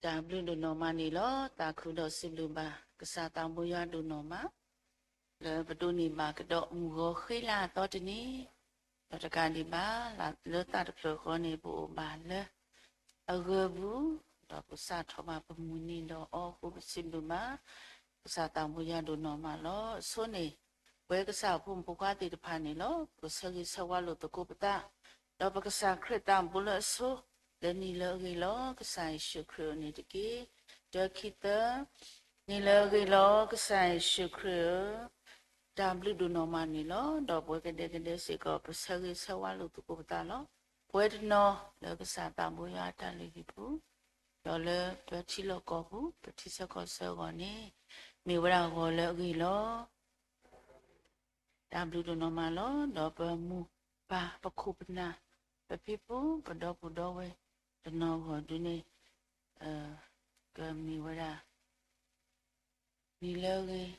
တၢ်ဘျုးဒိၣ်နီၢ်မးန့ၣ်လီၤ. သးခုဒီးစံးဘျုးဘၣ် ကစၢ်သးဘိယွၤဒိၣ်နီၢ်မး လၢပဒိးန့ၢ်ဘၣ်ကဒီးမုၢ်ဂီၤဃံလၤအသီတနံၤ, ဒီးတကးဒံးဘၣ် လၢသးတဖျၢၣ်ဃီန့ၣ် ပအိၣ်ဘၣ်လၢအဂၢၢ်ပူၤ, ဒီးပစးထီၣ်ဘၣ်ပမုၢ်နံၤဒီးအီၤအဃိ ပစံးဘျုးဘၣ် ကစၢ်သးဘိယွၤဒိၣ်နီၢ်မးလီၤ. အဆိန့ၣ် ပဝဲကစၢ်အဖိမုၣ်ဖိခွါသ့ၣ်တဖၣ်န့ၣ်လီၤ. ပကဆၢဂ့ၤဆၢဝါလိာ်သကိးပသး, ဒီးပကစၢ်ခရံာ်သးဘိလၢအဆိ လၢနံၤလၢအဂ့ၤလီၤ. ကစၢ်ယ့ၣ်ၡူးခရံာ်ဧၢန့ၣ်တက့ၢ်. တၢခံသၢ, နံၤလၢအဂ့ၤလီၤ. ကစၢ်ယ့ၣ်ၡူးခရံာ်ဧၢ, တၢ်ဘျုးဒိၣ်နီၢ်မးန့ၣ်လီၤ. ဒီးပဝဲကဒဲကဒဲစ့ၢ်ကီး ပဆၢဂ့ၤဆၢဝါလိာ်သကိးပသးလီၤ. ပဝဲတနီၤလၢကစၢ်သးဘိယွၤအတၢ်လုၢ်ဟံၣ်ပူၤ, ဒီးလၢပထံလီၢ်ကီၢ်ပူၤ ပထံဆၢကီၢ်ဆၢအဂီၢ်န့ၣ် မ့ၢ်ဝဲဒၣ်ဂီၤလၢအဂ့ၤလီၤ. တၢ်ဘျုးဒိၣ်နီၢ်မးလီၤ. ဒီးပမိၢ်ပၢ်ပခိၣ်ပနၢ် ပဖံပူၤ ပဒီပုၢ်ဒီဝဲၢ် တနီၤဂီၢ်ဒုန့ၣ် ကမ့ၢ်ဝဲဒၣ် နံၤလၢအဂ့ၤ,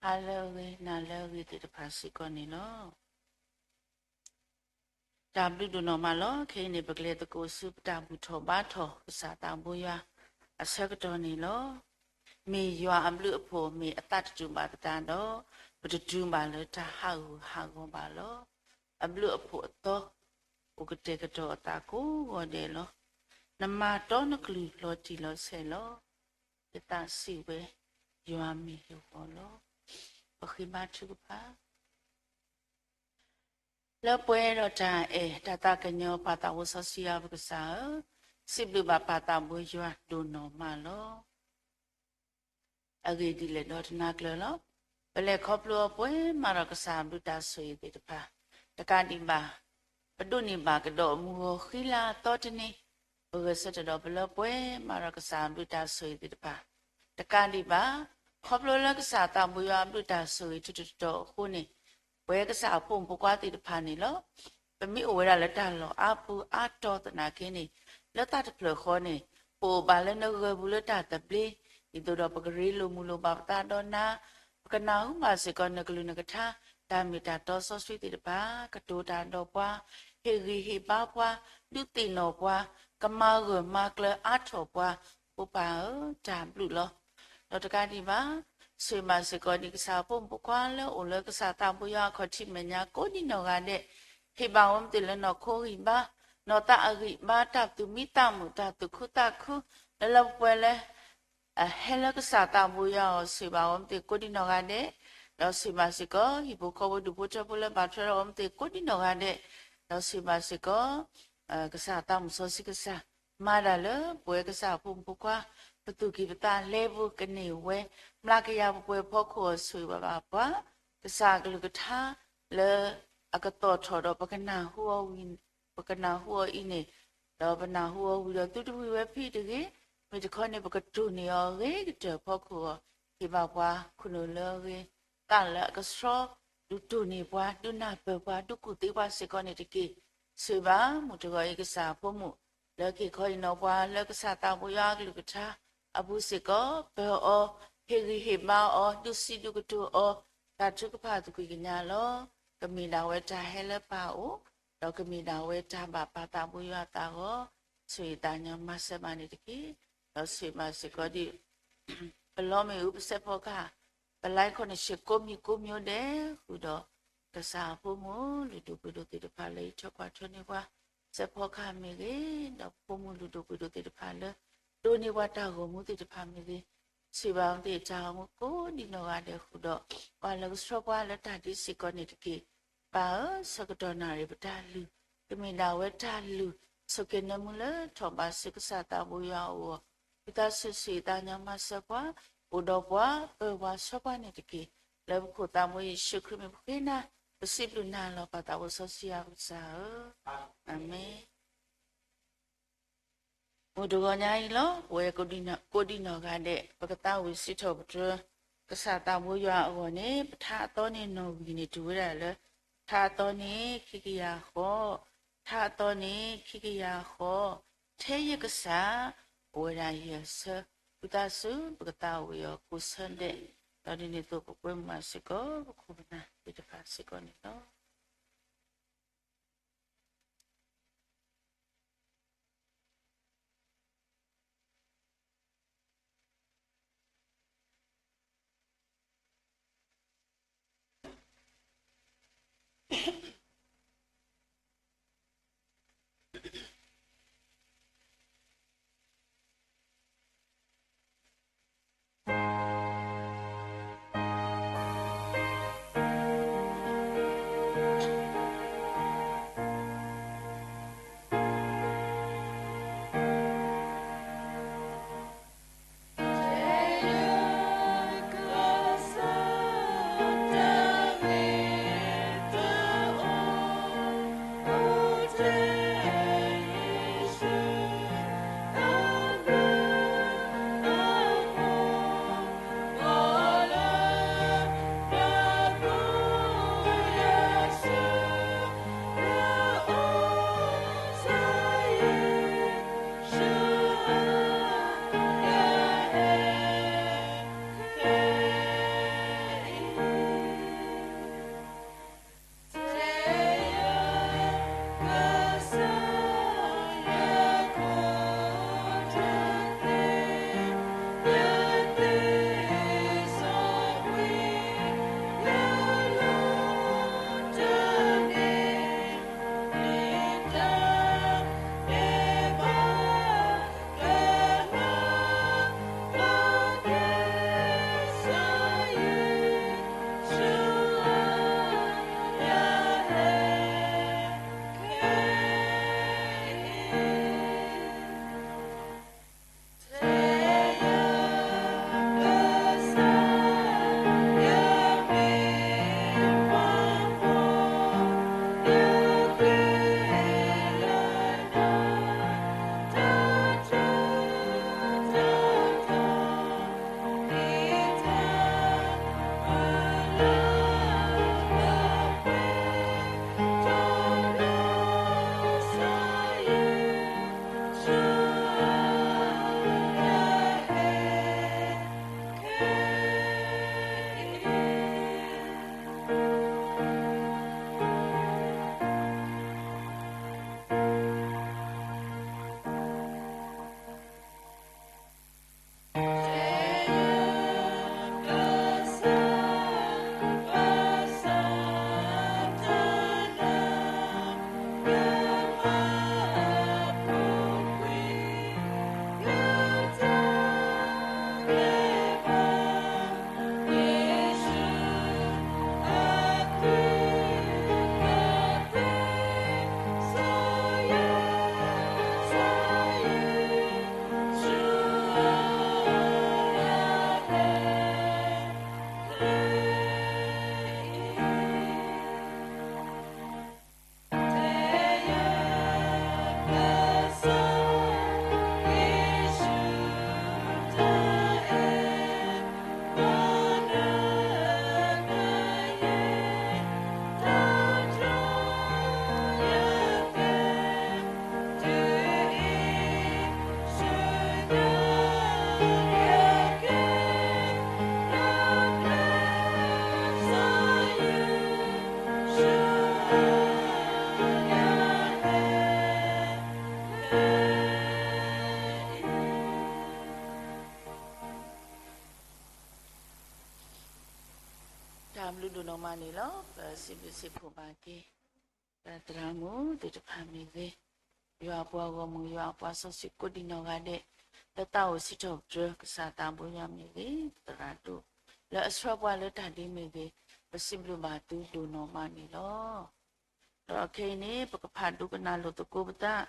ဟါလၢအဂ့ၤ, နၤလၢအဂ့ၤသ့ၣ်တဖၣ်စ့ၢ်ကီးန့ၣ်လီၤ. တၢ်ဘျုးဒိၣ်နီၢ်မးလီၤ. ခဲအံၤန့ၣ် ပကလဲၤသကိးဆူပတၢ်ဘူၣ်ထီၣ်ဘါထီၣ် ကစၢ်သးဘိယွၤအဆၢကတီၢ်န့ၣ်လီၤ. မ့ၢ်ယွၤအဘျုးအဖှိၣ် မ့ၢ်အသးတတူာ်ဘၣ်ပသးဒီး ပတတုၤဘၣ်လၢတၢ်ဟးဂူာ်ဟးဂီၤဘၣ်လီၤ. အဘျုးအဖှိၣ်အသီ အိၣ်ကတဲာ်ကတီၤအသးကိးဂီၤဒဲးလီၤ. နမၤတီနကလုၢ်လီၤတံၢ်လီၤဆဲးလီၤ. ယသးစံးဝဲ ယွၤမ့ၢ်ယဂီၢ်လီၤ. ပဃ့ဘါထုကဖၣ် လၢပှဲၤဒီးတၢ်အဲၣ်တၢ်သးကညီၤ ပၢ်သးဘိစီဆှံယွၤပကစၢ်ဧၢ, စံးဘျုးဘၣ်ပၢ်သးဘိယွၤဒိၣ်နီၢ်မးလီၤ. အဂ့ၢ်ဒ်လဲၣ်ဒီးတနၤကျၢၤလီၤ. ပလဲၤခီဖျိအီၤပှဲၤမးဒီးကစၢ်အဘျုးတၢ်ဆိၣ်ဂ့ၤသ့ၣ်တဖၣ်, တကးဒံးဘၣ် ပဒိးန့ၢ်ဘၣ်ကဒီးမုၢ်ဂီၤဃံလၤအသီတနံၤ, ပဂဲၤဆၢထၢၣ်ဒီးပလၢပှဲၤမးဒီးကစၢ်အဘျုးတၢ်ဆိၣ်ဂ့ၤသ့ၣ်တဖၣ်, တကးဒံးဘၣ် ခီဖျိလၢကစၢ်သးဘိယွၤအဘျုးတၢ်ဆိၣ်ဂ့ၤထူးထူးတီၤတီၤအဃိန့ၣ် ပဝဲကစၢ်အဖိမုၣ်ဖိခွါသ့ၣ်တဖၣ်န့ၣ်လီၤ. ပမ့ၢ်အိၣ်ဝဲဒၣ်လၢတၢ်လီၢ်အါပူၤအါတီၤသနာ်က့န့ၣ်, လၢသးတဖျၢၣ်ဃီန့ၣ် ပအိၣ်ဘၣ်လၢနဂၢၢ်ပူၤလၢတၢ်သဘျ့, ဒ်သိးဒီးပကရ့လိာ်မုာ်လိာ်ဘၣ်ပသးဒီးနၤ, ပကနၢ်ဟူဘၣ်စ့ၢ်ကီးနကလုၢ်နကထါ, တၢ်မ့ၢ်တၢ်တီစီဆှံသ့ၣ်တဖၣ်, ကတိၤတၢ်ဒီးပှၤ, ဟ့ၣ်ဂံၢ်ဟ့ၣ်ဘါပှၤ, ဒုးသ့ၣ်နီၣ်ပှၤ, ကမၤဂၢၢ်မၤကျၢၤအါထီၣ်ပှၤ, ဖိပၢ်ဧၢ, တၢ်ဘျုးလီၤ. ဒီးတကးဒံးဘၣ်, ဆိၣ်ဂ့ၤဘၣ်စ့ၢ်ကီးဒံးကစၢ်အဖိမုၣ်ဖိခွါလၢအိၣ်လၢကစၢ်သးဘိယွၤအခီၣ်ထံးမဲာ်ညါကိးဒံနီၢ်ဂၤဒဲး, ဟ့ၣ်ဘၣ်ဝဲမ့ၢ်သ့ၣ်လၢနီၢ်ခိဂံၢ်ဘါ, နီၢ်သးအဂံၢ်ဘါ, တၢ်သူၣ်မံသးမုာ်, တၢ်သူၣ်ခုသးခု, လၢလၢပှဲၤပှဲၤလၢ အဟဲလၢကစၢ်သးဘိယွၤအအိၣ် ဆိၣ်ဂ့ၤဘၣ်ဝဲမ့ၢ်သ့ၣ်ကိးဒံနီၢ်ဂၤဒဲး, ဒီးဆိၣ်ဂ့ၤဘၣ်စ့ၢ်ကီး ဟံၣ်ဖိဃီဖိဒူၣ်ဖိထၢဖိလၢဘၣ်ထွဲဒီးအီၤမ့ၢ်သ့ၣ်ကိးဒံနီၢ်ဂၤဒဲး, ဒီးဆိၣ်ဂ့ၤဘၣ်စ့ၢ်ကီး ကစၢ်သးမုၣ်စီဆှံကစၢ်, မၤတၢ်လၢပဝဲကစၢ်အဖိမုၣ်ဖိခွါ, ပသူၣ်ကံၢ်ပသးလဲပူၤကန့ၢ်ဝဲ, မျးကယၤပှဲၤပှဲၤဖီခိၣ်အီၤ ဆိၣ်ဂ့ၤဘၣ်ဘၣ်ပှၤ, ကစၢ်အကလုၢ်ကထါလၢအကသီၣ်ထီၣ်ဒီး ပကနၢ်ဟူအီၤဝံၤ ပကနၢ်ဟူအီၤအံၤန့ၣ်, ဒီးပနၢ်ဟူအီၤဝံၤဒီးသုတဝံၤဝဲဖဲတဂ့ၤ, မ့ၢ်တခီန့ၣ် ပကတိၢ်န့ၢ်အီၤအဂ့ၤကတၢၢ်ဖီခိၣ်အီၤ, ဟ့ၣ်ဘၣ်ပှၤခိၣ်နူာ်လၢအဂ့ၤ, သးလၢအကဆှီ, ဒုးတိၢ်န့ၢ်ပှၤ, ဒုးနၢ်ပၢၢ်ပှၤ, ဒုးကူၣ်သ့ပှၤစ့ၢ်ကီးန့ၣ်တက့ၢ်. ဆိၣ်ဂ့ၤဘၣ်မုၢ်တဂီၤအံၤကစၢ်အဖိမုၣ်, လၢက့ၤခီအံၤနီၢ်ပှၤ လၢကစၢ်သးဘိယွၤအကလုၢ်ကထါအပူၤစ့ၢ်ကီး, ပၢၤအီၤ, ဟ့ၣ်ဂံၢ်ဟ့ၣ်ဘါအီၤ, ဒုးစံးဒုးကတိၤအီၤ, တၢ်ထုကဖၣ်သကွံာ်ကညးလီၤ. ကမ့ၢ်ဒၣ်ဝဲတၢ်ဟဲလၢပၢ်အအိၣ်, ဒီးကမ့ၢ်ဒၣ်ဝဲတၢ်ဘၣ်ပၢ်သးဘိယွၤအသးဂီၢ်, ဆိၣ်ဂ့ၤသးညီမၤစၢၤဘၣ်န့ၣ်တက့ၢ်. ဒီးဆိၣ်ဂ့ၤဘၣ်စ့ၢ်ကီးဒံး ပလီမ့ၣ်အူပစဲးဖီကဟၣ်, ပလါခီန့ၣ်ဆဲးကိးမံၤကိးမံၤဒဲးဃုာ်ဒီး, ကစၢ်အဖိမုၣ်လုၢ်ဒိၣ်ပှ့ၤဒိၣ်သ့ၣ်တဖၣ်လၢအံးထွဲကွၢ်ထွဲန့ၢ်ပှၤ, စဲးဖီကဟၣ်မ့ၢ်ဂ့ၤ, ဒီးဖိမုၣ်လုၢ်ဒိၣ်ပှ့ၤဒိၣ်သ့ၣ်တဖၣ်လၢ ဒိးန့ၢ်ပှၤတၢ်ဂီၤမူသ့ၣ်တဖၣ်မ့ၢ်ဂ့ၤ, ဆိၣ်ဂ့ၤဘၣ်ဝဲသ့ၣ်တၢ်ဂီၤမူကိးဒံနီၢ်ဂၤဒဲးဃုာ်ဒီး, ပှၤလၢကဆှီပှၤလၢတၢ်ဒ်စ့ၢ်ကီးန့ၣ်တက့ၢ်. ပၢ်ဧၢ, ဆၢကတီၢ်နၣ်ရံၣ်ပတၢ်လုၢ်, ကမ့ၢ်ဒၣ်ဝဲတၢ်လုၢ်, ဆိၣ်က့ၤနၢမူလၢထီၣ်ဘးဆူကစၢ်သးဘိယွၤအအိၣ်အီၤ, ဝံသးစူၤဆိၣ်ဂ့ၤသးညီမၤစၢၤပှၤ, အိၣ်ဒီးပှၤ, ပၢၤပှၤဆှၢပှၤန့ၣ်တက့ၢ်. လၢပခိၣ်သးဘိယ့ၣ်ၡူးခရံာ်မံၤပဃ့နၤ, ပစံးဘျုးနၤလီၤ ပၢ်သးဘိစီဆှံယွၤပကစၢ်ဧၢ, အၤမ့ၣ်. မုၢ်တဂီၤညါအံၤလီၤ, ပဝဲကိးဒံနီၢ်ဂၤဒဲး ပကသးဝံၣ်စံးထီၣ်ပတြၢၤ ကစၢ်သးဘိယွၤအဂီၢ်န့ၣ်, ပထါအသီန့ၣ်နီၣ်ဝံၤန့ၣ် တုၤဝဲဒၣ်လၢ ထါအသီန့ၣ် ခံကယၤဃီ, ထါအသီန့ၣ် ခံကယၤဃီ, ထဲယကစၢ် အိၣ်ဝဲဒၣ်ယဲၢ်ဆၢ, ဝံသးစူၤ ပကသးဝံၣ်အီၤကိးဆၢဒဲး, ဒီးဒ်န့ၣ်အသိးပကွဲမုာ်ဘၣ်စ့ၢ်ကီး ပခိၣ်ပနၢ်သ့ၣ်တဖၣ်စ့ၢ်ကီးန့ၣ်လီၤ. မၤန့ၣ်လီၤ. ပစံးဘျုးစံးဖှိၣ်ဘၣ်က့ၤ ပသရၣ်မုၣ်သ့ၣ်တဖၣ်မ့ၢ်ဂ့ၤ, ယွၤအပှၤဂီၢ်မုၢ် ယွၤအပှၤစီဆှံကိးဒံးနီၢ်ဂၤဒဲး, လၢတၢ်အိၣ်စံးထီၣ်ပတြၢၤ ကစၢ်သးဘိယွၤမ့ၢ်ဂ့ၤ, သရၣ်ဒိၣ် လၢအဆှၢပှၤလၢတၢ်ဒ်မ့ၢ်ဂ့ၤ, ပစံးဘျုးဘၣ်သုဒိၣ်နီၢ်မးန့ၣ်လီၤ. ဒီးခဲအံၤန့ၣ် ပကဖးဒိကနၣ်လိာ်သကိးပသး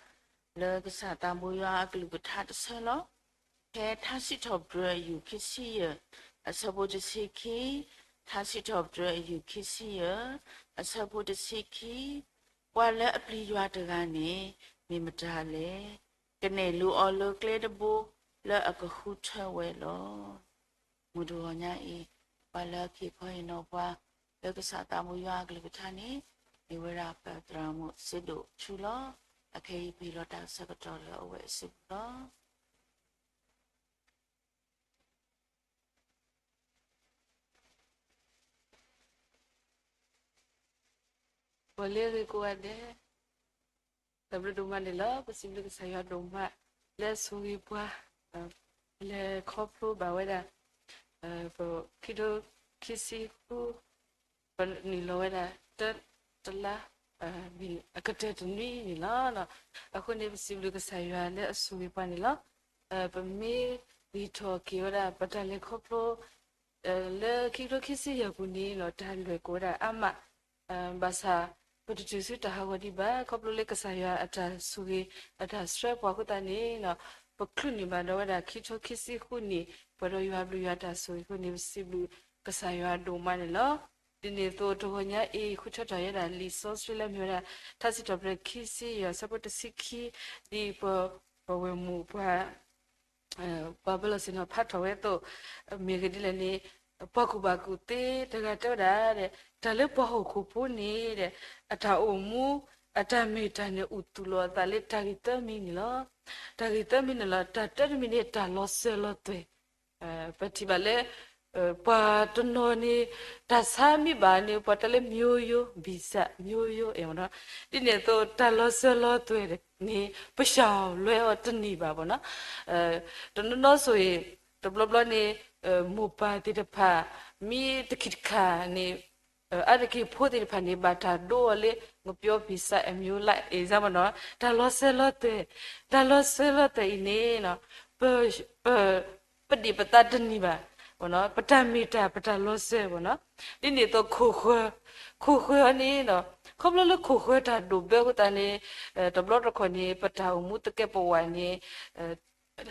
လၢကစၢ်သးဘိယွၤအကလုၢ်ကထါတဆၢလီၤ. ဖဲထါစံးထီၣ်ပတြၢၤအယူၢ်ခံဆံယဲၢ် အဆၢဖိတဆံခံ, ထါစံးထီၣ်ပတြၢၤအယူၢ်ခံဆံယဲၢ် အဆၢဖိတဆံခံ, ပှၤလၢအပျံၤယွၤတဂၤန့ၣ် မ့ၢ်မတၤလဲၣ်. ကနဲၣ်လိာ်အီၤလၢကျဲတဘိလၢအကဃုထၢဝဲလီၤ. မုၢ်တဂီၤညါအံၤ ပှၤလၢအက့ၤခီဟ့ၣ်နီၤပှၤ လၢကစၢ်သးဘိယွၤအကလုၢ်ကထါန့ၣ် မ့ၢ်ဝဲဒၣ်ပသရၣ်မုၣ်စ့ဒိၣ်ဆူလီၤ. အခဲအံၤပဟ့ၣ်လီၤတၢ်ဆၢကတီၢ်လၢအဝဲအစုပူၤလီၤ. ပှၤလၢအဂ့ၤကိးဂၤဒဲး, တၢ်ဘျုးဒိၣ်မးန့ၣ်လီၤ. ပစံးဘျုးကစၢ်ယွၤဒိၣ်မး လၢအဆိၣ်ဂ့ၤပှၤ လဲၤခီဖျိဘၣ်ဝဲဒၣ် ပခံကထိခံဆံဃု ပနုာ်လီၤဝဲဒၣ် တ တလါ အကတၢၢ်တနွံန့ၣ်လီၤ. အဃိန့ၣ် ပစံးဘျုးကစၢ်ယွၤလၢအဆိၣ်ဂ့ၤပှၤန့ၣ်လီၤ. ပမ့ၢ်ဂံၢ်ထီၣ်က့ၤဝဲဒၣ် ပတၢ်လဲၤခီဖျိ လၢခံကထိခံဆံယဲၢ်ပူၤန့ၣ် တၢ်လဲၤကိးဝဲဒၣ်အါမး ဘၣ်ဆၣ် ပတတုၤဆူတၢ်ဟးဂီၤဒံးဘၣ် ခီဖျိလၢကစၢ်ယွၤအတၢ်ဆိၣ်ဂ့ၤ အတၢ်ဆှၢပှၤအဃိသတးန့ၣ် ပချုးန့ၢ်ဘၣ်ဒီးဝဲဒၣ်ခံကထိခံဆံဃုန့ၣ် ပှဲၤဒီးယွၤအဘျုးယွၤအတၢ်ဆိၣ်ဂ့ၤအဃိန့ၣ် ပစံးဘျုးကစၢ်ယွၤဒိၣ်မးန့ၣ်လီၤ. ဒ်န့ၣ်အသိးတဂီၤညါအံၤ ဃုထၢထီၣ်ဝဲဒၣ်လံာ်စီဆှံလၢမ့ၢ်ဝဲဒၣ် ထါစံးထီၣ်ပတြၢၤခံဆံယဲၢ် အဆၢဖိတဆံခံ ဒ်ပ ပဝဲၢ်မုၣ်ပှၤ ပှၤဘၢလီၤစ့ၣ်နီၤဖးထီၣ်ဝဲအသိး မ့ၢ်ဂ့ၢ်ဒ်လဲၣ်န့ၣ် ပှၤကူၣ်ဘၣ်ကူၣ်သ့တဂၤတဲဝဲဒၣ် တၢ်လၢပှၤဟီၣ်ခိၣ်ဖိန့ၣ် အတၢ်အိၣ်မူ အတၢ်မ့ၢ်တၢ်န့ၣ် အိၣ်သူၣ်လီၤအသးလၢတၢ်ဂ့ၢ်သၢမံၤန့ၣ်လီၤ. တၢ်ဂ့ၢ်သၢမံၤန့ၣ်လီၤ. တၢ်တၢတမံၤန့ၣ် တၢ်လီၤစၢၤလီၤသွဲၣ် ပထံၣ်ဘၣ်လၢ ပှၤတနီၤန့ၣ် တၢ်ဆါမ့ၢ်ဘၣ်န့ၣ် ပှၤတဲလၢ မျိုးရိုး ဗီဇမျိုးရိုး မ့ၢ်နီၤ. ဒ်န့ၣ်အသိး တၢ်လီၤစၢၤလီၤသွဲၣ်န့ၣ် ပရှောင်လွှဲအီၤတန့ၢ်ဘၣ်မ့ၢ်နီၤ. တနီၤနီၤဆိၣ်ဂ့ၤ တဘျီဘျီန့ၣ် မိၢ်ပၢ်သ့ၣ်တဖၣ် မ့ၢ်တခံတခါန့ၣ် အါတက့ၢ်ဖိသ့ၣ်တဖၣ်န့ၣ် ဘၣ်တၢ်ဒိအီၤလၢ ငပျီပံစၢအမျိုးလိုက် အ့ၣ်စၢ်မ့ၢ်နီၤ. တၢ်လီၤစၢၤလီၤသွဲၣ် တၢ်လီၤစၢၤလီၤသွဲၣ်အံၤန့ၣ် ပ ပဒံးပသးတန့ၢ်ဘၣ်, ပတၢ်မ့ၢ်တၢ် ပတၢ်လီၤစၢၤမ့ၢ်နီၤ. ဒ်န့ၣ်အသိးခိၣ်ဃၢၤ, ခိၣ်ဃၢၤအံၤန့ၣ် ခီဖျိလၢခိၣ်ဃၢၤတၢ်ဒိၣ်ဘၢအဃိသတးန့ၣ် တဘျီတခီၣ်န့ၣ် ပတၢ်အိၣ်မူသကဲးပဝးန့ၣ်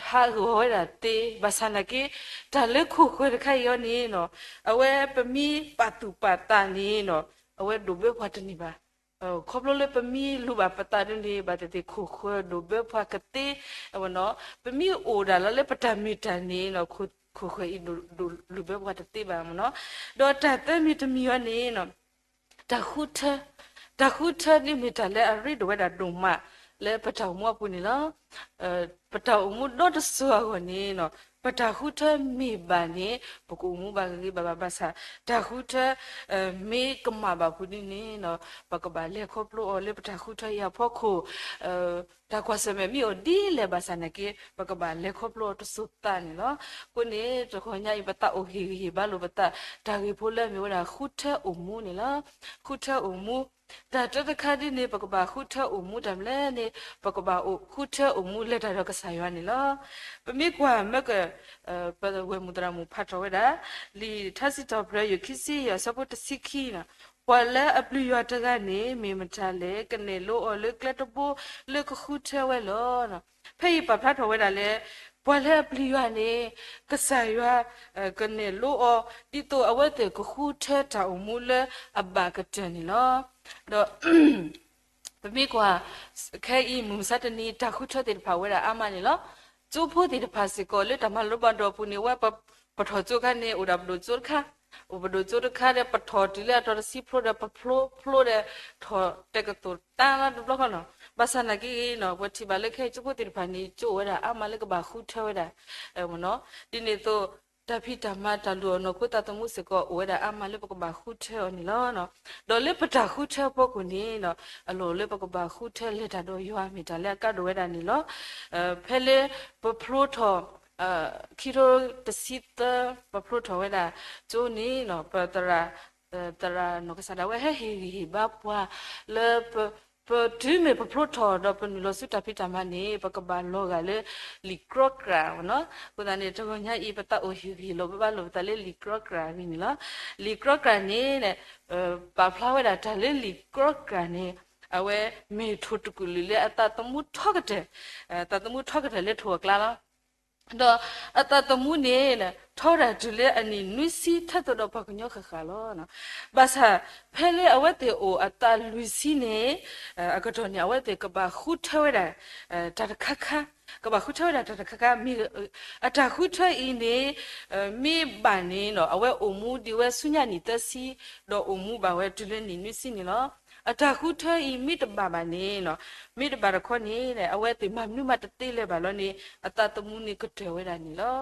ဟးဂီၤဝဲဒၣ်သ့ ဘၣ်ဆၣ်နာ်က့ တၢ်လၢခိၣ်ဃၢၤတခါအံၤအီၤန့ၣ် အဝဲပမ့ၢ်ပာ်သူၣ်ပာ်သးန့ၣ် အဝဲဒိၣ်ဘၢပှၤတန့ၢ်ဘၣ်. ခီဖျိလၢပမ့ၢ်လူၤဘၣ်ပသးဒ်န့ၣ် ဘၣ်သ့ၣ်သ့ၣ်ခိၣ်ဃၢၤဒိၣ်ဘၢပှၤကသ့ ပမ့ၢ်အိၣ်ဒၣ်လၢပတၢ်မ့ၢ်တၢ်န့ၣ် ခိၣ်ဃၢၤအံၤဒိၣ်လူၤဘၢပှၤတသ့ဘၣ်မ့ၢ်နီၤ. ဒီးတၢ်သၢမံၤတမံၤအံၤန့ၣ် တၢ်ဃုထၢ, တၢ်ဃုထၢဒ်မ့ၢ်တၢ်လၢအရ့ဒိၣ်ဝဲဒၣ်ဒိၣ်မး လၢပတၢ်အိၣ်မူအပူၤန့ၣ်လီၤ. ပတၢ်အိၣ်မူဒီတစိၤအဂီၢ်န့ၣ် ပတၢ်ဃုထၢမ့ၢ်ဘၣ်န့ၣ် ပကအိၣ်မူဘၣ်ဂ့ၤဂ့ၤဘၣ်ဘၣ်ဘၣ်ဆၣ် တၢ်ဃုထၢ မ့ၢ်ကမၣ်ဘၣ်အပူၤဒ်န့ၣ် ပကဘၣ်လဲၤခီဖျိအီၤလၢပတၢ်ဃုထၢအံၤအဖီခိၣ် တၢ်ကွၢ်ဆၢၣ်မဲာ်မ့ၢ်အိၣ်ဒ်လဲၣ်ဘၣ်ဆၣ်နာ်က့ ပကဘၣ်လဲၤခီဖျိအီၤတစိၤသးန့ၣ်လီၤ. အဃိန့ၣ် တဂီၤညါအံၤ ပသးအိၣ်ဟ့ၣ်ဂံၢ်ဟ့ၣ်ဘါလိာ်ပသး တၢ်ဂ့ၢ်ဖိလၢမ့ၢ်ဝဲဒၣ်ဃုထၢအိၣ်မူန့ၣ်လီၤ. ဃုထၢအိၣ်မူ တၢ်တၢတခါဒ်န့ၣ် ပကဘၣ်ဃုထၢအိၣ်မူတၢ်မနုၤလဲၣ်န့ၣ် ပကဘၣ်အိၣ်ဃုထၢအိၣ်မူလဲၤတၢ်ဒီးကစၢ်ယွၤန့ၣ်လီၤ. ပမ့ၢ်ကွၢ်မၢက ပဝဲၢ်မုၣ်သရၣ်မုၣ်ဖးထီၣ်ဝဲဒၣ် လံာ်ထါစံးထီၣ်ပတြၢၤယိၤခံဆံယဲၢ်အဆၢဖိတဆံခံန့ၣ် ပှၤလၢအပျံၤယွၤတဂၤန့ၣ် မ့ၢ်မတၤလဲၣ်, ကနဲၣ်လိအီၤလၢကျဲတဘိလၢကဃုထၢဝဲလီၤ. ဖဲအံၤပာ်ဖျါထီၣ်ဝဲဒၣ်လၢ ပှၤလၢအပျံၤယွၤန့ၣ် ကစၢ်ယွၤ ကနဲၣ်လိအီၤ ဒ်သိးအဝဲသ့ၣ်ကဃုထၢတၢ်အိၣ်မူလၢအဘၣ်ကတၢၢ်န့ၣ်လီၤ. ဒီး ပမ့ၢ်ကွၢ် ခဲအံၤမုၢ်မဆါတနံၤ တၢ်ဃုထၢသ့ၣ်တဖၣ်ဝဲဒၣ်အါမးန့ၣ်လီၤ. ကၠိဖိသ့ၣ်တဖၣ်စ့ၢ်ကီးလၢတၢ်မၤလိဘၣ်ဒီးအပူၤန့ၣ် ဝဲပထီၣ်ကၠိခါန့ၣ် အိၣ်ဒၣ်ပဒိၣ်ကၠိတခါ, အိၣ်ပဒိၣ်ကၠိတခါဒီး ပထီၣ်တုၤလၢအတီၤတဆံဖျိဒီး ပဖျိဖျိဒီး ထီၣ်တဲာ်ကသိၣ်တၢ်လီၤတဘျီဃီနီၤ. ဘၣ်ဆၣ်နာ်က့ဂ့ၤနီၤ ပထံၣ်ဘၣ်လၢခဲအံၤကၠိဖိသ့ၣ်တဖၣ်န့ၣ် ကၠိအိၣ်ဝဲဒၣ်အါမးလၢကဘၣ်ဃုထၢဝဲဒၣ် မ့ၢ်နီၤ. ဒ်န့ၣ်အသိး တၢ်ဖံးတၢ်မၤတၢ်လုၢ်အီၣ်နီၢ်ခိသးသမူစ့ၢ်ကီး အိၣ်ဝဲဒၣ်အါမးလၢပကဘၣ်ဃုထၢအီၤန့ၣ်လီၤ. ဒီးလၢပတၢ်ဃုထၢအဖီခိၣ်န့ၣ် အလီၢ်လၢပကဘၣ်ဃုထၢလဲၤတၢ်ဒီးယွၤမ့ၢ်တၢ်လၢအကါဒိၣ်ဝဲဒၣ်န့ၣ်လီၤ. ဖဲလၢပဖျိထီၣ် ခံကထိတဆံသၢ ပဖျိထီၣ်ဝဲဒၣ်ကၠိန့ၣ် ပသရၣ် သရၣ်နီၢ်ကစၢ်ဒၣ်ဝဲဟဲဟ့ၣ်ဂံၢ်ဟ့ၣ်ဘါပှၤလၢ ပတုၤမ့ၢ်ပဖျိထီၣ်ဒီးပနုာ်လီၤဆူတၢ်ဖံးတၢ်မၤန့ၣ် ပကဘၣ်လီၤဂာ်လၢလံာ်ကြီကြၢ်နီၤ. အဃိသတးန့ၣ် တဂီၤညါအံၤ ပသးအိၣ်ဟ့ၣ်ဂံၢ်လိာ်ဘါလိာ်ပသးလၢလံာ်ကြီကြၢ်အဂ့ၢ်န့ၣ်လီၤ. လံာ်ကြီကြၢ်န့ၣ် ပာ်ဖျါဝဲဒၣ်တၢ်လၢလံာ်ကြီကြၢ်န့ၣ် အဝဲမ့ၢ်ထိၣ်တကူာ်လုာ်လၢအသးသမူထီကတၢၢ်, သးသမူထီကတၢၢ်လၢထိၣ်အကျါလီၤ. ဒီးအသးသမူန့ၣ် ထီဝဲဒၣ်တုၤလၢအနံၣ်နွံဆံ ထဲသိးဒီးပှၤကညီဃၣ်ဃၣ်လီၤ. ဘၣ်ဆၣ် ဖဲလၢအဝဲသ့ၣ်အိၣ်အသးလွံၢ်ဆံန့ၣ် အကတီၢ်န့ၣ် အဝဲသ့ၣ်ကဘၣ်ဃုထၢဝဲဒၣ် တၢ်တခါခါ, ကဘၣ်ဃုထၢဝဲဒၣ်တၢ်တခါခါ မ့ၢ် အတၢ်ဃုထၢအံၤန့ၣ် မ့ၢ်ဘၣ်န့ၣ် အဝဲအိၣ်မူဒံးဝဲဆူညါနံၣ်သၢဆံ ဒီးအိၣ်မူဘၣ်ဝဲတုၤလၢနံၣ်နွံဆံန့ၣ်လီၤ. အတၢ်ဃုထၢအံၤမ့ၢ်တဘၣ်ဘၣ်န့ၣ် မ့ၢ်တဘၣ်တခီန့ၣ် အဝဲသ့ၣ်မၤမနုၤမးတသ့လၢၤဘၣ်လီၤန့ၣ် အသးသမူန့ၣ်ကတၢၢ်ဝဲဒၣ်န့ၣ်လီၤ.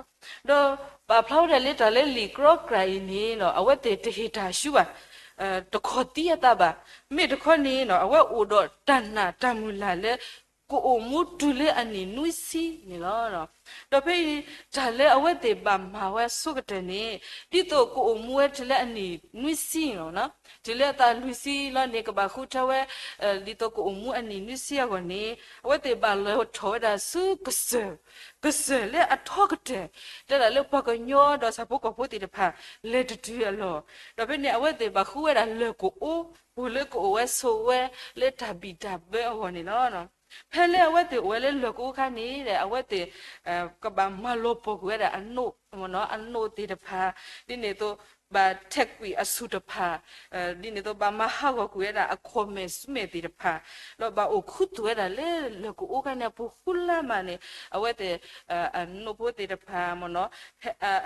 ဒီးပာ်ဖျါဝဲဒၣ်လၢတၢ်လၢလံာ်ကြီကြၢ်အံၤန့ၣ် အဝဲသ့ၣ်တဟ့ၣ်တၢ်ဆူၣ်ဘၣ်, တခီသံအသးဘၣ်, မ့ၢ်တခီန့ၣ် အဝဲအိၣ်ဒီးတၢ်နာ်တၢ်မုၢ်လၢ်လၢ ကအိၣ်မူတုၤလၢအနံၣ်နွံဆံန့ၣ်လီၤ. ဒီးဖဲအံၤ တၢ်လၢအဝဲသ့ၣ်ဘၣ်မၤဝဲဆိကတၢၢ်န့ၣ် ဒ်သိးကအိၣ်မူဝဲတုၤလၢအနံၣ်နွံဆံန့ၣ်လီၤ. တုၤလၢအသးလွံၢ်ဆံလီၤန့ၣ် ကဘၣ်ဃုထၢဝဲ ဒ်သိးကအိၣ်မူအနံၣ်နွံဆံအဂီၢ်န့ၣ် အဝဲသ့ၣ်ဘၣ်လဲၤထီၣ်ဝဲဒၣ်ဆူကစၢၢ်, ကစၢၢ်လၢအထီကတၢၢ်, တဲဒၣ်လၢပှၤကညီဒီးဆၣ်ဖိကီၢ်ဖိသ့ၣ်တဖၣ် လဲၤတတုၤအလီၢ်, ဒီးဖဲန့ၣ် အဝဲသ့ၣ်ဘၣ်ဃုဝဲဒၣ်လၢၢ်ကအိ ပူၤလၢကအိၣ်ဝဲဆိးဝဲလၢတၢ်ဘံၣ်တၢ်ဘၢအဂီၢ်န့ၣ်လီၤ. ဖဲလၢအဝဲသ့ၣ်အိၣ်ဝဲလၢလၢၢ်ကအိခါန့ၣ် အဝဲသ့ၣ် ကဘၣ်မၤလီၤပှီၢ်ကွံာ်ဝဲဒၣ်အနိၣ်, အနိၣ်သ့ၣ်တဖၣ်, ဒ်န့ၣ်အသိး ဘၣ်ထဲးကွံာ်အဆူၣ်တဖၣ်, ဒ်န့ၣ်အသိး ဘၣ်မၤဟးဂီၤကွံာ်ဝဲဒၣ်အခီၣ်မဲာ်ဆူမဲာ်သ့ၣ်တဖၣ်, ဒီးဘၣ်အိၣ်ခူသူၣ်ဝဲဒၣ်လၢလၢၢ်ကအိခါန့ၣ်အပူၤဃုလါမးန့ၣ် အဝဲသ့ၣ် အနိၣ်ဖိသ့ၣ်တဖၣ်မ့ၢ်နီၤ,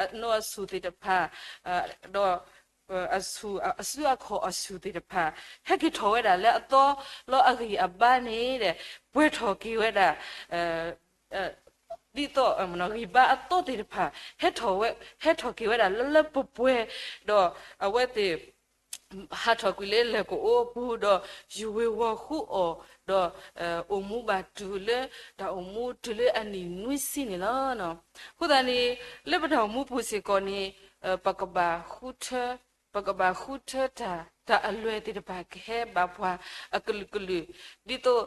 အနိၣ်အဆူၣ်သ့ၣ်တဖၣ်, ဒီး အဆူၣ် အစုအခီၣ်အဆူၣ်သ့ၣ်တဖၣ် ဟဲက့ၤထီၣ်ဝဲဒၣ်လၢအသီလီၤ. အဂံၢ်အဘါန့ၣ် ပှဲၤထီၣ်က့ၤဝဲဒၣ် ဒ်သိး ဂံၢ်ဘါအသီသ့ၣ်တဖၣ် ဟဲထီၣ်ဝဲ ဟဲထီၣ်က့ၤဝဲဒၣ်လၢလၢပှဲၤပှဲၤ, ဒီးအဝဲသ့ၣ် ဟးထီၣ်ကွံာ်လၢလၢၢ်ကအိပူၤ ဒီးယူၤဝ့ၤဝီၤဃုအီၣ်, ဒီး အိၣ်မူဘၣ်တုၤလၢ တၢ်အိၣ်မူတုၤလၢအနံၣ်နွံဆံန့ၣ်လီၤ. အဃိသတးန့ၣ် လၢပတၢ်အိၣ်မူပူၤစ့ၢ်ကီးန့ၣ် ပကဘၣ်ဃုထၢ ပကဘၣ်ဃုထၢတၢ် တၢ်အလွဲၢ်သ့ၣ်တဖၣ်ကဟဲဘၣ်ပှၤအကလုာ်ကလုာ်, ဒ်သိး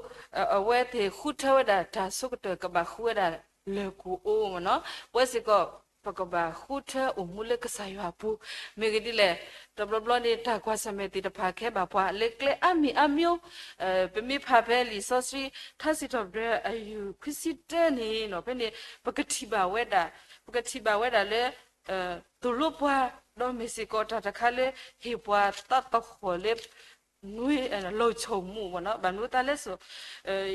အဝဲသ့ၣ်ဃုထၢဝဲဒၣ်တၢ်ဆိကတၢၢ် ကဘၣ်ဃုဝဲဒၣ်လၢၢ်ကအိမ့ၢ်နီၤ. ပဝဲစ့ၢ်ကီး ပကဘၣ်ဃုထၢအိၣ်မူလၢကစၢ်ယွၤအပူၤ မ့ၢ်ဂ့ၤဒ်လဲၣ်. တဘျီဘျီန့ၣ် တၢ်ကွၢ်ဆၢၣ်မဲာ်သ့ၣ်တဖၣ်ကဟဲဘၣ်ပှၤလၢကျဲအါမံၤအါမံၤ, ပမ့ၢ်ဖးဖဲလံာ်စီဆှံ ထါစံးထီၣ်ပတြၢၤ အယူၢ်ခွံဆံတၢန့ၣ်နီၤ ဖဲန့ၣ် ပကထံၣ်ဘၣ်ဝဲဒၣ် ပကထံၣ်ဘၣ်ဝဲဒၣ်လၢ သိၣ်လိပှၤ ဒီးမ့ၢ်စ့ၢ်ကီးတၢ်တခါလၢဟ့ၣ်ပှၤသးသဟီၣ်လၢ နွံ လီၤဆိၣ်မူမ့ၢ်နီၤ. ဘၣ်မနုၤသးလဲၣ်စိ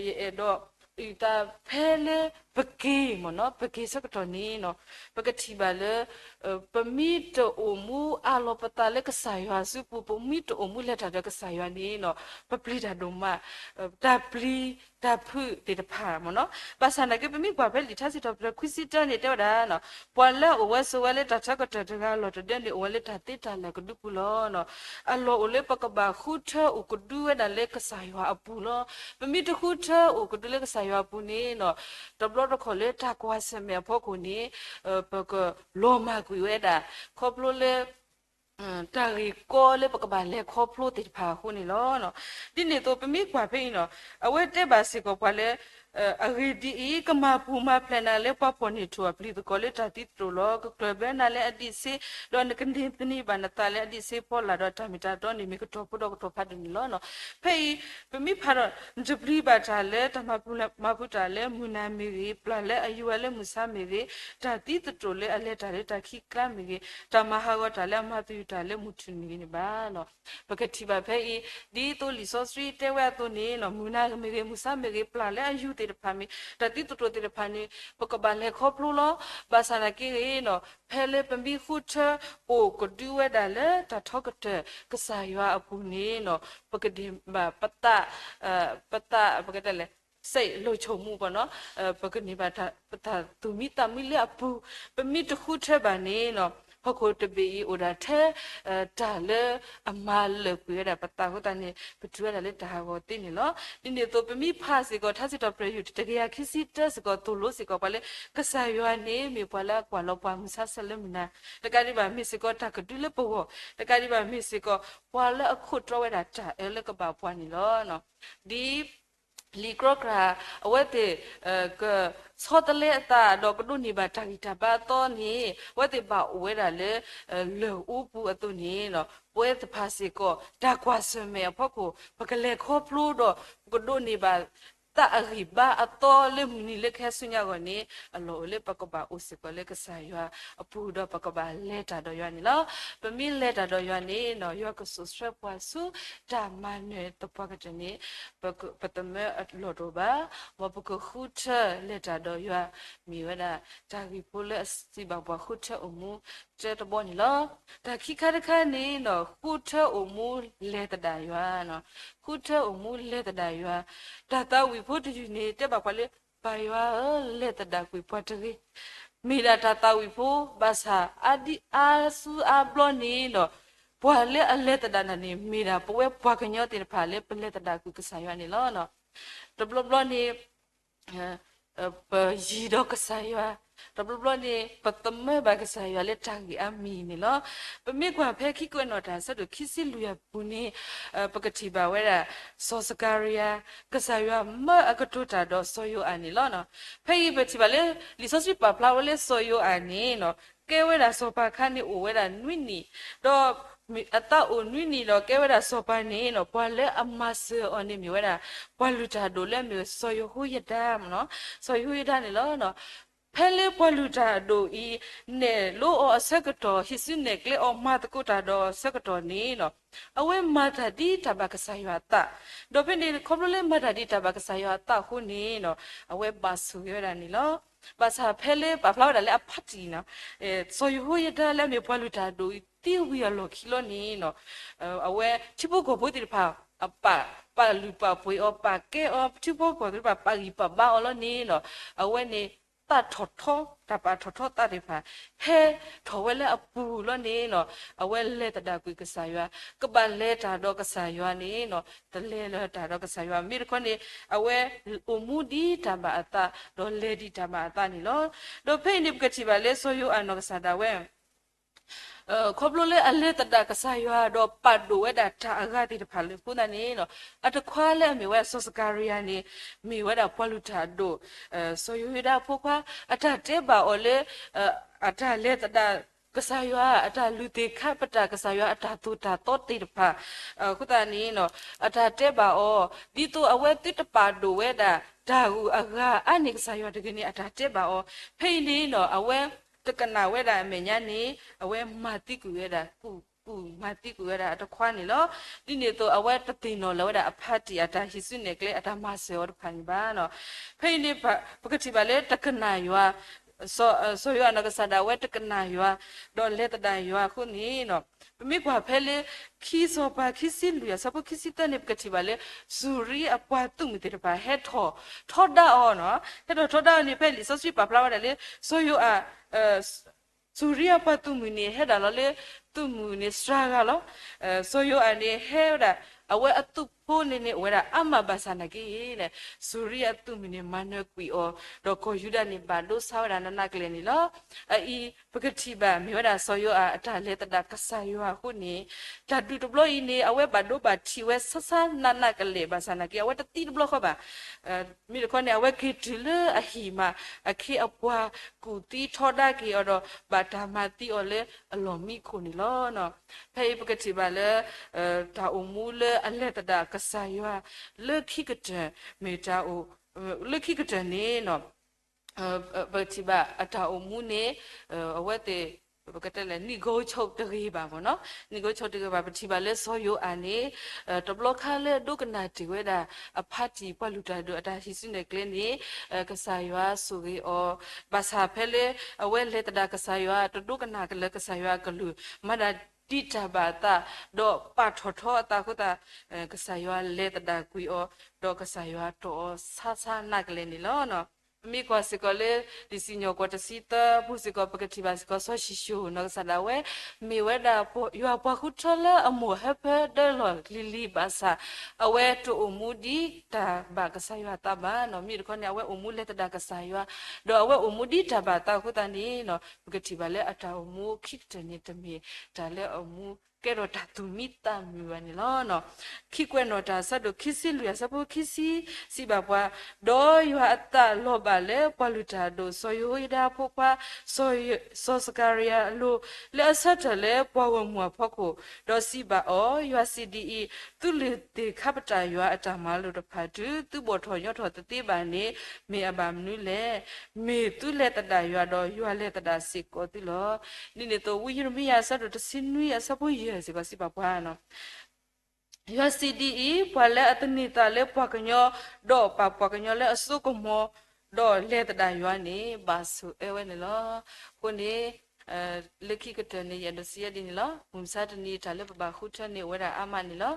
ယအဲၣ်ဒိး အုၣ်သးဖဲလၢပက့ၤမ့ၢ်နီၤ ပက့ၤဆၢကတီၢ်န့ၣ်နီၤ ပကထံၣ်ဘၣ်လၢ ပမ့ၢ်တအိၣ်မူအးလီၤပသးလၢကစၢ်ယွၤအစုပူၤ ပမ့ၢ်တအိၣ်မူလဲၤတၢ်ဒီးကစၢ်ယွၤန့ၣ်နီၤ ပပျံၤတၢ်ဒိၣ်မး တၢ်ပျံၤတၢ်ဖုးသ့ၣ်တဖၣ်မ့ၢ်နီၤ. ဘၣ်ဆၣ်နာ်က့ ပမ့ၢ်ကွၢ်ဖဲလံာ်ထါစံးထီၣ်ပတြၢၤခွံဆံတၢန့ၣ် တဲဝဲဒၣ် ပှၤလၢအအိၣ်ဝဲဆိးဝဲလၢတၢ်ထၢကတၢၢ်တဂၤလီၢ်တဒၢန့ၣ် အိၣ်ဝဲလၢတၢ်သ့တၢ်လၢ်ကဒုပူၤလီၤ. အလီၢ်အိၣ်လၢပကဘၣ်ဃုထၢအိၣ်ကဒုဝဲဒၣ်လၢကစၢ်ယွၤအပူၤလီၤ. ပမ့ၢ်တဃုထၢအိၣ်ကဒုလၢကစၢ်ယွၤအပူၤန့ၣ်နီၤ တဘျီတခီၣ်လၢတၢ်ကွၢ်ဆၢၣ်မဲာ်အဖီခိၣ်န့ၣ် ပကလီၤမၢ်ကွံာ်ဝဲဒၣ် ခီဖျိလၢ တၢ်ဂ့ၢ်ကီလၢပကဘၣ်လဲၤခီဖျိသ့ၣ်တဖၣ်အဃိန့ၣ်လီၤ. ဒ်န့ၣ်အသိး ပမ့ၢ်ကွၢ်ဖဲအံၤနီၤ အဝဲတဲဘၣ်စ့ၢ်ကီးပှၤလၢ အဂ့ၢ်ဒ်အံၤ, ကမၤပူၤမၤဖျဲးနၤလၢပှၤဖှီၣ်န့ၢ်ထူၣ်အပျံၤသကိးလၢတၢ်သံသတြိာ်လီၤ. ကကျၢၢ်ဘၢနၤလၢအဒံးဆှံ, ဒီးနကန့ၢ်သန့ၤဘၣ်နသးလၢအဒံးဆှံဖီလာ်ဒီးတၢ်မ့ၢ်တၢ်တီန့ၣ် မ့ၢ်ကတီၤဖိဒီးကတီၤဖးဒိၣ်န့ၣ်လီၤ. ဖဲအံၤ ပမ့ၢ်ဖးဒီး နတပျံၤဘၣ်တၢ်လၢတၢ်မၤပူၤတၢ်လၢမုၢ်နၤမ့ၢ်ဂ့ၤ, ပျၢ်လၢအယူၤအီၤလၢမုၢ်ဆါမ့ၢ်ဂ့ၤ, တၢ်သံသတြိာ်လၢအလဲၤတၢ်လၢတၢ်ခံးကျါမ့ၢ်ဂ့ၤ, တၢ်မၤဟးဂီၤတၢ်လၢအမၤသယုၢ်တၢ်လၢမုၢ်ထူၣ်မ့ၢ်ဂ့ၤန့ၣ်ဘၣ်. ပကထံၣ်ဘၣ်ဖဲအံၤ ဒ်သိးလံာ်စီဆှံတဲဝဲအသိးန့ၣ် မုၢ်နၤမ့ၢ်ဂ့ၤ မုၢ်ဆါမ့ၢ်ဂ့ၤ, ပျၢ်လၢအယူၤသ့ၣ်တဖၣ်မ့ၢ် တၢ်သံသတြိာ်သ့ၣ်တဖၣ်န့ၣ် ပကဘၣ်လဲၤခီဖျိလီၤ. ဘၣ်ဆၣ်သနာ်က့ဂ့ၤနီၤ ဖဲလၢပမ့ၢ်ဃုထၢအိၣ်ကဒုဝဲဒၣ်လၢတၢ်ထီကတၢၢ်ကစၢ်ယွၤအပူၤန့ၣ်နီၤ ပကန့ၢ်ဘၣ်ပသး ပသး ပကတဲလဲၣ် စဲးလီၤဆိၣ်မူပနီၤ ပကန့ၢ်ဘၣ် ပသးသူၣ်မံသးမုာ်လၢအပူၤ, ပမ့ၢ်တဃုထၢဘၣ်န့ၣ်နီၤ ဟီၣ်ခိၣ်တဘ့ၣ်အံၤအိၣ်ဒၣ်ထဲ တၢ်လၢအမၤလၢာ်ကွံာ်ဝဲဒၣ်ပသးအဃိသတးန့ၣ် ပတုၤဝဲဒၣ်လၢတၢ်ဟးဂီၤသ့န့ၣ်လီၤ. ဒ်န့ၣ်အသိး ပမ့ၢ်ဖးစ့ၢ်ကီး ထါစံးထီၣ်ပတြၢၤ ယူၢ် တကယၤခံဆံတၢစ့ၢ်ကီး သိၣ်လိစ့ၢ်ကီးပှၤလၢ ကစၢ်ယွၤန့ၣ် မ့ၢ်ပှၤလၢအကွၢ်လီၤပှၤမုၢ်ဆါဆၢလၢမုၢ်နၤ, တကးဒံးဘၣ်မ့ၢ်စ့ၢ်ကီးတၢ်ကဒုလၢပဂီၢ်, တကးဒံးဘၣ်မ့ၢ်စ့ၢ်ကီး ပှၤလၢအခိးတြီဝဲဒၣ်တၢ်အၢလၢကဘၣ်ပှၤန့ၣ်လီၤ. ဒ် လံာ်ကြီကြာ် အဝဲသ့ၣ် ကဆီတလဲအသး ဒီးကဒိးန့ၢ်ဘၣ်တၢ်ဂံၢ်တၢ်ဘါအသီန့ၣ် အဝဲသ့ၣ်ဘၣ်အိၣ်ဝဲဒၣ်လၢ လၢၢ်အူပူၤအသိးန့ၣ် ပဝဲသ့ၣ်တဖၣ်စ့ၢ်ကီး တၢ်ကွၢ်ဆၢၣ်မဲာ်အဖီခိၣ် ပကလဲၤခီဖျိဒီး ပကဒိးန့ၢ်ဘၣ် သးအဂံၢ်ဘါအသီလၢမုၢ်နံၤလၢကဟဲဆူညါအဂီၢ်န့ၣ် အလီၢ်အိၣ်လၢပကဘၣ်အိၣ်စ့ၢ်ကီးလၢကစၢ်ယွၤအပူၤ ဒီးပကဘၣ်လဲၤတၢ်ဒီးယွၤန့ၣ်လီၤ. ပမ့ၢ်လဲၤတၢ်ဒီးယွၤန့ၣ် ယွၤကစိာ်ဆှၢပှၤဆူတၢ်မၤနၢၤသပှၢ်ကတၢၢ်န့ၣ် ပသမၢအလီၢ်တအိၣ်ဘၣ်, မ်ပကဃုထၢလဲၤတၢ်ဒီးယွၤ မ့ၢ်ဝဲဒၣ် တၢ်ဂ့ၢ်ဖိလၢအစံးဘၣ်ပှၤ ဃုထၢအိၣ်မူတၢတဘီန့ၣ်လီၤ. တၢ်ခံခါတခါန့ၣ် ဃုထၢအိၣ်မူလဲၤသဒၣ်ယွၤ, ဃုထၢအိၣ်မူလဲၤသဒၣ်ယွၤ, တၢ်သးဝံၣ်ဖိတယုၢ်န့ၣ် တဲဘၣ်ပှၤလၢ ပၢ်ယွၤဧၢ, လဲၤသဒၣ်ကွံာ်ပှၤတဂ့ၤ. မ့ၢ်ဒၣ်တၢ်သးဝံၣ်ဖိ ဘၣ်ဆၣ်အါဒံအါဆူအါဘျီန့ၣ်ဒီး ပှၤလၢအလဲၤသဒၣ်နၤန့ၣ် မ့ၢ်ဒၣ်ပဝဲပှၤကညီသ့ၣ်တဖၣ်လၢပလဲၤသဒၣ်ကွံာ်ကစၢ်ယွၤန့ၣ်လီၤ. တဘျီဘျီန့ၣ် ပယံၤဒီးကစၢ်ယွၤ, တဘျီဘျီန့ၣ် ပသမၢဘၣ်ကစၢ်ယွၤလၢတၢ်ဂ့ၢ်အါမံၤန့ၣ်လီၤ. ပမ့ၢ်ကွၢ်ဖဲခံကွဲးနီၣ်တၢ်အဆၢဒိၣ်ခံဆံလွံၢ်အပူၤန့ၣ် ပကထံၣ်ဘၣ်ဝဲဒၣ် စီၤစကၤရယၤ, ကစၢ်ယွၤမၢအကတိၤတၢ်ဒီးစီၤယိၤအၤန့ၣ်လီၤ. ဖဲအံၤပထံၣ်ဘၣ်လၢ လံာ်စီဆှံပာ်ဖျါဝဲလၢစီၤယိၤအၤန့ၣ် ကဲဝဲဒၣ်စီၤပၤအခါန့ၣ်အိၣ်ဝဲဒၣ်နွံနံၣ်, ဒီးအသးအိၣ်နွံနံၣ်ဒီးကဲဝဲဒၣ်စီၤပၤန့ၣ် ပှၤလၢအမၤစၢၤအီၤန့ၣ်မ့ၢ်ဝဲဒၣ် ပှၤလုၢ်တၢ်အဒိၣ်လၢအမ့ၢ်စီၤယဟိယဒၤ, စီၤယဟိယဒၤန့ၣ်လီၤ. ဖဲလၢပှၤလုၢ်တၢ်အဒိၣ်အံၤ နဲၣ်လိအီၤအဆၢကတီၢ် ဟံးစုနဲၣ်ကျဲအီၤ မၤသကိးတၢ်ဒီးအဆၢကတီၢ်န့ၣ် အဝဲမၤတၢ်ဒ်တၢ်ဘၣ်ကစၢ်ယွၤအသး, ဒီးဖဲန့ၣ် ခီဖျိလၢမၤတၢ်ဒ်တၢ်ဘၣ်ကစၢ်ယွၤအသးအဃိန့ၣ် အဝဲဘၣ်ဆိၣ်ဂ့ၤဝဲဒၣ်န့ၣ်လီၤ. ဘၣ်ဆၣ်ဖဲလၢပာ်ဖျါဝဲဒၣ်လၢအဖါတံၢ်န့ၣ် စီၤယဟိယဒၤလၢအမ့ၢ်ပှၤလုၢ်တၢ်အဒိၣ်အံၤသံဝံၤအလီၢ်ခံလီၤန့ၣ် အဝဲထံဖိကီၢ်ဖိသ့ၣ်တဖၣ် အပာ်ပာ်လုၢ်ပာ်ပှ့ၤအီၤ ပာ်ကဲအီၤ ထံဖိကီၢ်ဖိသ့ၣ်တဖၣ် ပာ်ဂံၢ်ပာ်ဘါအီၤလီၤန့ၣ် အဝဲန့ၣ် သးထီၣ်ထီ တၢ်ပာ်ထီၣ်ထီသးသ့ၣ်တဖၣ် ဟဲထီၣ်ဝဲလၢအပူၤလီၤန့ၣ် အဝဲလဲၤသဒၣ်ကွံာ်ကစၢ်ယွၤ, ကဘၣ်လဲၤတၢ်ဒီးကစၢ်ယွၤန့ၣ် တလဲၤလၢၤတၢ်ဒီးကစၢ်ယွၤ မ့ၢ်တခီန့ၣ် အဝဲအိၣ်မူဒ်တၢ်ဘၣ်အသး ဒီးလဲၤဒ်တၢ်ဘၣ်အသးန့ၣ်လီၤ. ဒီးဖဲအံၤန့ၣ် ပကထံၣ်ဘၣ်လၢစီၤယိၤအၤနီၢ်ကစၢ်ဒၣ်ဝဲ ခီဖျိလၢအလဲၤသဒၣ်ကစၢ်ယွၤဒီးပာ်ဒိၣ်ဝဲဒၣ်တၢ်အဂၤသ့ၣ်တဖၣ်လၢအဃိသတးန့ၣ် အတခွါလၢအမ့ၢ်ဝဲဒၣ်စီၤစကၤရယၤန့ၣ် မ့ၢ်ဝဲဒၣ်ပှၤလုၢ်တၢ်အဒိၣ် စီၤယဟိယဒၤအဖိခွါ အတၢ်တဲဘၣ်အီၤလၢ အတၢ်လဲၤသဒၣ်ကစၢ်ယွၤ အတၢ်လုၢ်သ့ၣ်ခါပတာ်ကစၢ်ယွၤအတၢ်သိၣ်တၢ်သီသ့ၣ်တဖၣ် အဃိသတးန့ၣ် အတၢ်တဲဘၣ်အီၤ ဒ်သိးအဝဲသုတပာ်ဒိၣ်ဝဲဒၣ် တၢ်ဂုၤအဂၤအါန့ၢ်ကစၢ်ယွၤတဂ့ၤန့ၣ် အတၢ်တဲဘၣ်အီၤ ဖဲအံၤန့ၣ် အဝဲတကနၣ်ဝဲဒၣ်အမဲာ်ညါန့ၣ် အဝဲမၤသံကွံာ်ဝဲဒၣ် ကူၣ် ကူၣ်မၤသံကွံာ်ဝဲဒၣ်အတခွါန့ၣ်လီၤ. ဒ်န့ၣ်အသိးအဝဲတသ့ၣ်နီၣ်လၢၤဝဲဒၣ်အဖါတံၢ်အတၢ်ဟံးစုနဲၣ်ကျဲအတၢ်မၤစၢၤအီၤတဖၣ်န့ၣ်ဘၣ်. ဖဲအံၤန့ၣ် ပကထံၣ်ဘၣ်လၢတကနၣ်ယွၤ စီၤယိၤအၤနီၢ်ကစၢ်ဒၣ်ဝဲတကနၣ်ယွၤ ဒီးလဲၤသဒၣ်ယွၤအဃိန့ၣ် ပမ့ၢ်ကွၢ်ဖဲလၢ ခံစီၤပၤခံဆံလွံၢ်အဆၢဖိခံဆံသၢန့ၣ် ပကထံၣ်ဘၣ်လၢ စူၤရံအပှၤသုးမုၢ်သ့ၣ်တဖၣ် ဟဲထီၣ်ထီဒါအီၤန့ၣ် ဟဲထီၣ်ထီဒါအီၤန့ၣ် ဖဲလံာ်စီဆှံပာ်ဖျါဝဲဒၣ်လၢ စီၤယိၤအၤ စူၤရံအပှၤသုးမုၢ်န့ၣ် ဟဲဒၣ်လီၤလၢ သုးမုၢ်န့ၣ်စှၤဂၤလီၤ. စီၤယိၤအၤန့ၣ်ဟဲဝဲဒၣ် အဝဲအသုးဖိန့ၣ်န့ၣ် အိၣ်ဝဲဒၣ်အါမးဘၣ်ဆၣ်နာ်က့ စူၤရံအသုးမုၢ်န့ၣ် မၤနၢၤကွံာ်အီၤ ဒီးကီၢ်ယူဒၤန့ၣ် ဘၣ်ဒိဆါဝဲဒၣ်နးနးကလဲာ်န့ၣ်လီၤ. အအံၤ ပကထံၣ်ဘၣ်မ့ၢ်ဝဲဒၣ်စီၤယိၤအၤအတၢ်လဲၤသဒၣ်ကစၢ်ယွၤအဃိန့ၣ် တၢ်ဒုးတဘျီအံၤန့ၣ် အဝဲဘၣ်ဒိဘၣ်ထံးဝဲဆါဆါနးနးကလဲာ်ဘၣ်ဆၣ်နာ်က့ အဝဲတသံတဘျီဃီဘၣ်. မ့ၢ်တခီန့ၣ် အဝဲက့ၤတုၤလၢအဟံၣ်မး အခ့အပှၤကူၣ်သံထီဒါက့ၤအီၤဒီး ဘၣ်တၢ်မၤသံအီၤလၢအလီၢ်မံခိၣ်န့ၣ်လီၤ. ဖဲအံၤပကထံၣ်ဘၣ်လၢ တၢ်အိၣ်မူလၢအလဲၤသဒၣ်ကစၢ်ယွၤ လၢခံကတၢၢ် မ့ၢ်တၢ်အိၣ် လၢခံကတၢၢ်န့ၣ် ပထံၣ်ဘၣ်အတၢ်အိၣ်မူန့ၣ် အဝဲသ့ၣ် ပကတဲလဲၣ် နံၣ်ကိဆိးတဂ့ၤဘၣ်မ့ၢ်နီၤ, နံၣ်ကိဆိးတဂ့ၤဘၣ် ပထံၣ်ဘၣ်လၢစီၤယိၤအၤန့ၣ် တဘျီခါလၢအဒိကနၣ်တ့ၢ်ဝဲဒၣ် အဖါတံၢ်ပှၤလုၢ်တၢ်ဒိၣ်အတၢ်ဟံးစုနဲၣ်ကျဲန့ၣ် ကစၢ်ယွၤဆိၣ်ဂ့ၤအီၤ, ဘၣ်ဆၣ်ဖဲလၢ အဝဲလဲၤသဒၣ်ကစၢ်ယွၤ တဒိကနၣ်ကလၢကစၢ်ယွၤအကလုၢ် မၤဒၣ်ဒ်တၢ်ဘၣ်အသး ဒီးပာ်ထီၣ်ထီအသးအဃိသတး ကစၢ်ယွၤလဲၤသဒၣ်ကွံာ်အီၤ ဒီးကစၢ်ယွၤတီၢ်အီၤဆါဆါနးကလဲာ်န့ၣ်လီၤ. မ့ၢ်ကွၢ်စ့ၢ်ကီးလၢ လံာ်စံၣ်ညီၣ်ကွီၢ်တဆံသၢပူၤစ့ၢ်ကီး ပကထံၣ်ဘၣ်စ့ၢ်ကီးစီၤၡံၣ်ၡိၣ်နီၢ်ကစၢ်ဒၣ်ဝဲ မ့ၢ်ဝဲဒၣ်ပှၤယွၤပှၤဃုထၢလၢအမိၢ်ဟၢဖၢဒၢလီၢ်လံၤလံၤဘၣ်ဆၣ် အဝဲတအိၣ်မူဒ်တၢ်ဘၣ်ကစၢ်ယွၤအသးဘၣ်နီၤ. မ့ၢ်တခီန့ၣ် အဝဲအိၣ်မူလဲၤသဒၣ်ကစၢ်ယွၤ ဒီးအဝဲအိၣ်မူဒ်တၢ်ဘၣ်အသးအဃိသတးန့ၣ်နီၤ ပကထံၣ်ဘၣ်လၢအတၢ်အိၣ်မူခံကတၢၢ်န့ၣ် တမ့ၢ်တၢ်လၢအအိၣ်မူကဲထီၣ်တၢ်သူၣ်မံသးမုာ်ဘၣ်န့ၣ်လီၤ. ခံကွဲးနီၣ်တၢ်အဆၢဒိၣ်ခံဆံလွံၢ်အဆၢဖိခံဆံ စံးဘၣ်ပှၤ, ဒီးယွၤအသးလီၤဘၣ်လၢပှၤလုၢ်တၢ်အဒိၣ် စီၤယဟိယဒၤအဖိခွါ စီၤစကၤရယၤအလိၤ လၢအဆၢထၢၣ်လၢပှၤဂီၢ်မုၢ်အဖီခိၣ်, ဒီးစံးဘၣ်အီၤ, ယွၤစံးဒ်အံၤ, သုလုၢ်သ့ၣ်ခါပတာ်ယွၤအတၢ်မၤလိာ်တဖၣ် တုၤသုဘီၣ်ထီၣ်ညီထီၣ်တသ့ဘၣ်န့ၣ် မ့ၢ်အဘၣ်မနုၤလဲၣ်. မ့ၢ်သုလဲၤသဒၣ်ယွၤဒီး ယွၤလဲၤသဒၣ်စ့ၢ်ကီးသုလီၤ. ဒ်န့ၣ်အသိး ဝံယံးရမံယၤအဆၢဒိၣ်တဆံနွံအဆၢဖိယဲၢ်စ့ၢ်ကီးစံးဘၣ်ပှၤ ယွၤစံးဒ်အံၤ, ပှၤလၢအသန့ၤသးလၢပှၤကညီ, ဒီးပာ်ပှၤကညီလၢအစိကမီၤ, ဒီးလဲၤသဒၣ်ယွၤန့ၣ် ဘၣ်ဆိၣ်အၢဝဲန့ၣ်လီၤ. အဃိန့ၣ် လၢခံကတၢၢ်န့ၣ် ယအဲၣ်ဒိးစံးယဲဒ်န့ၣ်လီၤ. မုၢ်မဆါတနံၤတၢ်လၢပဘၣ်ဃုထၢန့ၣ် အိၣ်ဝဲဒၣ်အါမးန့ၣ်လီၤ.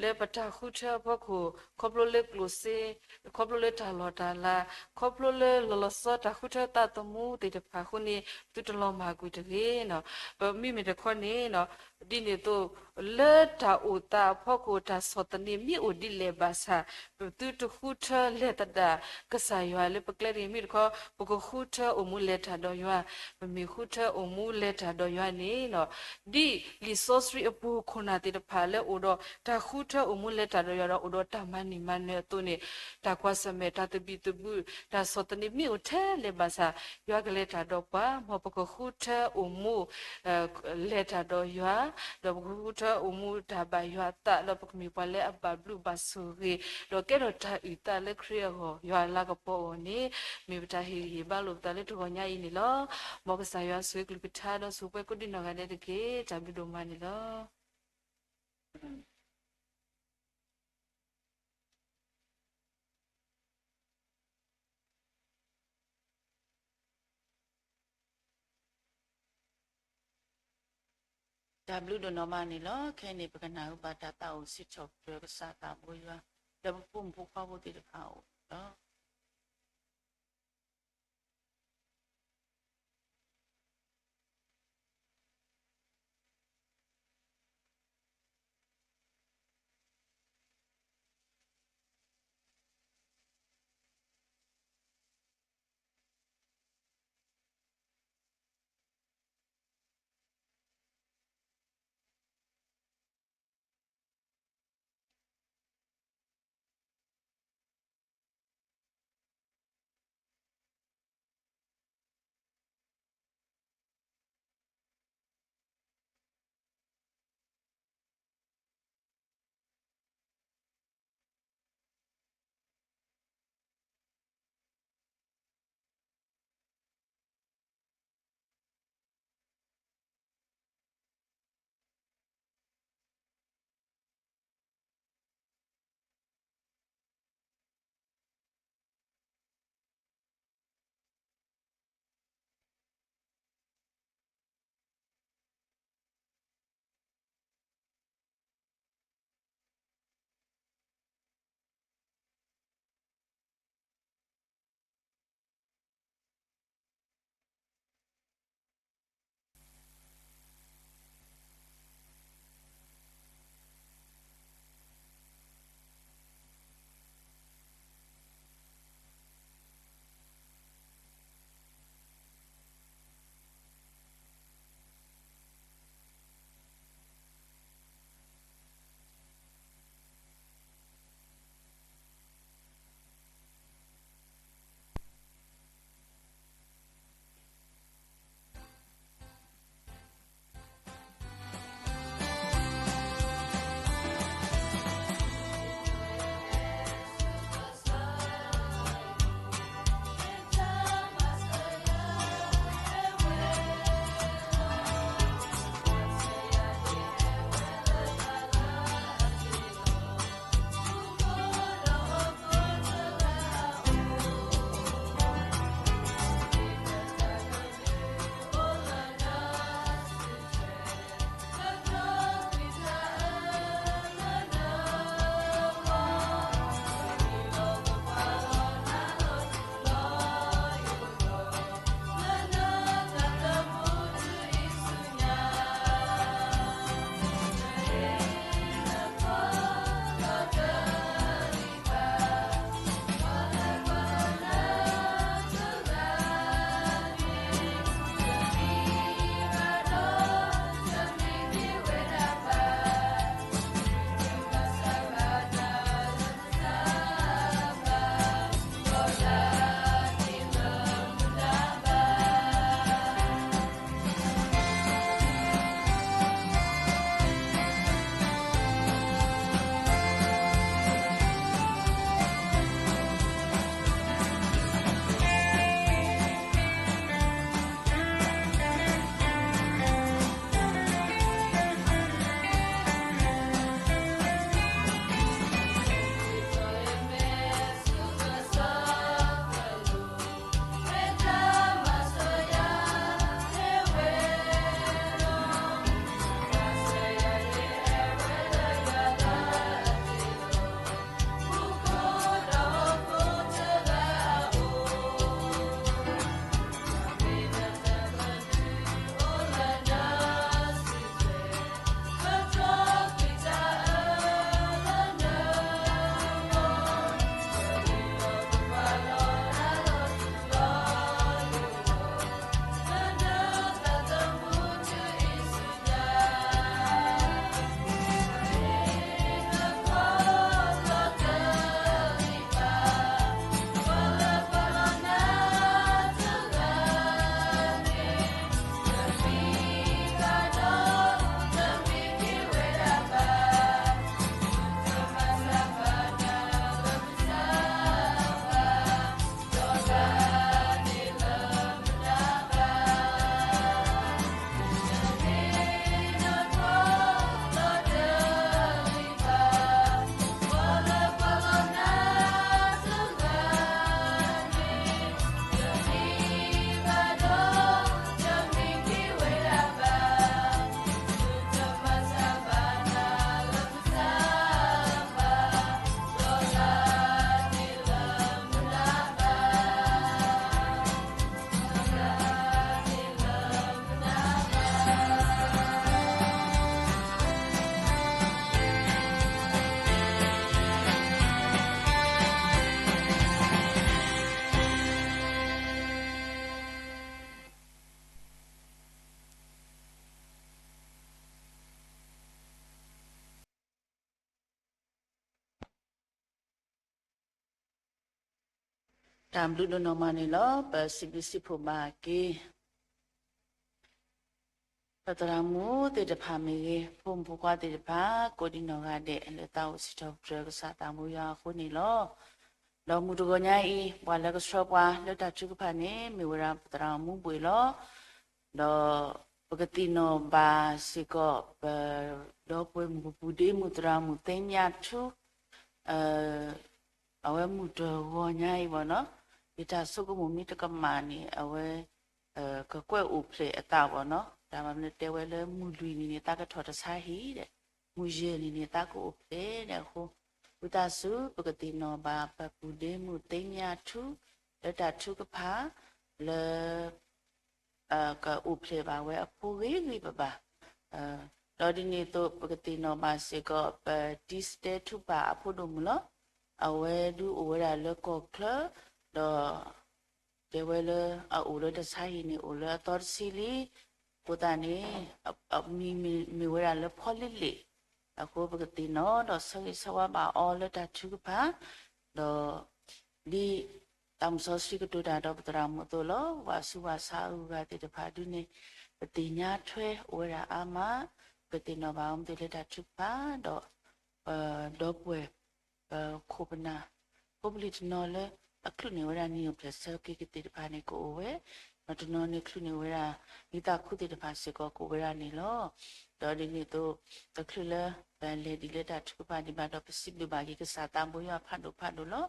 လၢပတၢ်ဃုထၢအဖီခိၣ် ခီဖျိလၢကျိၣ်စ့, ခီဖျိလၢတၢ်လီၢ်တၢ်လၤ, ခီဖျိလၢလီၤလီၤဆီဆီတၢ်ဃုထၢသးသမူသ့ၣ်တဖၣ်အဃိန့ၣ် သုတလီၤမၢ်ကွံာ်တဂ့ၤနီၤ. ပမ့မ့ၢ်တခီန့ၣ် ဒ်န့ၣ်အသိး လၢတၢ်အိၣ်သးအဖီခိၣ် တၢ်ဆီၣ်သနံးမ့ၢ်အိၣ်ဒ်လဲၣ်ဘၣ်ဆၣ် ပသုတဃုထၢလဲၤသဒၣ်ကစၢ်ယွၤလၢပကျဲတဂ့ၤ. မ့ၢ်တခီ ပကဃုထၢအိၣ်မူလဲၤတၢ်ဒီးယွၤ, ပမ့ၢ်ဃုထၢအိၣ်မူလဲၤတၢ်ဒီးယွၤန့ၣ် ဒ်လံာ်စီဆှံအပူၤခိၣ်နၢ်သ့ၣ်တဖၣ်လၢအိၣ်ဒီးတၢ်ဃုထၢအိၣ်မူလဲၤတၢ်ဒီးယွၤဒီးအိၣ်ဒီးတၢ်မၤန့ၢ်မၤနၢၤအသိးန့ၣ် တၢ်ကွၢ်ဆၢၣ်မဲာ် တၢ်သဘံၣ်သဘုၣ် တၢ်ဆီၣ်သနံးမ့ၢ်အိၣ်ထဲလဲၣ်ဘၣ်ဆၣ် ယွၤကလဲၤတၢ်ဒီးပှၤ မ်ပကဃုထၢအိၣ်မူ လဲၤတၢ်ဒီးယွၤ, ဒီးပကဃုထၢအိၣ်မူတၢ်ဘၣ်ယွၤအသး ဒီးပကမ့ၢ်ပှၤလၢအဘၣ်ဘျုးဘၣ်ဆိၣ်ဂ့ၤ, ဒီးကဲထီၣ်တၢ်အုၣ်သးလၢခရံာ်အဂီၢ် ယွၤအလၤကပီၤအဂီၢ်န့ၣ် မ့ၢ်ပတၢ်ဟ့ၣ်ဂံၢ်ဟ့ၣ်ဘါလိာ်ပသးလၢတဂီၤညါအံၤန့ၣ်လီၤ. မ်ကစၢ်ယွၤဆိၣ်ဂ့ၤကလုၢ်ကထါဒီးဆိၣ်ပှဲၤကိးဒံနီၢ်ဂၤဒဲးတက့ၢ်. တၢ်ဘျုးဒိၣ်မးန့ၣ်လီၤ. တၢ်ဘျုးဒိၣ်နီၢ်မးန့ၣ်လီၤ. ခဲအံၤန့ၣ် ပကနၢ်ဟူဘၣ်တၢ်သးအိၣ်စံးထီၣ်ပတြၢၤကစၢ်သးဘိယွၤ လၢပဖိမုၣ်ဖိခွါဖိသ့ၣ်တဖၣ်အအိၣ်န့ၣ်လီၤ. တၢ်ဘျုးဒိၣ်နီၢ်မးန့ၣ်လီၤ. ပစံးဘျုးစံးဖှိၣ်ဘၣ်က့ၤ ပသရၣ်မုၣ်သ့ၣ်တဖၣ်မ့ၢ်ဂ့ၤ, ဖိမုၣ်ဖိခွါသ့ၣ်တဖၣ် ကိးဒံနီၢ်ဂၤဒဲး လၢသးအိၣ်စံးထီၣ်ပတြၢၤကစၢ်သးဘိယွၤအဃိန့ၣ်လီၤ. ဒီးမုၢ်တဂီၤညါအံၤ ပှၤလၢကဆှၢပှၤလၢတၢ်ထုကဖၣ်န့ၣ် မ့ၢ်ဝဲဒၣ်ပသရၣ်မုၣ်ဘှ့ၣ်လီၤ. ဒီးပကသ့ၣ်နီၣ်ဘၣ်စ့ၢ်ကီး ပဒီပုၢ်ဝဲၢ်မုၣ်ပူၤဒ့မုၣ်သရၣ်မုၣ်သ့မၠၣ်ထူ အဝဲမုၢ်တဂီၤညါအံၤဘၣ်နီၤ, ယတၢ်ဆိကမိၣ်မ့ၢ်တကမၣ်န့ၣ် အဝဲ ကကွဲၢ်အိၣ်ဖျဲၣ်အသးဘၣ်နီၤ, တၢ်မၤမနုၤတဲဝဲလၢမုၢ်လွံၢ်နံၤန့ၣ် သးကထီၣ်တဆါဟံၣ်ဒီး မုၢ်ယဲၢ်နံၤန့ၣ် သးကအိၣ်ဖျဲၣ်ဒီးအဃိ, ဝံသးစူၤ ပကသ့ၣ်နီၣ်ဘၣ် ပပူၤဒ့မုၣ်သ့မၠၣ်ထူ လၢတၢ်ထုကဖၣ် လၢ ကအိၣ်ဖျဲၣ်ဘၣ်ဝဲအဖိဂ့ၤဂ့ၤဘၣ်ဘၣ်. ဒီးဒ်န့ၣ်အသိး ပကသ့ၣ်နီၣ်ဘၣ်စ့ၢ်ကီး ပတံစတဲထူပၢ်အဖိဒိၣ်မုၣ်လီၤ. အဝဲဒုးအိၣ်ဝဲဒၣ်လၢကီၢ်ချၢ, ဒီး တဲဝဲလၢအအိၣ်လၢတဆါဟံၣ်န့ၣ် အိၣ်လၢအသီတဆံလံ. အဃိသတးန့ၣ် မံၤမ့ၢ်ဝဲဒၣ်လၢဖီလ့လ့ၣ်. အဃိပကသ့ၣ်နီၣ်ဒီးဆၢဂ့ၤဆၢဝါဘၣ်အီၤလၢတၢ်ထုကဖၣ်, ဒီး ဒ်သးမုၣ်စီဆှံကတိၤတၢ်ဒီးပသရၣ်မုၣ်အသိးလီၤ. ပှၤဆူးပှၤဆါအဂုၤအဂၤသ့ၣ်တဖၣ်ဒုးန့ၣ် ပသ့ၣ်ညါထွဲအိၣ်ဝဲဒၣ်အါမး, ပကသ့ၣ်နီၣ်ဘၣ်အီၤမ့ၢ်သ့ၣ်လၢတၢ်ထုကဖၣ်, ဒီး ဒီပုၢ်ဝဲၢ် ပခိၣ်ပနၢ် ဖိပလံၤတနီၤလၢအချုးန့ၢ်ဝဲဒၣ်နံၣ်အိၣ်ဖျဲၣ်ဆၢက့ၤကသ့ၣ်တဖၣ်န့ၣ် ကအိၣ်ဝဲ, ဒီးတနီၤန့ၣ်ချုးန့ၢ်ဝဲဒၣ် နံၣ်သးခူသ့ၣ်တဖၣ်စ့ၢ်ကီးကအိၣ်ဝဲဒၣ်န့ၣ်လီၤ. ဒီးဒ်န့ၣ်အသိး တချုးလၢပလဲၤဒ်လၢတၢ်ထုကဖၣ်ဒံးဘၣ်ဒီး ပစံးဘျုးဘၣ်က့ၤကစၢ်သးဘိယွၤဖးဒိၣ်ဖးဒိၣ်လီၤ.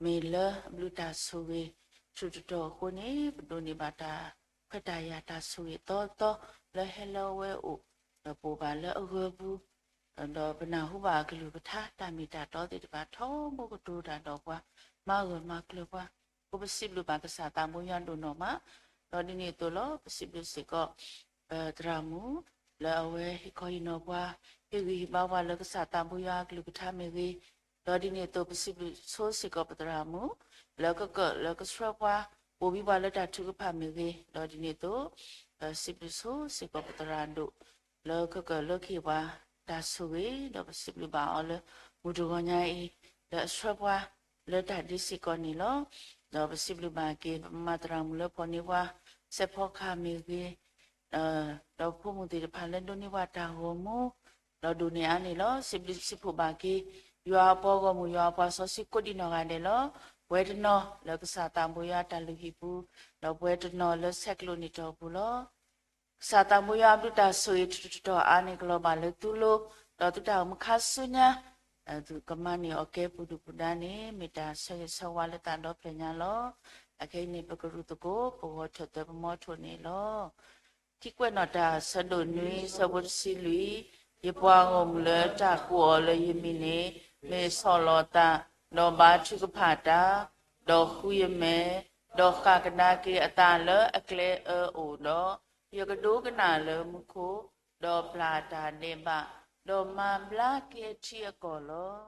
မ့ၢ်လၢအဘျုးတၢ်ဆိၣ်ဂ့ၤ ဆူၣ်တတီၤအဃိန့ၣ် ပဒိးန့ၢ်ဘၣ်တၢ်ခွဲးတၢ်ယာ်တၢ်ဆိၣ်ဂ့ၤအသီသီ လၢဟဲလၢအဝဲအိၣ်, ဒီးပအိၣ်ဘၣ်လၢအဂၢၤပူၤ ဒီးပနၢ်ဟူဘၣ်အကလုၢ်ကထါ တၢ်မ့ၢ်တၢ်တီသ့ၣ်တဖၣ် ထီဘိကတိၤတၢ်ဒီးပှၤ, မၤဂၢၢ်မၤကျၢၤပှၤ, အဃိပစံးဘျုးဘၣ်ကစၢ်သးဘိယွၤဒိၣ်နီၢ်မး, ဒီးဒ်န့ၣ်အသိးလီၤ ပစံးဘျုးစ့ၢ်ကီး ပသရၣ်မုၣ် လၢအဝဲဟ့ၣ်ခီဟ့ၣ်နီၤပှၤ, ဟ့ၣ်ဂံၢ်ဟ့ၣ်ဘါပှၤလၢကစၢ်သးဘိယွၤအကလုၢ်ကထါမ့ၢ်ဂ့ၤ, ဒီးဒ်န့ၣ်အသိး ပစံးဘျုးဆိစ့ၢ်ကီးပသရၣ်မုၣ် လၢကကၢၣ်လၢကဆှၢပှၤ အိၣ်ဘံပှၤလၢတၢ်ထုကဖၣ်မ့ၢ်ဂ့ၤ, ဒီးဒ်န့ၣ်အသိး ပစံးဘျုးဆိစ့ၢ်ကီးပသရၣ်ဒိၣ် လၢကကၢၣ်လၢကဟ့ၣ်ပှၤတၢ်ဆိၣ်ဂ့ၤ, ဒီးပစံးဘျုးဘၣ်အီၤလၢ မုၢ်တဂီၤညါအံၤ လၢအဆှၢပှၤလၢတၢ်ဒ့စ့ၢ်ကီးန့ၣ်လီၤ. ဒီးပစံးဘျုးဘၣ်က့ၤ ပမၤသရၣ်မုၣ်လၢဖီၣ်န့ၢ်ပှၤ စဲးဖီကဟၣ်မ့ၢ်ဂ့ၤ, ဒီးဖိမုၣ်သ့ၣ်တဖၣ်လၢဒိးန့ၢ်ပှၤတၢ်ဂီၤမူ ဒီးဒိၣ်န့ၢ်အါန့ၣ်လီၤ. စံးဘျုးစံးဖှိၣ်ဘၣ်က့ၤ ယွၤအပှၤဂီၢ်မုၢ် ယွၤအပှၤစီဆှံကိးဒံနီၢ်ဂၤဒဲးလီၤ. ပဝဲတနီၤလၢကစၢ်သးဘိယွၤအတၢ်လုၢ်ဟံၣ်ပူၤ, ဒီးပဝဲတနီၤလၢဆဲးကျိးနံၣ်ထီၣ်ပူၤလီၤ. ကစၢ်သးဘိယွၤအဘျုးတၢ်ဆိၣ်ဂ့ၤထူးထူးတီၤတီၤအါန့ၣ် ကလီၤဘၣ်လၢသုလိၤ, ဒီးသုတၢ်အိၣ်မူခါဆူညါ သုကမၤန့ၢ်အီၤကဲပူၤဒုၣ်ပူၤဒါန့ၣ် မ့ၢ်တၢ်ဆၢဂ့ၤဆၢဝါလၢသးဒီဖျၢၣ်ညါလီၤ. အခဲအံၤန့ၣ် ပကရူၢ်သကိး ပဂီၤထၢၣ်သၢပမီထိၣ်န့ၣ်လီၤ. ထံကွဲးနီၣ်တၢ် ဆၢဒိၣ်နွံ ဆၢဖိတဆံလွံၢ်, ယပှၤဂီၢ်မုၢ်လၢတၢ်ကူၣ်အီၤလၢယမံၤန့ၣ် မ့ၢ်ဆီၣ်လီၤသး, ဒီးဘါထုကဖၣ်တၢ်, ဒီးဃုယမဲာ်, ဒီးဃၣ်ကဒါက့ၤအသးလၢအကျဲအၢအိၣ်ဒီး, ယကဒိကနၣ်လၢမူခိၣ်, ဒီးပျၢ်တၢ်ဒဲးဘး, ဒီးမၤဘျါက့ၤအထံအကီၢ်လီၤ.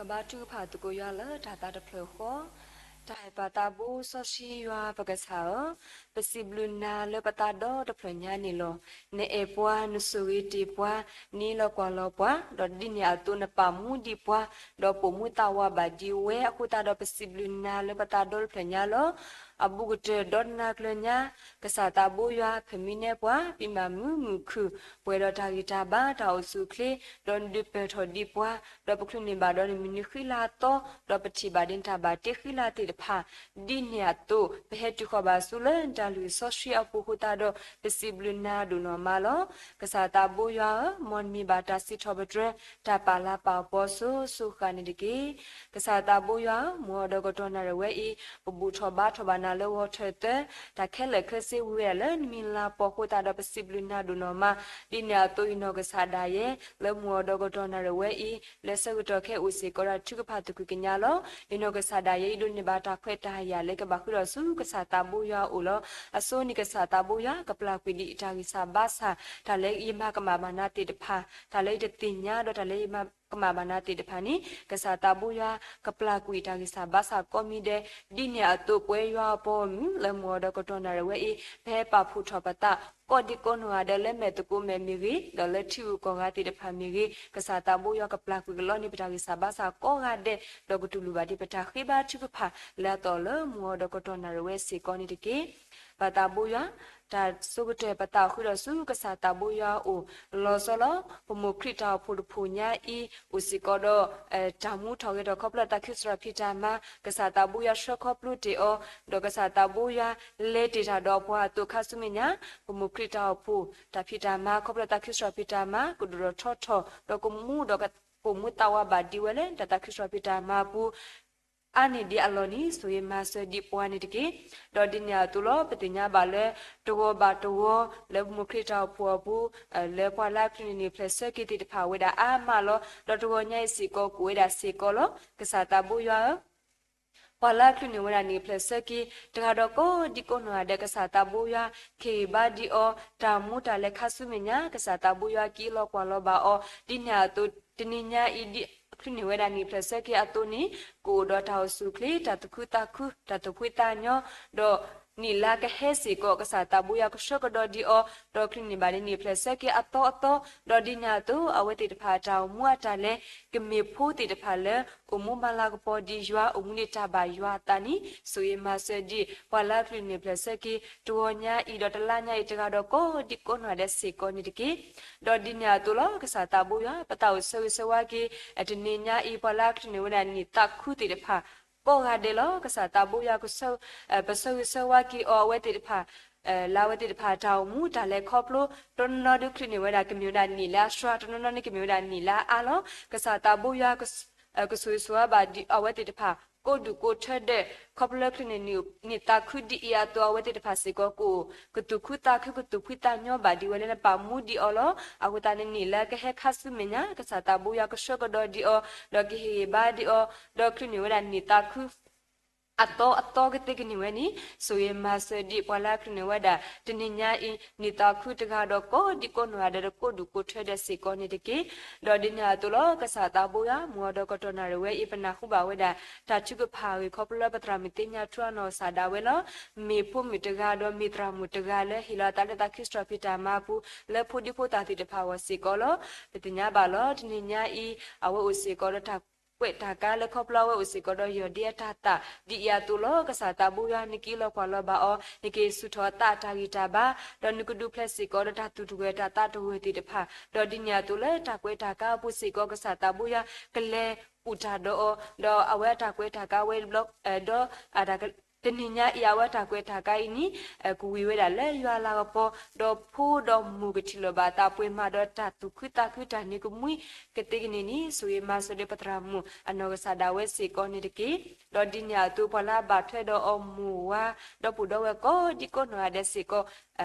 ကဘါထုကဖၣ်သကိးယွၤလၢတၢ်သးတဖျၢၣ်ဃီ, တၢ်အဲၣ်ပၢ်သးဘိစီဆှံယွၤပကစၢ်ဧၢ, ပစံးဘျုးနၤလၢပသးဒီတဖျၢၣ်ညါန့ၣ်လီၤ. နအဲၣ်ပှၤ, နဆိၣ်ဂ့ၤတ့ၢ်ပှၤ, နအံးလီၤကွၢ်လီၤပှၤ, ဒီးဒ်န့ၣ်အသိးနပာ်မူဒံးပှၤ, ဒီးပိာ်မူသးဝးဘၣ်ဒံးဝဲအဃိသတးဒီး ပစံးဘျုးနၤလၢပသးဒီတဖျၢၣ်ညါလီၤ. အဘူးကတၢၢ်ဒီတနၤကျၢၤညါ ကစၢ်သးဘိယွၤ ဖၢမံနဲပှၤ ပံမၤမုာ်မုာ်ခုၣ် ပှဲၤဒီးတၢ်ဂံၢ်တၢ်ဘါ တၢ်အိၣ်ဆူၣ်အိၣ်ချ့, ဒီးနဒုးပၢၢ်ထီၣ်ဒံးပှၤ, ဒီးပချုးန့ၢ်ဘၣ်ဒီးနမံၤနုၤဃံလၤသီ, ဒီးပထံၣ်ဘၣ်ဒ်နတၢ်ဘၣ်တ့ဃံလၤသ့ၣ်တဖၣ်, ဒ်န့ၣ်အသိး ပဟဲတုၤဃီၤဘၣ်ဆူလၢနတၢ်လုၢ်စီဆှံအပူၤအဃိသတးဒီး ပစံးဘျုးနၤဒိၣ်နီၢ်မးလီၤ. ကစၢ်သးဘိယွၤဧၢ, မ်နမံၤဘၣ်တၢ်စံးထီၣ်ပတြၢၤ တၢ်ပာ်လၤပာ်ပီၤစိၤစိၤဃၣ်ဃၣ်န့ၣ်တက့ၢ်. ကစၢ်သးဘိယွၤဧၢ, မ်အီၤဒီးကတီၢ်နၣ်ရံၣ်ဝဲအံၤ ပဘူၣ်ထီၣ်ဘါထီၣ်ဘၣ်နၤလၢဂီၤထၢၣ်သၢ, တၢ်ခဲလၢာ်ခဲဆ့ဝံၤဝဲဒၣ်လၢနမံၤလၤပီၤအဃိသတးဒီး ပစံးဘျုးနၤဒိၣ်နီၢ်မး, ဒ်န့ၣ်အသိးယနီၢ်ကစၢ်ဒၣ်ယဲ လၢမုၢ်အီၤဒီးကတီၢ်နၣ်ရံၣ်ဝဲအံၤ လၢဆၢကတီၢ်ခဲအံၤအိၣ်စ့ၢ်ကီးဒီးထုကဖၣ်သကွံာ်ကညးလီၤ. ယနီၢ်ကစၢ်ဒၣ်ယဲအံၤဒိးန့ၢ်ဘၣ်တၢ်ခွဲးတၢ်ယာ်လၢကဘၣ်ဃုထီၣ်ဆူကစၢ်သးဘိယွၤအအိၣ်လီၤ. အဆိန့ၣ်ကစၢ်သးဘိယွၤကပျၢ်ကွံာ်ဒံးအတၢ်ဂံၢ်စၢ်ဘါစၢ်, တၢ်လၢယမၤကမၣ်ဘၣ်နၤသ့ၣ်တဖၣ်, တၢ်လၢယတသ့ၣ်ညါဒီးတၢ်လၢယမၤကမၣ်ဘၣ်နၤသ့ၣ်တဖၣ်န့ၣ် ကစၢ်သးဘိယွၤကပျၢ်ကွံာ်တၢ်ဂံၢ်စၢ်ဘါစၢ်ကိးမံၤဒဲး, ဒ်န့ၣ်အသိးပဝဲယွၤအပှၤဂီၢ်မုၢ် လၢမုၢ်အီၤဒီးကတီၢ်နၣ်ရံၣ်ဝဲအံၤ ပဟဲပာ်ဖှိၣ်ထီၣ်ပသး ကိးဒံကိးနီၢ်ဂၤဒဲးလၢမဲာ်သကိးမဲာ်မ့ၢ်ဂ့ၤ, ဒီးလၢထံဂုၤကီၢ်ဂၤသ့ၣ်တဖၣ်မ့ၢ်ဂ့ၤ, ကစၢ်သးဘိယွၤကပျၢ်ကွံာ်ကလီန့ၢ်ပတၢ်ဂံၢ်စၢ်ဘါစၢ်ကိးဂၤဒဲး, ဒီးကတူၢ်လိာ်ဘၣ်ဒံးပတၢ်ဃ့ဘါထုကဖၣ် လၢအသီၣ်လၢမုၢ်အီၤဒီးကတီၢ်နၣ်ရံၣ်ဝဲစ့ၢ်ကီးန့ၣ်တက့ၢ်. ပၢ်သးဘိယွၤ, တၢ်ဆိကတၢၢ်ပသးအိၣ်ဃုာ်ဒီးဆူကစၢ်သးဘိယွၤအအိၣ် လီၤဆီလီၤ. ပမိၢ်ခရံာ်တၢ်အိၣ်ဖှိၣ်တဖှိၣ်ညါအံၤ အိၣ်စ့ၢ်ကီးဒီး တၢ်မူထီၣ်ဂဲၤထီၣ်ခီဖျိသးခုစရီဖံးတၢ်မၤ, ကစၢ်သးဘိယွၤဆှၢခီဖျိတ့ၢ်အီၤ, ဒီးကစၢ်သးဘိယွၤလဲၤတ့ၢ်တၢ်ဒီးပှၤအသိးခါဆူမဲာ်ညါ, ပမိၢ်ခရံာ်တၢ်အိၣ်ဖှိၣ်တၢ်ဖံးတၢ်မၤ ခီဖျိသးခုစရီဖံးတၢ်မၤ ကဒိၣ်ထီၣ်ထီထီၣ် ဒီးကမူဒီးကပိာ်မူသးဝးဘၣ်ဒံးဝဲ လၢတၢ်သးခုစရီဖံးတၢ်မၤအပူၤ အါန့ၢ်ဒံးအလီၢ်န့ၣ် ဆိၣ်ဂ့ၤမၤစၢၤဒံးပှၤန့ၣ်တက့ၢ်. ဒီးဒ်န့ၣ်အသိးလီၤ ပသ့ၣ်ညါဘၣ်လၢ တဂီၤဘၣ်တဂီၤ လၢပမိၢ်ခရံာ်တၢ်အိၣ်ဖှိၣ်အပူၤ လၢပှၤလၢအချုးန့ၢ်န့ၢ်ဖျဲၣ်ဆၢက့ၤသ့ၣ်တဖၣ်ဝဲဒၣ်အါမးလီၤ. ဒီးတဂီၤညါအံၤစ့ၢ်ကီး ကအိၣ်ဝဲဒၣ်စ့ၢ်ကီးလီၤ. ကစၢ်သးဘိယွၤဧၢ, ပှၤလၢအချုးန့ၢ်ဝဲဒၣ်န့ၢ်ဖျဲၣ်ဆၢက့ၤ တဂၤဒီးကိးဒံကိးနီၢ်ဂၤဒဲး ကစၢ်သးဘိယွၤ ကဟ့ၣ်ဂံၢ်ဘါဒံးအီၤ တၢ်မူတၢ်လဲၤခါဆူမဲာ်ညါ ကစၢ်သးဘိယွၤ ကအံးလီၤကွၢ်လီၤဘၣ်အီၤ ဒ်န့ၣ်အသိး တနံၤညါအံၤ ဒ်ချုးန့ၢ်ဝဲဒၣ်န့ၢ်ဖျဲၣ်ဆၢက့ၤအသိးန့ၣ် ကအိၣ်ဒီးတၢ်အိၣ်ဆူၣ်အိၣ်ချ့ တၢ်သူၣ်ခုသးခု တၢ်သူၣ်ဖှံသးညီ ဒီးနံၣ်လါကဟဲစ့ၢ်ကီး ကစၢ်သးဘိယွၤကဆှၢကဒီးဒံးအီၤ ဒီးချုးန့ၢ်ဘၣ်ဒ်န့ၢ်ဖျဲၣ်ဆၢက့ၤအသီအသီ ဒီးဒ်န့ၣ်အသိး အဝဲသ့ၣ်တဖၣ်အတၢ်အိၣ်မူအတၢ်လဲၤ ကမ့ၢ်ဖိသ့ၣ်တဖၣ်လၢ အိၣ်မူမၤလၤကပီၤဒံးယွၤ အိၣ်မူန့ၢ်တၢ်ဘၣ်ယွၤအသးန့ၣ် ဆိၣ်ဂ့ၤမၤစၢၤဒံး ပှၤလၢအချုးန့ၢ်ဖျဲၣ်ဆၢက့ၤ တဂီၤညါအံၤဒီးတလါညါအံၤ တဂၤဒီးကိးဒံကိးနီၢ်ဂၤဒဲးစ့ၢ်ကီးန့ၣ်တက့ၢ်. ဒီးဒ်န့ၣ်အသိးလီၤ ကစၢ်သးဘိယွၤ ပသးအိၣ်ဆၢဂ့ၤဆၢဝါက့ၤ တနံၤညါအံၤ ပှၤလၢအချုးန့ၢ်ဝဲဒၣ်နံၣ်သးခုသ့ၣ်တဖၣ် ကိးဂၤဒဲးလီၤ. ကစၢ်သးဘိယွၤ ပဆၢဂ့ၤဆၢဝါက့ၤအီၤ အဝဲသ့ၣ်တဖၣ် လၢအဝဲသ့ၣ်တဖၣ်တၢ်အိၣ်မူတၢ်လဲၤခီဖျိ တနီၤနီၤဒုးချုးန့ၢ်ဝဲဒၣ် ကမ့ၢ်ဝဲဒၣ်နံၣ်လၢအစှၤ တနီၤနီၤန့ၣ်ကမ့ၢ်ဝဲဒၣ်နံၣ်လၢအအါလီၤ. ကစၢ်သးဘိယွၤ ကဆိၣ်ဂ့ၤဆိၣ်ဝါဘၣ်ဒံးအဝဲသ့ၣ်တဖၣ် ကိးဒူၣ်ကိးထၢဒဲး ခီဖျိလၢချုးန့ၢ်န့ၢ်သးခုဒ်အံၤအသိး အဝဲသ့ၣ်တဖၣ်စ့ၢ်ကီးကအိၣ် ကသူၣ်ခုသးခု ကသူၣ်ဖှံသးညီဘၣ်ဒံးဝဲလၢနပာ်မူဒံးအီၤလီၤ. အဃိသတးန့ၣ် နံၣ်လၢကဟဲခါဆူမဲာ်ညါ ကစၢ်သးဘိယွၤကဆှၢကဒီးဒံးအီၤ ဒီးကဟ့ၣ်ဂံၢ်ဘါဒံးအီၤ ဒီးချုးန့ၢ်ဝဲဒၣ်နံၣ်သးခု အသီအသီကသ့ကန့ၢ်ဝဲန့ၣ် ဆိၣ်ဂ့ၤမၤစၢၤဒံးပှၤလၢအချုးန့ၢ်ဝဲဒၣ် တနံၤညါအံၤ နံၣ်သးခုတဂၤဒီးကိးဒံကိးနီၢ်ဂၤဒဲးဒီးကိးဒူၣ်ကိးထၢဒဲးစ့ၢ်ကီးန့ၣ်တက့ၢ်. ဒီးဒ်န့ၣ်အသိးလီၤ ကစၢ်သးဘိယွၤ မုၢ်အီၤဒီးကတီၢ်နၣ်ရံၣ်ဝဲအံၤ ပနၢ်ဟူဘၣ်ဝဲဒၣ် တၢ်ထုကဖၣ်အဂ့ၢ်ခီဖျိလၢပသရၣ်မုၣ်သ့ၣ်ညါထူအနီၢ်ကစၢ်ဒၣ်ဝဲလီၤ. မ့ၢ်ဖိမုၣ်တဂၤဒီးမ့ၢ်သရၣ်မုၣ်တဂၤလၢဟ့ၣ်လီၤအသးလၢသးခုစထြီဖံးတၢ်မၤပူၤ လၢဖိဒံဖိသၣ်သ့ၣ်တဖၣ်အဂီၢ်စ့ၢ်ကီးလီၤ. ပသ့ၣ်ညါဘၣ်လီၤ တနံၤညါအံၤ အဝဲအိၣ်စ့ၢ်ကီးဒီးတၢ်ကွဲးတၢ်ကါလၢခီဖျိအဝဲအိၣ်စ့ၢ်ကီးဒီးယီၢ်ဒ့အတၢ်သၣ် ဒ်အံၤအသိးလီၤ. ကစၢ်သးဘိယွၤ နကအံးလီၤကွၢ်လီၤဘၣ်အီၤ နက့ၤဆူၣ်ထီၣ်အသးအတၢ်ဂံၢ်တၢ်ဘါ ဒီးနကဒုးဖျဲးစ့ၢ်ကီးဒီးတၢ်သူၣ်တဂဲၤတၢ်သးတဂဲၤသ့ၣ်တဖၣ် ဒီးဒ်န့ၣ်အသိးလၢတၢ်ကွဲးတၢ်ကါအပူၤစ့ၢ်ကီး ကစၢ်သးဘိယွၤ ကလဲၤအိၣ်တၢ်ဒီးအီၤ ဒီးအဝဲအတၢ်ကွဲးတၢ်ကါဝဲဘျီ ဒီး တနံၤညါအံၤ အဝဲတၢ်ကွဲးတၢ်ကါအံၤန့ၣ် ကဝံၤဝဲဒၣ်လၢယွၤလၤကပီၤ ဒီးဖိဒီးမိၢ်ကထံၣ်လိာ်ဘၣ်အသးပှဲၤမး ဒီးတၢ်သူၣ်ခုသးခုတၢ်နံၤကမှံကသ့ကန့ၢ်န့ၣ် ဆိၣ်ဂ့ၤမၤစၢၤဒီးပသရၣ်မုၣ်အနီၢ်ကစၢ်ဒၣ်ဝဲစ့ၢ်ကီးန့ၣ်တက့ၢ်. ဒီးဒ်န့ၣ်အသိး ပှၤလၢအဘၣ်ထွဲဒီးအီၤမိၢ်ဝၤ ဒီပုၢ်ဒီဝဲၢ်ကိးဒံကိးနီၢ်ဂၤဒဲးစ့ၢ်ကီး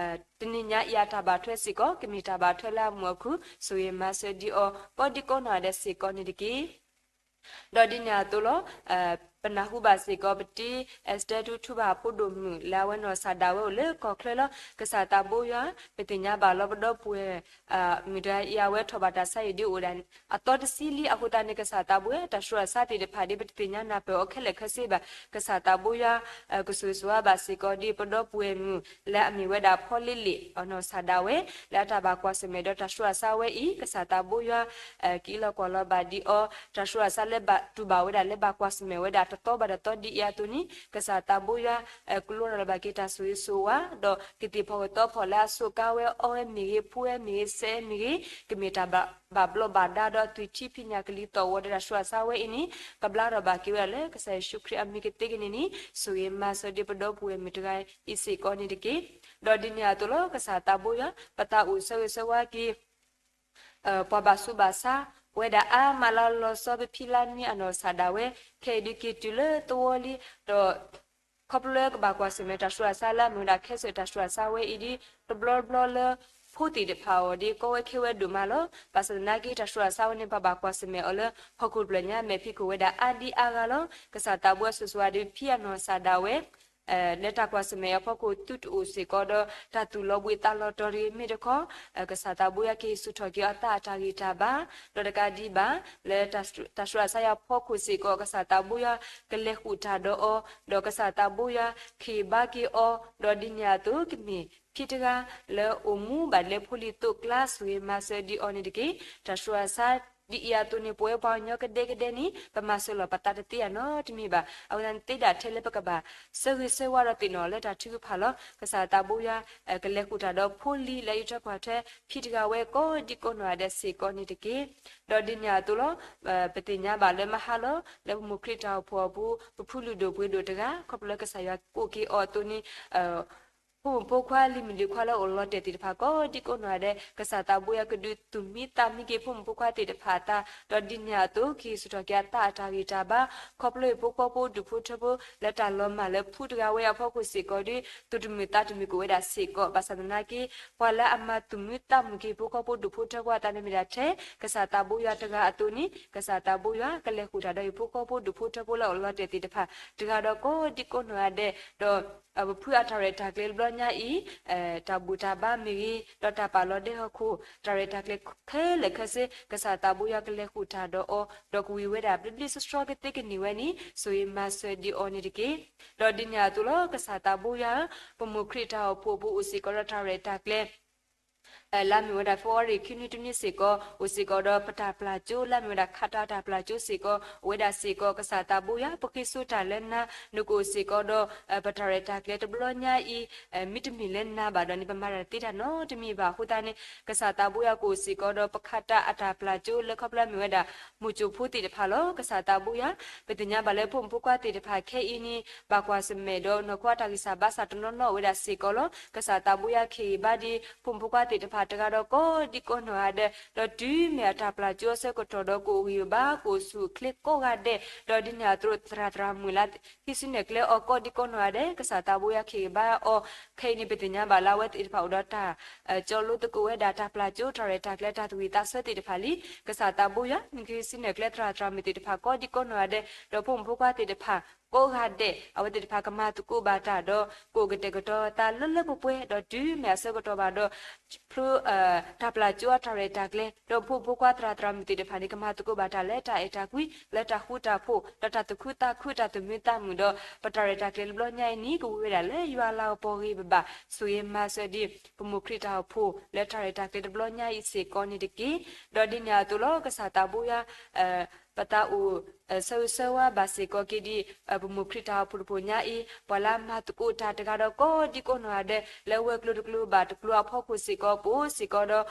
တနံၤညါအံၤအတၢ်ဘၣ်ထွဲစ့ၢ်ကီး ကမ့ၢ်တၢ်ဘၣ်ထွဲလၢအမုာ်အခု ဆိၣ်ဂ့ၤမၤစၢၤဒံးအီၤ ကိးဒံကိးနီၢ်ဂၤဒဲးစ့ၢ်ကီးန့ၣ်တက့ၢ်. ဒီးဒ်န့ၣ်အသိးလီၤ ပနၢ်ဟူဘၣ်စ့ၢ်ကီး ပတံ Esther Tutuba ဖိဒိၣ်မုၣ် လၢအဝဲနီၢ်ကစၢ်ဒၣ်ဝဲအိၣ်လၢကီၢ်ချၢလီၤ. ကစၢ်သးဘိယွၤ ပသ့ၣ်ညါဘၣ်လီၤ ပဒီပုၢ်ဝဲၢ် မုၣ်တဂၤအံၤ အဝဲထီၣ်ဘၣ်တၢ်ဆါဟံၣ်ဒ်အိၣ်ဒၣ် အသီတဆံလံ. အဃိသတးန့ၣ် ကစၢ်သးဘိယွၤ တၢ်ဆူးတၢ်ဆါသ့ၣ်တဖၣ်ဒ် ပတသ့ၣ်ညါနၢ်ပၢၢ်အီၤခဲလၢာ်ခဲဆ့ဘၣ်. ကစၢ်သးဘိယွၤ ကဆိၣ်ဂ့ၤဆိၣ်ဝါဘၣ်စ့ၢ်ကီးဒ် ပဒီပုၢ်ဝဲၢ်မုၣ် လၢအမ့ၢ်ဝဲဒၣ်ဖီလ့လ့ၣ် အနီၢ်ကစၢ်ဒၣ်ဝဲ လၢအတၢ်ဘၣ်ကွၢ်ဆၢၣ်မဲာ်ဒီးတၢ်ဆူးတၢ်ဆါဝဲအံၤ ကစၢ်သးဘိယွၤ က့ၤလီၤကွၢ်လီၤဘၣ်ဒံးအီၤ တၢ်ဆူးတၢ်ဆါလၢဘၣ်တူၢ်ဘၣ်ဝဲဒၣ် လၢဘၣ်ကွၢ်ဆၢၣ်မဲာ်ဝဲဒၣ်တသီဘၣ်တသီဒ်အံၤအသိးန့ၣ် ကစၢ်သးဘိယွၤ ကလိလီၤဘၣ်က့ၤတၢ်ဆိၣ်ဂ့ၤဆိၣ်ဝါ ဒီးကသ့ၣ်ဖီၣ်ကသီဖီၣ်လၢအစိာ်ကါဝဲအီဝဲမ့ၢ်ဂ့ၤ ဖှူဝဲမ့ၢ်ဂ့ၤ စဲးမ့ၢ်ဂ့ၤ ကမ့ၢ်တၢ်ဘၣ်ဘျီးဘၣ်ဒါဒီးသွံၣ်ထံဖံးညၣ်ကလံၤသီၣ်ဂီၤဒီးတၢ်ဆူးတၢ်ဆါဝဲအံၤန့ၣ် ကဘျါထီၣ်ဘၣ်က့ၤဝဲဒၣ်လၢကစၢ်ယ့ၣ်ၡူးခရံာ်အမံၤကသ့ကန့ၣ်န့ၣ် ဆိၣ်ဂ့ၤမၤစၢၤဒ်ပဒီပုၢ်ဝဲၢ်မုၣ်တဂၤအံၤစ့ၢ်ကီးန့ၣ်တက့ၢ်. ဒီးဒ်န့ၣ်အသိးလီၤ ကစၢ်သးဘိယွၤ ပသးအိၣ်ဆၢဂ့ၤဆၢဝါက့ၤ ပှၤဘၣ်ဆူးဘၣ်ဆါ ဝဲဒၣ်အါမးလၢလီၤဆီ ပဖံလါနွံအနီၢ်ကစၢ်ဒၣ်ဝဲ ခဲအံၤဒုးက့ၤတုၤလၢသဝီလံ ဒီး ခီဖျိလၢကဘၣ်ကွၢ်ဆၢၣ်မဲာ်တၢ်ဆူးတၢ်ဆါလၢအမ့ၢ်ဝဲဒၣ်ခဲစၢၣ်တၢ်ဆူးတၢ်ဆါဝဲအံၤဒ် တဘျီတဘျီလၢ ဖိသ့ၣ်တဖၣ်အီၤဒ်ကီဝဲခဲဝဲဒိၣ်မးလီၤ. ဘၣ်ဆၣ်သနာ်က့ တၢ်ဆူးတၢ်ဆါဝဲန့ၣ် ပဘၣ်ကွၢ်ဆၢၣ်မဲာ်အီၤလၢ ဟီၣ်ခိၣ်တဖျၢၣ်ညါ မဲာ်ဖံးခိၣ်ဝဲဒၣ်အါဒံအါဂၤလီၤ. ကစၢ်သးဘိယွၤဆိၣ်ဂ့ၤဆိၣ်ဝါဒ်ဖံအနီၢ်ကစၢ်ဒၣ်ဝဲ လၢတၢ်ကွၢ်ဆၢၣ်မဲာ်အဖီခိၣ်သုတအိၣ်စ့ၢ်ကီးဒီး တၢ်သူၣ်လီၤဘှံးသးလီၤတီၤတဂ့ၤမ့ၢ်တခီ ကစၢ်သးဘိယွၤက့ၤဆူၣ်ထီၣ်က့ၤအီၤသးအတၢ်ဂံၢ်တၢ်ဘါ ဒီးတကးဒံးဘၣ် လၢတၢ်ဆူးတၢ်ဆါအဖီခိၣ်စ့ၢ်ကီး ကစၢ်သးဘိယွၤကလဲၤဃုာ်တၢ်ဒီးအီၤ ဒီးကစၢ်သးဘိယွၤခ့ၣ်ဘါက့ၤအီၤ ဒီးဒ်န့ၣ်အသိးကမ့ၢ်ဖံတဂၤ လၢအိၣ်မူဘၣ်လၢဖိလံၤသိးကျါ ဆိၣ်ဂ့ၤမၤစၢၤဒ်အီၤန့ၣ်တက့ၢ်. တၢ်ဆူးတၢ်ဆါ ဒ်အံၤအသိးန့ၣ် ပဝဲပှၤကညီကဒဲကဒဲန့ၣ် ပမၤစၢၤလီၤပသးတသ့အနီတမံၤဘၣ်. အဝဲသတးန့ၣ်သ့ဒၣ်ထဲလၢပကဘၣ် ဆၢဂ့ၤဆၢဝါဒီးသ့ၣ်နီၣ်လၢတၢ်ထုကဖၣ်လီၤ. ကစၢ်သးဘိယွၤ ကလဲၤဃုာ်တၢ်ဒီးဖိလံၤလၢအံးထွဲကွၢ်ထွဲ ဖံတဂၤဝဲကိးဒံကိးနီၢ်ဂၤဒဲးစ့ၢ်ကီးန့ၣ်တက့ၢ်. ဒီးဒ်န့ၣ်အသိးလီၤ ပသ့ၣ်ညါဘၣ်လၢမဟါလီၤ လၢပမိၢ်ခရံာ်တၢ်အိၣ်ဖှိၣ်အပူၤ ပဖုလုၢ်ဒိၣ်ပှ့ၤဒိၣ်တဂၤ ခီဖျိလၢကစၢ်ယွၤကိးက့ၤအီၤအသိးန့ၣ် ဖိမုၣ်ဖိခွါလံၤမုၣ်လံၤခွါလၢအိၣ်လီၤတဲာ်သ့ၣ်တဖၣ်ကိးဒံကိးနီၢ်ဂၤဒဲး ကစၢ်သးဘိယွၤကဒုးသူၣ်မံသးမံက့ၤဖိမုၣ်ဖိခွါသ့ၣ်တဖၣ်အသး ဒီးဒ်န့ၣ်အသိး ကဟ့ၣ်ဆူၣ်ထီၣ်က့ၤအသးအတၢ်ဂံၢ်တၢ်ဘါ ခီဖျိအံၤဖိဃီဖိဒူၣ်ဖိထၢဖိ လၢတၢ်လီၤမၢ်လၢဖုတဂၤဝဲအဖီခိၣ်စ့ၢ်ကီးဒီး သူၣ်တမုာ်သးတမုာ်ကအိၣ်ဝဲဒၣ်စ့ၢ်ကီး ဘၣ်ဆၣ်သနာ်က့ ပှၤလၢအမၤသူၣ်မံသးမုာ်က့ၤဖိဃီဖိဒူၣ်ဖိထၢဖိအသးန့ၣ်မ့ၢ်ဒၣ်ထဲ ကစၢ်သးဘိယွၤတဂၤအသိးန့ၣ် ကစၢ်သးဘိယွၤကလဲၤဃုာ်တၢ်ဒီးဟ့ၣ်ဖိဃီဖိဒူၣ်ဖိထၢဖိလၢအိၣ်လီၤတဲာ်သ့ၣ်တဖၣ် တဂၤဒီးကိးဒံကိးနီၢ်ဂၤဒဲး ဒီး ပဖုအတၢ်ရဲၣ်တၢ်ကျဲၤတဘျီညါအံၤ တၢ်ဘူၣ်တၢ်ဘါမ့ၢ်ဂ့ၤ ဒီးတၢ်ပာ်လီၤဒဲဟီၣ်ခိၣ် တၢ်ရဲၣ်တၢ်ကျဲၤခဲလၢာ်ခဲဆ့ ကစၢ်သးဘိယွၤကလဲၤဃုာ်တၢ်ဒီးအီၤ ဒီးကဝံၤဝဲဒၣ်ဘျ့ဘျ့ဆှီဆှီကသ့ကန့ၢ်ဝဲန့ၣ် ဆိၣ်ဂ့ၤမၤစၢၤဒံးအီၤန့ၣ်တက့ၢ်. ဒီးဒ်န့ၣ်အသိးလီၤ ကစၢ်သးဘိယွၤဧၢ, ပမိၢ်ခရံာ်တၢ်အိၣ်ဖှိၣ်အပူၤအိၣ်စ့ၢ်ကီးဒီးတၢ်ရဲၣ်တၢ်ကျဲၤ လၢအမ့ၢ်ဝဲဒၣ် February ခံနွံတနွံစ့ၢ်ကီး အိၣ်စ့ၢ်ကီးဒီးပတၢ်ပျၢ်ကၠိ လၢအမ့ၢ်ဝဲဒၣ် ခးတၢ်တၢ်ပျၢ်ကၠိစ့ၢ်ကီး အိၣ်ဝဲဒၣ်စ့ၢ်ကီး ကစၢ်သးဘိယွၤ ပဃ့စိတၢ်လၢနၤ နကအိၣ်စ့ၢ်ကီးဒီး ပတၢ်ရဲၣ်တၢ်ကျဲၤတဘျီညါအံၤ မ့တမ့ၢ်လၢနၤဘၣ်ဒီးန့ၣ် ပမၤတၢ်တသ့တၢ်နီတမံၤဘၣ်အဃိသတးန့ၣ် ကစၢ်သးဘိယွၤကအိၣ်စ့ၢ်ကီးဒီး ပခးတၢ်အတၢ်ပျၢ်ကၠိလၢခီဖျိမ့ၢ်ဝဲဒၣ် မိၢ်ကၠိဖိသ့ၣ်တဖၣ်လီၤ. ကစၢ်သးဘိယွၤ ပသ့ၣ်ညါဘၣ်လၢဖိမုၣ်ဖိခွါသ့ၣ်တဖၣ်ခဲအံၤန့ၣ် ဘၣ်ကွၢ်ဆၢၣ်မဲာ်ဒီးနီၢ်ခိအတၢ်ဂံၢ်စၢ်ဘါစၢ်တနီၤနီၤ အိၣ်ဝဲဒၣ်စ့ၢ်ကီးလီၤ. ကစၢ်သးဘိယွၤခ့ၣ်ဂံၢ်ဘါဒံး ဖိမုၣ်ဖိခွါသ့ၣ်တဖၣ်တဂၤဒီးကိးဒံကိးနီၢ်ဂၤဒဲး ဒီးတုၤမ့ၢ်အတၢ်ပျၢ်ကၠိအဆၢကတီၢ်ဒီး ကအိၣ်ဂံၢ်အိၣ်ဘါ ကအိၣ်ဆူၣ်အိၣ်ချ့ကိးဂၤဒဲး ဒီးဒ်န့ၣ်အသိး သရၣ်သရၣ်မုၣ်လၢ ဟံးစုနဲၣ်ကျဲအီၤကိးဒံကိးနီၢ်ဂၤဒဲး ကစၢ်သးဘိယွၤခ့ၣ်ဂံၢ်ဘါအီၤ ခဲအံၤန့ၣ် ပသ့ၣ်ညါဘၣ်လၢအဝဲသ့ၣ်တဖၣ်အိၣ်ဒီးတၢ် ကၠီလိသကိးဝဲဒၣ်တၢ်ပျၢ်ကၠိ တၢ်ရဲၣ်တၢ်ကျဲၤ တၢ်သူၣ်ဝံၣ်သးဆၢသ့ၣ်တဖၣ်လံ. ကစၢ်သးဘိယွၤ နကဟံးစုနဲၣ်ကျဲသရၣ်သရၣ်မုၣ်သ့ၣ်တဖၣ်ကိးဒံကိးနီၢ်ဂၤဒဲး ဒီးဖိမုၣ်ဖိခွါသ့ၣ်တဖၣ်ကိးဂၤဒဲး အဝဲသ့ၣ်တဖၣ်ကမၤသကိးဘၣ်တၢ်ဒီး ကအိၣ်ကတဲာ်ကတီၤသးလၢလၢပှဲၤပှဲၤ ဒီးတုၤမ့ၢ်အဆၢကတီၢ်ဘၣ်ဒီး ဖျိ တၢ်ပျၢ်ကၠိအတၢ်ရဲၣ်တၢ်ကျဲၤ ဒီးဖိမုၣ်ဖိခွါသရၣ်သရၣ်မုၣ်သ့ၣ်တဖၣ်န့ၣ် ကမၤသကိးဘၣ်တၢ်လၢတၢ်အဲၣ်တၢ်ကွံ လၢတၢ်ဃူတၢ်ဖိး ဒီးတၢ်သူၣ်ခုသးခု တၢ်သူၣ်မံသးမုာ်ဒီး ပတၢ်ရဲၣ်တၢ်ကျဲၤတဘျီညါအံၤန့ၣ် ကဝံၤဝဲဒၣ်လၢယွၤလၤကပီၤဂ့ၤဂ့ၤဘၣ်ဘၣ် ဆိၣ်ဂ့ၤမၤစၢၤဒံး ပမိၢ်ခရံာ်တၢ်အိၣ်ဖှိၣ်လၢတၢ်ရဲၣ်တၢ်ကျဲၤတဘျီညါအံၤစ့ၢ်ကီးန့ၣ်တက့ၢ်. ဒီးဒ်န့ၣ်အသိးလီၤ ကစၢ်သးဘိယွၤ ပသးအိၣ် ဆၢဂ့ၤဆၢဝါဘၣ်စ့ၢ်ကီးက့ၤဒံး ပမိၢ်ခရံာ်တၢ်အိၣ်ဖှိၣ်တဖၣ်ညါအံၤ ပှၤလၢမၤသကိးတၢ်တဂၤဒီးကိးဒံကိးနီၢ်ဂၤဒဲး လၢဝဲၤကျိၤတကျိၤဘၣ်တကျိၤအဖီခိၣ်စ့ၢ်ကီး ပအိၣ်စ့ၢ်ကီးဒီး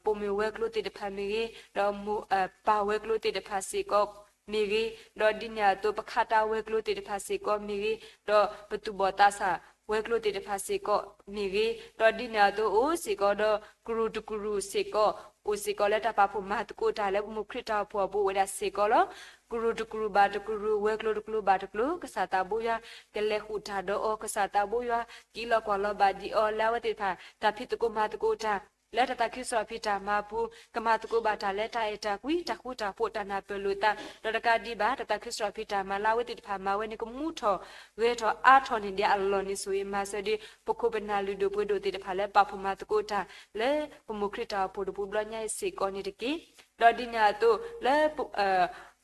ပိာ်မုၣ်ဝဲၤကျိၤသ့ၣ်တဖၣ်မ့ၢ်ဂ့ၤ ဒီး ပၢ်ဝဲၤကျိၤသ့ၣ်တဖၣ်စ့ၢ်ကီးမ့ၢ်ဂ့ၤ ဒီးဒ်န့ၣ်အသိး ပခးတၢ်ဝဲၤကျိၤသ့ၣ်တဖၣ်စ့ၢ်ကီးမ့ၢ်ဂ့ၤ ဒီးပသူၣ်ဘီၣ်သးစၢ်ဝဲၤကျိၤသ့ၣ်တဖၣ်စ့ၢ်ကီးမ့ၢ်ဂ့ၤ ဒီးဒ်န့ၣ်အသိး အိၣ်စ့ၢ်ကီးဒီး ကရူၢ်တကရူၢ်စ့ၢ်ကီး အိၣ်စ့ၢ်ကီးလၢတၢ်ပာ်ဖှိၣ်မၤသကိးတၢ်လၢပမိၢ်ခရံာ်တၢ်အိၣ်ဖှိၣ်အပူၤအိၣ်ဝဲဒၣ်စ့ၢ်ကီးလီၤ. ကရူၢ်တကရူၢ်ဘၣ်တကရူၢ် ဝဲၤကျိၤတကျိၤဘၣ်တကျိၤ ကစၢ်သးဘိယွၤ ကလဲၤဃုာ်တၢ်ဒီးအီၤ ကစၢ်သးဘိယွၤ က့ၤလီၤကွၢ်လီၤဘၣ်ဒံးအီၤ လၢအဝဲသ့ၣ်တဖၣ် တၢ်ဖံးသကိးမၤသကိးတၢ် လၢတၢ်သးခုစှၤဖံးတၢ်မၤပူၤ ကမၤသကိးဘၣ်တၢ်လၢတၢ်အဲၣ်တၢ်ကွံ တၢ်ဃူတၢ်ဖိး တၢ်နၢ်ပၢၢ်လိာ်သး ဒီးတကးဒံးဘၣ် တၢ်သးခုစှၤဖံးတၢ်မၤလၢအဝဲသ့ၣ်တဖၣ်မၤဝဲန့ၣ် ကမူထီၣ်ဂဲၤထီၣ်အါထီၣ်န့ၢ်ဒံးအလီၢ်န့ၣ် ဆိၣ်ဂ့ၤမၤစၢၤဒံး ပခိၣ်ပနၢ်လုၢ်ဒိၣ်ပှ့ၤဒိၣ်သ့ၣ်တဖၣ်လၢပာ်ဖှိၣ်မၤသကိးတၢ်လၢ ပမိၢ်ခရံာ်တၢ်အိၣ်ဖှိၣ်တပူၤဘျီညါအံၤစ့ၢ်ကီးန့ၣ်တက့ၢ်. ဒီးဒ်န့ၣ်အသိးလၢ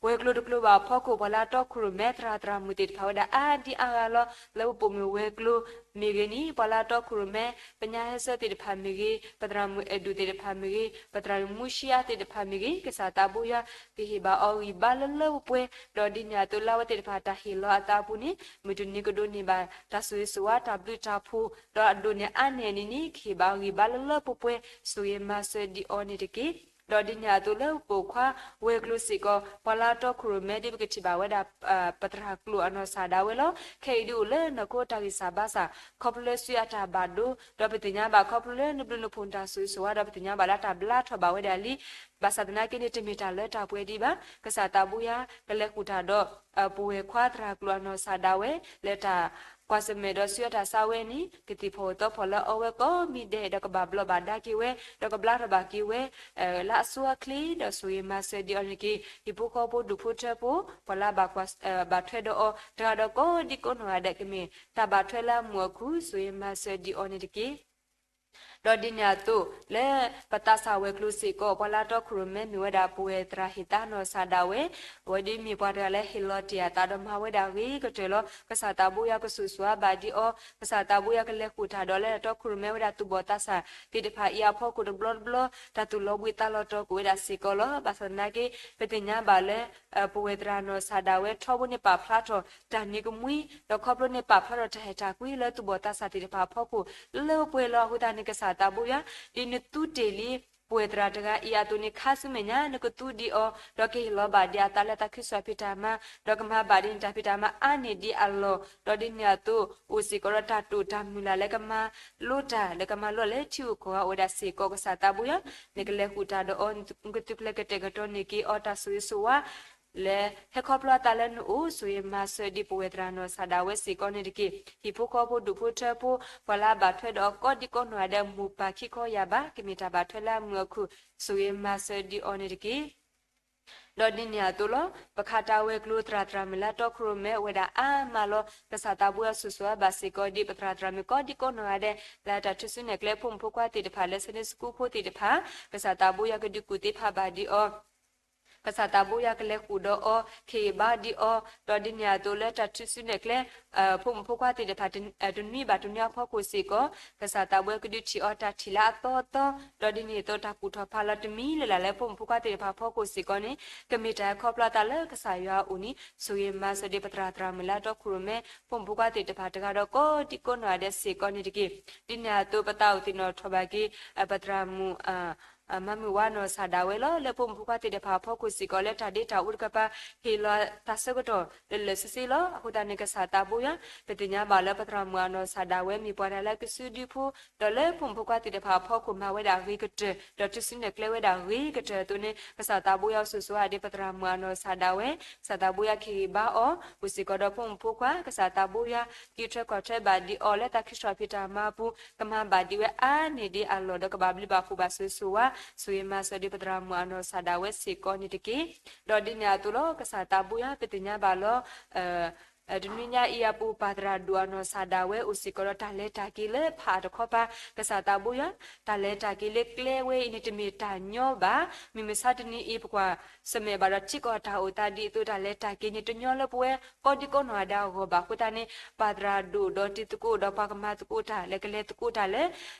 ဝဲၤကျိၤတကျိၤဘၣ်အဖီခိၣ် ပှၤလၢအတီခိၣ်ရိၣ်မဲသရၣ်သရၣ်မုၣ်သ့ၣ်တဖၣ်ဝဲဒၣ်အါဒံအါဂၤလီၤ. လၢပပိာ်မုၣ်ဝဲၤကျိၤမ့ၢ်ဂ့ၤန့ၣ် ပှၤလၢအတီခိၣ်ရိၣ်မဲ ပညါဟဲဆၢသ့ၣ်တဖၣ်မ့ၢ်ဂ့ၤ ပသရၣ်မုၣ်အဲၣ်ဒူၣ်သ့ၣ်တဖၣ်မ့ၢ်ဂ့ၤ ပသရၣ်မုၣ်မူရှံအါသ့ၣ်တဖၣ်မ့ၢ်ဂ့ၤ ကစၢ်သးဘိယွၤ ကဟ့ၣ်ဘၣ်အီၤဂံၢ်ဘါလၢလၢပှဲၤပှဲၤ ဒီးဒ်န့ၣ်အသိးလၢအဝဲသ့ၣ်တဖၣ်တၢ်ဟ့ၣ်လီၤအသးအပူၤန့ၣ် မုၢ်တနံၤကဒိးန့ၢ်ဘၣ် တၢ်ဆိၣ်ဂ့ၤဆိၣ်ဝါတၢ်ဘျုးတၢ်ဖှိၣ် ဒီးအဒိၣ်န့ၢ်အါန့ၢ်န့ၣ်န့ၣ် ကဟ့ၣ်ဘၣ်အီၤဂံၢ်ဘါလၢလၢပှဲၤပှဲၤ ဆိၣ်ဂ့ၤမၤစၢၤဒံးအီၤန့ၣ်တက့ၢ်. ဒီးဒ်န့ၣ်အသိးလၢပပိာ်ခွါဝဲၤကျိၤစ့ၢ်ကီး ပှၤလၢအတီခိၣ်ရိၣ်မဲဒ်ပကထံၣ်ဘၣ်ဝဲဒၣ် ပသရၣ်ကျိာ်အနီၢ်ကစၢ်ဒၣ်ဝဲလီၤ. ခဲအံၤဒ်အိၣ်လၢနီၢ်ခိတၢ်ဂံၢ်စၢ်ဘါစၢ် ခီဖျိလၢစုအတၢ်ဘၣ်ဒိ ဒီးပသ့ၣ်ညါဘၣ်ခီဖျိလၢနဘျုးနဖှိၣ်နတၢ်ဆိၣ်ဂ့ၤဆိၣ်ဝါ ဒီးပသ့ၣ်ညါဘၣ်လၢတၢ်ဘျါထီၣ်ဘၣ်ဝဲဒၣ်လံ ဘၣ်ဆၣ်သနာ်က့န့ၣ် တမ့ၢ်တၢ်လၢတၢ်ပှဲၤဒံးဘၣ်. ကစၢ်သးဘိယွၤ ကလဲၤဃုာ်တၢ်ဒီး ပဝဲၢ်ခွါသရၣ်ကျိာ်အနီၢ်ကစၢ်ဒၣ်ဝဲ လၢတၢ်ကွၢ်ဆၢၣ်မဲာ်ဒီးစုအတၢ်ဆါဝဲန့ၣ် ကသံၣ်ဖီၣ်အသီဖီၣ်လၢအီဝဲကိးမံၤဒဲး ဒီးကဘၣ်ဘျီးဘၣ်ဒါက့ၤဝဲ ဒီးကဘျါထီၣ်ဘၣ်က့ၤဝဲ လၢအဆိအချ့ ဒီးဆိၣ်ဂ့ၤမၤစၢၤဒံးအီၤန့ၣ်တက့ၢ်. ဟံၣ်ဖိဃီဖိဒူၣ်ဖိထၢဖိ ပှၤလၢအဘၣ်ထွဲဒီးအီၤ တဂၤဒီးကိးဒံကိးနီၢ်ဂၤဒဲး ကမ့ၢ်တၢ်ဘၣ်ထွဲလၢအမုာ်အခု ဆိၣ်ဂ့ၤမၤစၢၤဒံးအီၤန့ၣ်တက့ၢ်. ဒီးဒ်န့ၣ်အသိးလၢ ပသးစၢ်ဝဲၤကျိၤစ့ၢ်ကီး ပှၤလၢအတီခိၣ်ရိၣ်မဲမ့ၢ်ဝဲဒၣ်ပဝဲၢ်သရၣ်ဟ့ၣ်သါနီၢ်ကစၢ်ဒၣ်ဝဲ အဝဲဒ်မ့ၢ်ပှၤတဂၤလၢဟ့ၣ်လီၤတ့ၢ်အသးဒီးမၤဝဲဒၣ်ဂ့ၤကတၢၢ်လီၤ. ကစၢ်သးဘိယွၤကဆိၣ်ဂ့ၤဆိၣ်ဝါဘၣ်ဒံးအီၤ ကစၢ်သးဘိယွၤကလဲၤဃုာ်တၢ်ဒီးလၢတီခိၣ်ရိၣ်မဲဝဲဒၣ်သူၣ်ဘီၣ်သးစၢ်သ့ၣ်တဖၣ်အံၤအဖီခိၣ်တဘျီတဘျီ တၢ်သူၣ်လီၤဘှံးသးလီၤတီၤကွံာ်ဝဲဒၣ်စ့ၢ်ကီးလီၤ. ဘၣ်ဆၣ်သနာ်က့ ပသ့ၣ်ညါဘၣ်လၢ ပဝဲၢ်သရၣ်နီၢ်ကစၢ်ဒၣ်ဝဲထီဘိန့ၣ်ပာ်ဖျါထီၣ်တၢ်နံၤကမှံ ဒီးခီဖျိန့ၣ်ပာ်ဖျါထီၣ်တၢ်ဟဲၣ်တၢ်ကွံလၢသူၣ်ဘီၣ်သးစၢ်သ့ၣ်တဖၣ်အဖီခိၣ်လၢပှဲၤလီၤ. အဃိသတးန့ၣ် ကစၢ်သးဘိယွၤ ဒ်နသူတ့ၢ်လံ ပဝဲၢ်သရၣ်တဂၤအံၤအသိးန့ၣ် ခါဆူမဲာ်ညါ နကသူဒံးအီၤ ဒီးကဟ့ၣ်လီၤဘၣ်ဒံးအသးလၢတၢ်သးခုစှၤဖံးတၢ်မၤ ဒီးကမၤဘၣ်ဒံးနတၢ်ဖံးတၢ်မၤအါန့ၢ်ဒံးအလီၢ် ဒီးဒ်န့ၣ်အသိး အိၣ်စ့ၢ်ကီးဒီးတၢ်တိာ်တၢ်မုၢ်လၢ်လၢကမၤလိတၢ် လၢကမၤလိလၢထံဂုၤကီၢ်ဂၤအိၣ်ဝဲဒၣ်စ့ၢ်ကီး ကစၢ်သးဘိယွၤ နကလဲၤဃုာ်တၢ်ဒီးအီၤ နကသုးကျဲၤကတဲာ်ကတီၤန့ၢ်က့ၤအီၤတၢ်ဆိၣ်ဂ့ၤဆိၣ်ဝါ လၢဟဲခီဖျိအသးလၢနအိၣ် ဆိၣ်ဂ့ၤမၤစၢၤဒံးပဝဲၢ်သရၣ်နီၢ်ကစၢ်ဒၣ်ဝဲစ့ၢ်ကီးန့ၣ်တက့ၢ်. ဟံၣ်ဖိဃီဖိဒူၣ်ဖိထၢဖိ ပှၤလၢအဘၣ်ထွဲဒီးအီၤကိးဒံကိးနီၢ်ဂၤဒဲး မိၢ်ပၢ်ခံခီယာ်ဘၣ် ကမ့ၢ်တၢ်ဘၣ်ထွဲလၢအမုာ်အခု ဆိၣ်ဂ့ၤမၤစၢၤဒံးအီၤန့ၣ်တက့ၢ်. ဒီးဒ်န့ၣ်အသိးလီၤ ပခးတၢ်ဝဲၤကျိၤသရၣ်သရၣ်မုၣ်လၢတီခိၣ်ရိၣ်မဲအိၣ်ဝဲဒၣ်အါမးလီၤ. ကစၢ်သးဘိယွၤဆိၣ်ဂ့ၤဆိၣ်ဝါဘၣ်စ့ၢ်ကီးဒံး ပသရၣ်သရၣ်မုၣ်ကိးဒံကိးနီၢ်ဂၤဒဲး လၢတၢ်ထုးစုနဲၣ်ကျဲ ဖိမုၣ်ဖိခွါသ့ၣ်တဖၣ်လၢ Sunday School ဖိသ့ၣ်တဖၣ် ကစၢ်သးဘိယွၤကဒုးကူၣ်သ့ဖးဘၣ်ဒံးအီၤ ကစၢ်သးဘိယွၤကလဲၤဃုာ်ဒီးအီၤ ကဟ့ၣ်ဘါဒံးအီၤ ဒီးဒ်န့ၣ်အသိးလၢတၢ်ထုးစုနဲၣ်ကျဲ ဖိမုၣ်ဖိခွါသ့ၣ်တဖၣ် တနွံဘၣ်တနွံအဖီခိၣ်စ့ၢ်ကီး ကစၢ်သးဘိယွၤကဒုးထံၣ်အီၤတၢ်ထံၣ်လၢအသီသီ ဒီးဒ်န့ၣ်အသိးတၢ်ကူၣ်ထီၣ်ဖးလီၤတမံၤလၢ်လၢ်လၢဖိမုၣ်ဖိခွါသ့ၣ်တဖၣ်အဖီခိၣ်စ့ၢ်ကီးန့ၣ် ကမ့ၢ်တၢ်ဟဲခီဖျိအသးလၢကစၢ်ယွၤအအိၣ်န့ၣ် ဆိၣ်ဂ့ၤမၤစၢၤဒံးပသရၣ်သရၣ်မုၣ်လၢတီခိၣ်ရိၣ်မဲ ဖိမုၣ်ဖိခွါသ့ၣ်တဖၣ်တဂၤဒီးကိးဒံကိးနီၢ်ဂၤဒဲးစ့ၢ်ကီးန့ၣ်တက့ၢ်. ဒ်န့ၣ်အသိးပသးအိၣ်သ့ၣ်နီၣ်ထီၣ်ဘၣ်က့ၤ ပသရၣ်မုၣ် မၤမုၢ်ဝါနီၢ်ကစၢ်ဒၣ်ဝဲလီၤ လၢဖိမုၣ်ဖိခွါသ့ၣ်တဖၣ်အဖီခိၣ်စ့ၢ်ကီး လၢတၢ်ဒ့တၢ်အူတကပၤ ဟ့ၣ်လီၤတၢ်ဆၢကတီၢ်လၢလၢာ်ဆ့ဆ့လီၤ. အဃိသတးန့ၣ် ကစၢ်သးဘိယွၤ ပသ့ၣ်ညါဘၣ်လၢပသရၣ်မုၣ်အနီၢ်ကစၢ်ဒၣ်ဝဲ မ့ၢ်ပှၤတဂၤလၢကစုဒုဖိ ဒီးလၢဖိမုၣ်ဖိခွါသ့ၣ်တဖၣ်အဖီခိၣ်မၤဝဲဒၣ်ဂ့ၤကတၢၢ် ဒီးထုးစုနဲၣ်ကျဲဝဲဒၣ်ဂ့ၤကတၢၢ်အသိးန့ၣ် ကစၢ်သးဘိယွၤဆိၣ်ဂ့ၤဆိၣ်ဝါဒံးပသရၣ်မုၣ်အနီၢ်ကစၢ်ဒၣ်ဝဲ ကစၢ်သးဘိယွၤကဟ့ၣ်ဂံၢ်ဘါအီၤ အိၣ်စ့ၢ်ကီးဒီးဖိမုၣ်ဖိခွါ ကစၢ်သးဘိယွၤ ကံၢ်ထွဲကွၢ်ထွဲဘၣ်ဒံးအီၤလၢတၢ်ခံးဆှၣ်ဖံးတၢ်မၤပူၤ ကမၤဘၣ်ဒံးဝဲအါန့ၢ်ဒံးအလီၢ် ဒီးကဘၣ်ဘျုးဘၣ်ဖှိၣ်ဘၣ်ဆိၣ်ဂ့ၤဆိၣ်ဝါ ဆိၣ်ဂ့ၤမၤစၢၤဒံးပသရၣ်မုၣ်အနီၢ်ကစၢ်ဒၣ်ဝဲစ့ၢ်ကီးန့ၣ်တက့ၢ်. ဒီးဒ်န့ၣ်အသိးလီၤ ကစၢ်သးဘိယွၤ ပသ့ၣ်ညါဘၣ်လီၤ တနွံညါအံၤအပူၤ ပၢ်သရၣ်ဒိၣ်အနီၢ်ကစၢ်ဒၣ်ဝဲ အိၣ်စ့ၢ်ကီးဒီးတၢ်လဲၤတၢ်က့ၤလၢဖးအါတခီပၤ ကစၢ်သးဘိယွၤ တၢ်လဲၤတၢ်က့ၤလၢကျဲဝဲအံၤန့ၣ် တမ့ၢ်တၢ်ညီဘၣ်. မုၢ်မဆါတနံၤအံၤ ပကွၢ်ဆၢၣ်မဲာ်ဘၣ်ဒီးထံကီၢ်တၢ်အိၣ်သးဒ်အသိး တၢ်လဲၤတၢ်က့ၤန့ၣ် တညီလၢပဝဲကိးဒံကိးနီၢ်ဂၤဒဲးအဂီၢ်ဘၣ်. အဃိသတးန့ၣ် ပၢ်သရၣ်ဒိၣ်ဒီးတံၤသကိးဒီးပှၤကမၤသကိးတၢ် လၢကလဲၤသကိးတၢ်လၢ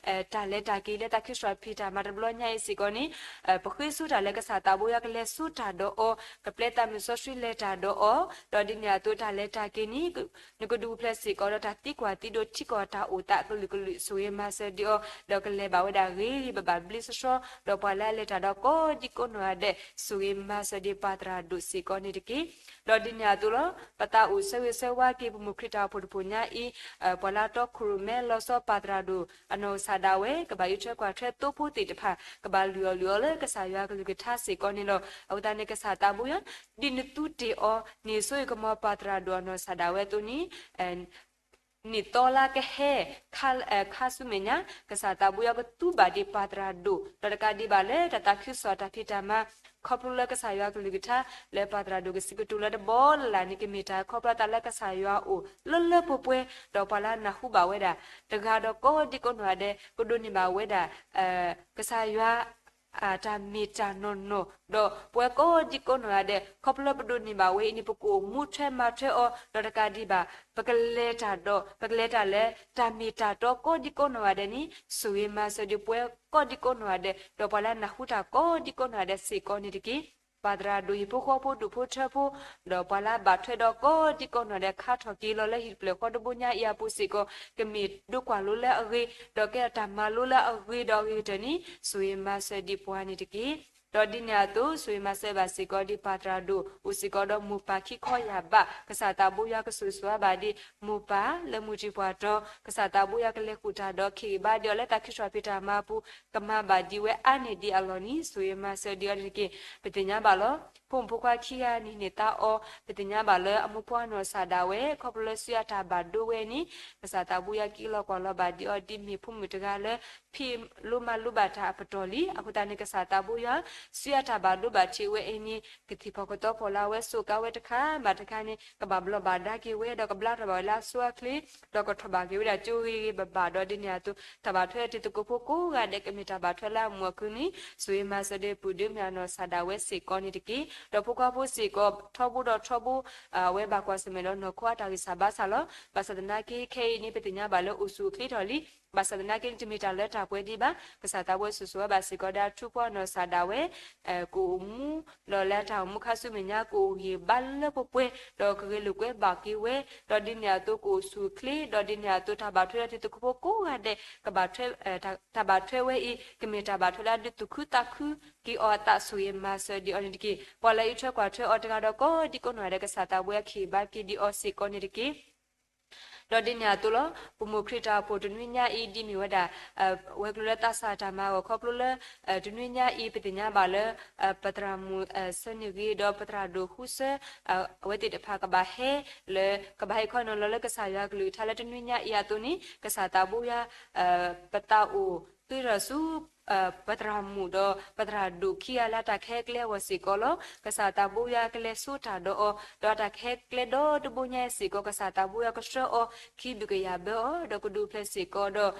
တၢ်လဲၤတၢ်က့ၤလၢတၢ်ခံးဆှၣ်ဖံးတၢ်မၤတဘျီညါအံၤစ့ၢ်ကီးန့ၣ် ပဃ့ဆိတၢ်လၢကစၢ်သးဘိယွၤကလဲၤဆိတၢ်ဒီးအီၤ ကပျဲသးမုၢ်စီဆှံလဲၤတၢ်ဒီးအီၤ ဒီးဒ်န့ၣ်အသိးတၢ်လဲၤတၢ်က့ၤန့ၣ် နကဒုးပူၤဖျဲးစ့ၢ်ကီးဒီးတၢ်သံကွၢ်သံဒိးထံကီၢ်တၢ်အိၣ်သးကလုာ်ကလုာ် ဆိၣ်ဂ့ၤမၤစၢၤဒံးအီၤ ဒီးကလဲၤဘၣ်ဝဲဒၣ်ဂ့ၤဂ့ၤဘၣ်ဘၣ်ဘျ့ဆှီဆှီ ဒီးပှၤလၢအလဲၤတၢ်ဒီးကိးဒံကိးနီၢ်ဂၤဒဲး ဆိၣ်ဂ့ၤမၤစၢၤဒံးပၢ်သရၣ်ဒိၣ်စ့ၢ်ကီးန့ၣ်တက့ၢ်. ဒီးဒ်န့ၣ်အသိးလီၤ ပသးအိၣ်ဆၢဂ့ၤဆၢဝါက့ၤပမိၢ်ခရံာ်တၢ်အိၣ်ဖှိၣ်တဖှိၣ်ညါအံၤ ပှၤလၢအတီခိၣ်ရိၣ်မဲလီၤဆီပၢ်သရၣ်ဒိၣ် အနီၢ်ကစၢ်ဒၣ်ဝဲ ကဘၣ်အံးထွဲကွၢ်ထွဲသိဖိသ့ၣ်တဖၣ် ကဘၣ်လုၢ်အီၣ်လုၢ်အီလၢကစၢ်ယွၤကလုၢ်ကထါစ့ၢ်ကီးန့ၣ်လီၤ. အဃိသတးန့ၣ် ကစၢ်သးဘိယွၤ ဒ်နသူတ့ၢ်အီၤ န့ၢ်ဆိၣ်ဂ့ၤကမီၤပၢ်သရၣ်ဒိၣ်အနီၢ်ကစၢ်ဒၣ်ဝဲအသိးန့ၣ် နံၣ်သီလါကဟဲ ခါဆူမဲာ်ညါ ကစၢ်သးဘိယွၤကသူဘၣ်ဒံးပၢ်သရၣ်ဒိၣ် ဒီးတကးဒံးဘၣ်လၢတၢ်သးခုကစီၣ်တၢ်ဖံးတၢ်မၤ ခီဖျိလၢကစၢ်ယွၤကလုၢ်ကထါ လၢပၢ်သရၣ်ဒိၣ်ကစံးကတိၤလၢတဘီလၢ်လၢ်န့ၣ် ကမ့ၢ်တၢ်ခီဖျိသးလၢကစၢ်ယွၤအိၣ်လၢလၢပှဲၤပှဲၤ ဒီးပှၤလၢနၢ်ဟူဘၣ်ဝဲဒၣ် တဂၤဒီးကိးဒံကိးနီၢ်ဂၤဒဲး ကဒိးန့ၢ်ဘၣ်ဝဲဒၣ် ကစၢ်ယွၤ တၢ်မ့ၢ်တၢ်နီၢ်နီၢ် ဒီးပဝဲကိးဒံကိးနီၢ်ဂၤဒဲး ခီဖျိလၢပဒိးန့ၢ်ဘၣ်ဝဲအံၤန့ၣ် ပကအိၣ်မူထွဲမၤထွဲအီၤ ဒီးတကးဒံးဘၣ် ပကလဲၤတၢ်ဒီး ပကလဲၤတၢ်လၢတၢ်မ့ၢ်တၢ်တီကိးဒံကိးနီၢ်ဂၤဒဲးန့ၣ် ဆိၣ်ဂ့ၤမၤစၢၤဒံးပဝဲကိးဒံကိးနီၢ်ဂၤဒဲး ဒီးပှၤလၢနၢ်ဟူတၢ်ကိးဒံကိးနီၢ်ဂၤဒဲးစ့ၢ်ကီးန့ၣ်တက့ၢ်. ပၢ်သရၣ်ဒိၣ်ဟံၣ်ဖိဃီဖိဒူၣ်ဖိထၢဖိ ဒီးပှၤလၢဘၣ်ထွဲဒီးကိးဒံကိးနီၢ်ဂၤဒဲး ခါထီၣ်က့ၤလီၤလၢဟံၣ်တဖျၢၣ်ဃီတဘိညါအံၤအပူၤစ့ၢ်ကီး ကမ့ၢ်ဒိကွၢ်လိလၢအဂ့ၤ ဒီးကဲထီၣ်တၢ်မၤလိလၢအဂ့ၤဒီးအဂ့ၤကတၢၢ်န့ၣ် ဆိၣ်ဂ့ၤမၤစၢၤဒံးပှၤန့ၣ်တက့ၢ်. ဒီးဒ်န့ၣ်အသိး ဆိၣ်ဂ့ၤမၤစၢၤဘၣ်စ့ၢ်ကီးဒံးပၢ်သရၣ်ဒိၣ် အိၣ်စ့ၢ်ကီးဒီးမိၢ်ပၢ်ခံခီယၢ်ဘး ကစၢ်သးဘိယွၤကဆိၣ်ဂ့ၤဘၣ်ဒံး မိၢ်ပၢ်လၢမုၢ်တံၢ်ပှၢ်တီၤ ကစၢ်သးဘိယွၤကလဲၤဃုာ်တၢ်ဒီးခ့ၣ်ဂံၢ်ဘါဒံးအီၤလၢတၢ်ခံးထီၣ်ဖံးတၢ်မၤအပူၤ ကမၤဘၣ်ဒံးဝဲအါန့ၢ်ဒံးအလီၢ်န့ၣ် ဆိၣ်ဂ့ၤမၤစၢၤဒံးအီၤန့ၣ်တက့ၢ်. ပသ့ၣ်ညါဘၣ်လီၤ. ဖိမုၣ်ဖိခွါခံဂၤန့ၣ်န့ၢ်သါအီၤ ပသ့ၣ်ညါဘၣ်လၢအမိၢ်ဖိအနီၢ်ကစၢ်ဒၣ်ဝဲ ခီဖျိလၢစုအတၢ်ဘၣ်ဒိဝဲန့ၣ် ကစၢ်သးဘိယွၤက့ၤလီၤကွၢ်လီၤဘၣ်ဒံးအီၤ ဒ်မ့ၢ်ဖိမုၣ်တဂၤလၢ ဖံးလိမၤလိဘၣ်တၢ်အပတီၢ်လံ. အဃိသတးန့ၣ် ကစၢ်သးဘိယွၤ စုအတၢ်ဘၣ်ဒိဘၣ်ထံးဝဲအံၤန့ၣ် ကသံၣ်ဖီၣ်ကသီဖီၣ်လၢအဝဲ စိးကါဝဲတခါဘၣ်တခါန့ၣ် ကဘၣ်ဘျီးဘၣ်ဒါက့ၤဝဲ ဒီးကဘျါထီၣ်ဘၣ်ဝဲလၢအစိအချ့ ဒီးကထီၣ်ဘၣ်က့ၤဝဲဒၣ်ကၠိဂ့ၤဂ့ၤဘၣ်ဘၣ်ဒီး ဒ်န့ၣ်အသိး တၢ်ဘၣ်ထွဲတံၤသကိးဖိကိးဂၤဒဲး ကမ့ၢ်တၢ်ဘၣ်ထွဲလၢအမုာ်အခုၣ်န့ၣ် ဆိၣ်ဂ့ၤမၤစၢၤဒံးပုၢ်ဒ့မုၣ်အနီၢ်ကစၢ်ဒၣ်ဝဲစ့ၢ်ကီးန့ၣ်တက့ၢ်. ဒီးဖိခွါဖိစ့ၢ်ကီး ထီဘိဒီးထီဘိ အဝဲဘၣ်ကွၢ်ဆၢၣ်မဲာ်ဒီးနီၢ်ခိအတၢ်ဂံၢ်စၢ်ဘါစၢ်လီၤ. ဘၣ်ဆၣ်သနာ်က့ ခဲအံၤန့ၣ် ပသ့ၣ်ညါဘၣ်လၢအိၣ်ဆူၣ်အိၣ်ချ့ထီၣ်လံ. ဘၣ်ဆၣ်သနာ်က့န့ၣ် တမ့ၢ်တၢ်လၢတၢ်ပှဲၤဒံးဘၣ်. ကစၢ်သးဘိယွၤဆိၣ်ဂ့ၤဘၣ်စ့ၢ်ကီးဒီးအထူဖိအနီၢ်ကစၢ်ဒၣ်ဝဲ ကအိၣ်မူ ဒီးလၢအတၢ်အိၣ်မူခါဆူမဲာ်ညါ ကအိၣ်ဂံၢ်ဘါလၢပှဲၤပှဲၤ ဒီးကဂဲၤလိာ်ကွဲဘၣ်က့ၤဝဲ ဒီးဒ်န့ၣ်အသိး ကအိၣ်ဆူၣ်အိၣ်ချ့ ဒီးဒ်န့ၣ်အသိး တၢ်ဘၣ်ထွဲဒီးတံၤသကိးဖိကိးဂၤဒဲး ကဘၣ်ထွဲ တၢ်ဘၣ်ထွဲဝဲအံၤ ကမ့ၢ်တၢ်ဘၣ်ထွဲလၢအဒုးသူၣ်ခုသးခုက့ၤအီၤအသး ဆိၣ်ဂ့ၤမၤစၢၤဒံးအီၤန့ၣ်တက့ၢ်. ပှၤလၢအအံးထွဲကွၢ်ထွဲအီၤတဂၤဒီးကိးဒံကိးနီၢ်ဂၤဒဲး ကစၢ်သးဘိယွၤကဟ့ၣ်ဘါက့ၤဒံးအီၤစ့ၢ်ကီးန့ၣ်တက့ၢ်. ဒီးဒ်န့ၣ်အသိးလီၤ. ပမိၢ်ခရံာ်တၢ်အိၣ်ဖှိၣ်တနွံညါအံၤ ဒ်မ့ၢ်ဝဲဒၣ် ဝဲၤကျိၤလၢသးစၢ်တၢ်မၤအဂီၢ်ခီဖျိလၢ တနွံညါအံၤ ပသ့ၣ်ညါဘၣ်လၢ ပသရၣ်မုၣ် ဆၢန့ၢ်ဂ့ၤ ဒီးပသရၣ်ဒိၣ်ဃုစၢ အဝဲသ့ၣ်တဖၣ်ကဘၣ်ဟဲလၢ ကဘၣ်ဟဲခီနီၤလီၤလၢကစၢ်ယွၤကလုၢ်ကထါလၢတနွံညါအံၤအသိးန့ၣ် ကစၢ်သးဘိယွၤ ပသးအိၣ်သုးထီၣ်ဆူ ပသရၣ်မုၣ်ဒီးပသရၣ်ဒိၣ်ခံဂၤလၢတၢ်ကဟဲကျဲအဂီၢ်စ့ၢ်ကီးလီၤ. ကစၢ်သးဘိယွၤကလဲၤစိတၢ်ဒီးအီၤ ဒီးတၢ်ကဟဲကျဲဒီတဘိညါစ့ၢ်ကီး ကစၢ်သးဘိယွၤကဆှၢအီၤ ခံဘျုးကယၤဘၢအီၤ ဒီးကဒုးဖျဲးစ့ၢ်ကီးဒီး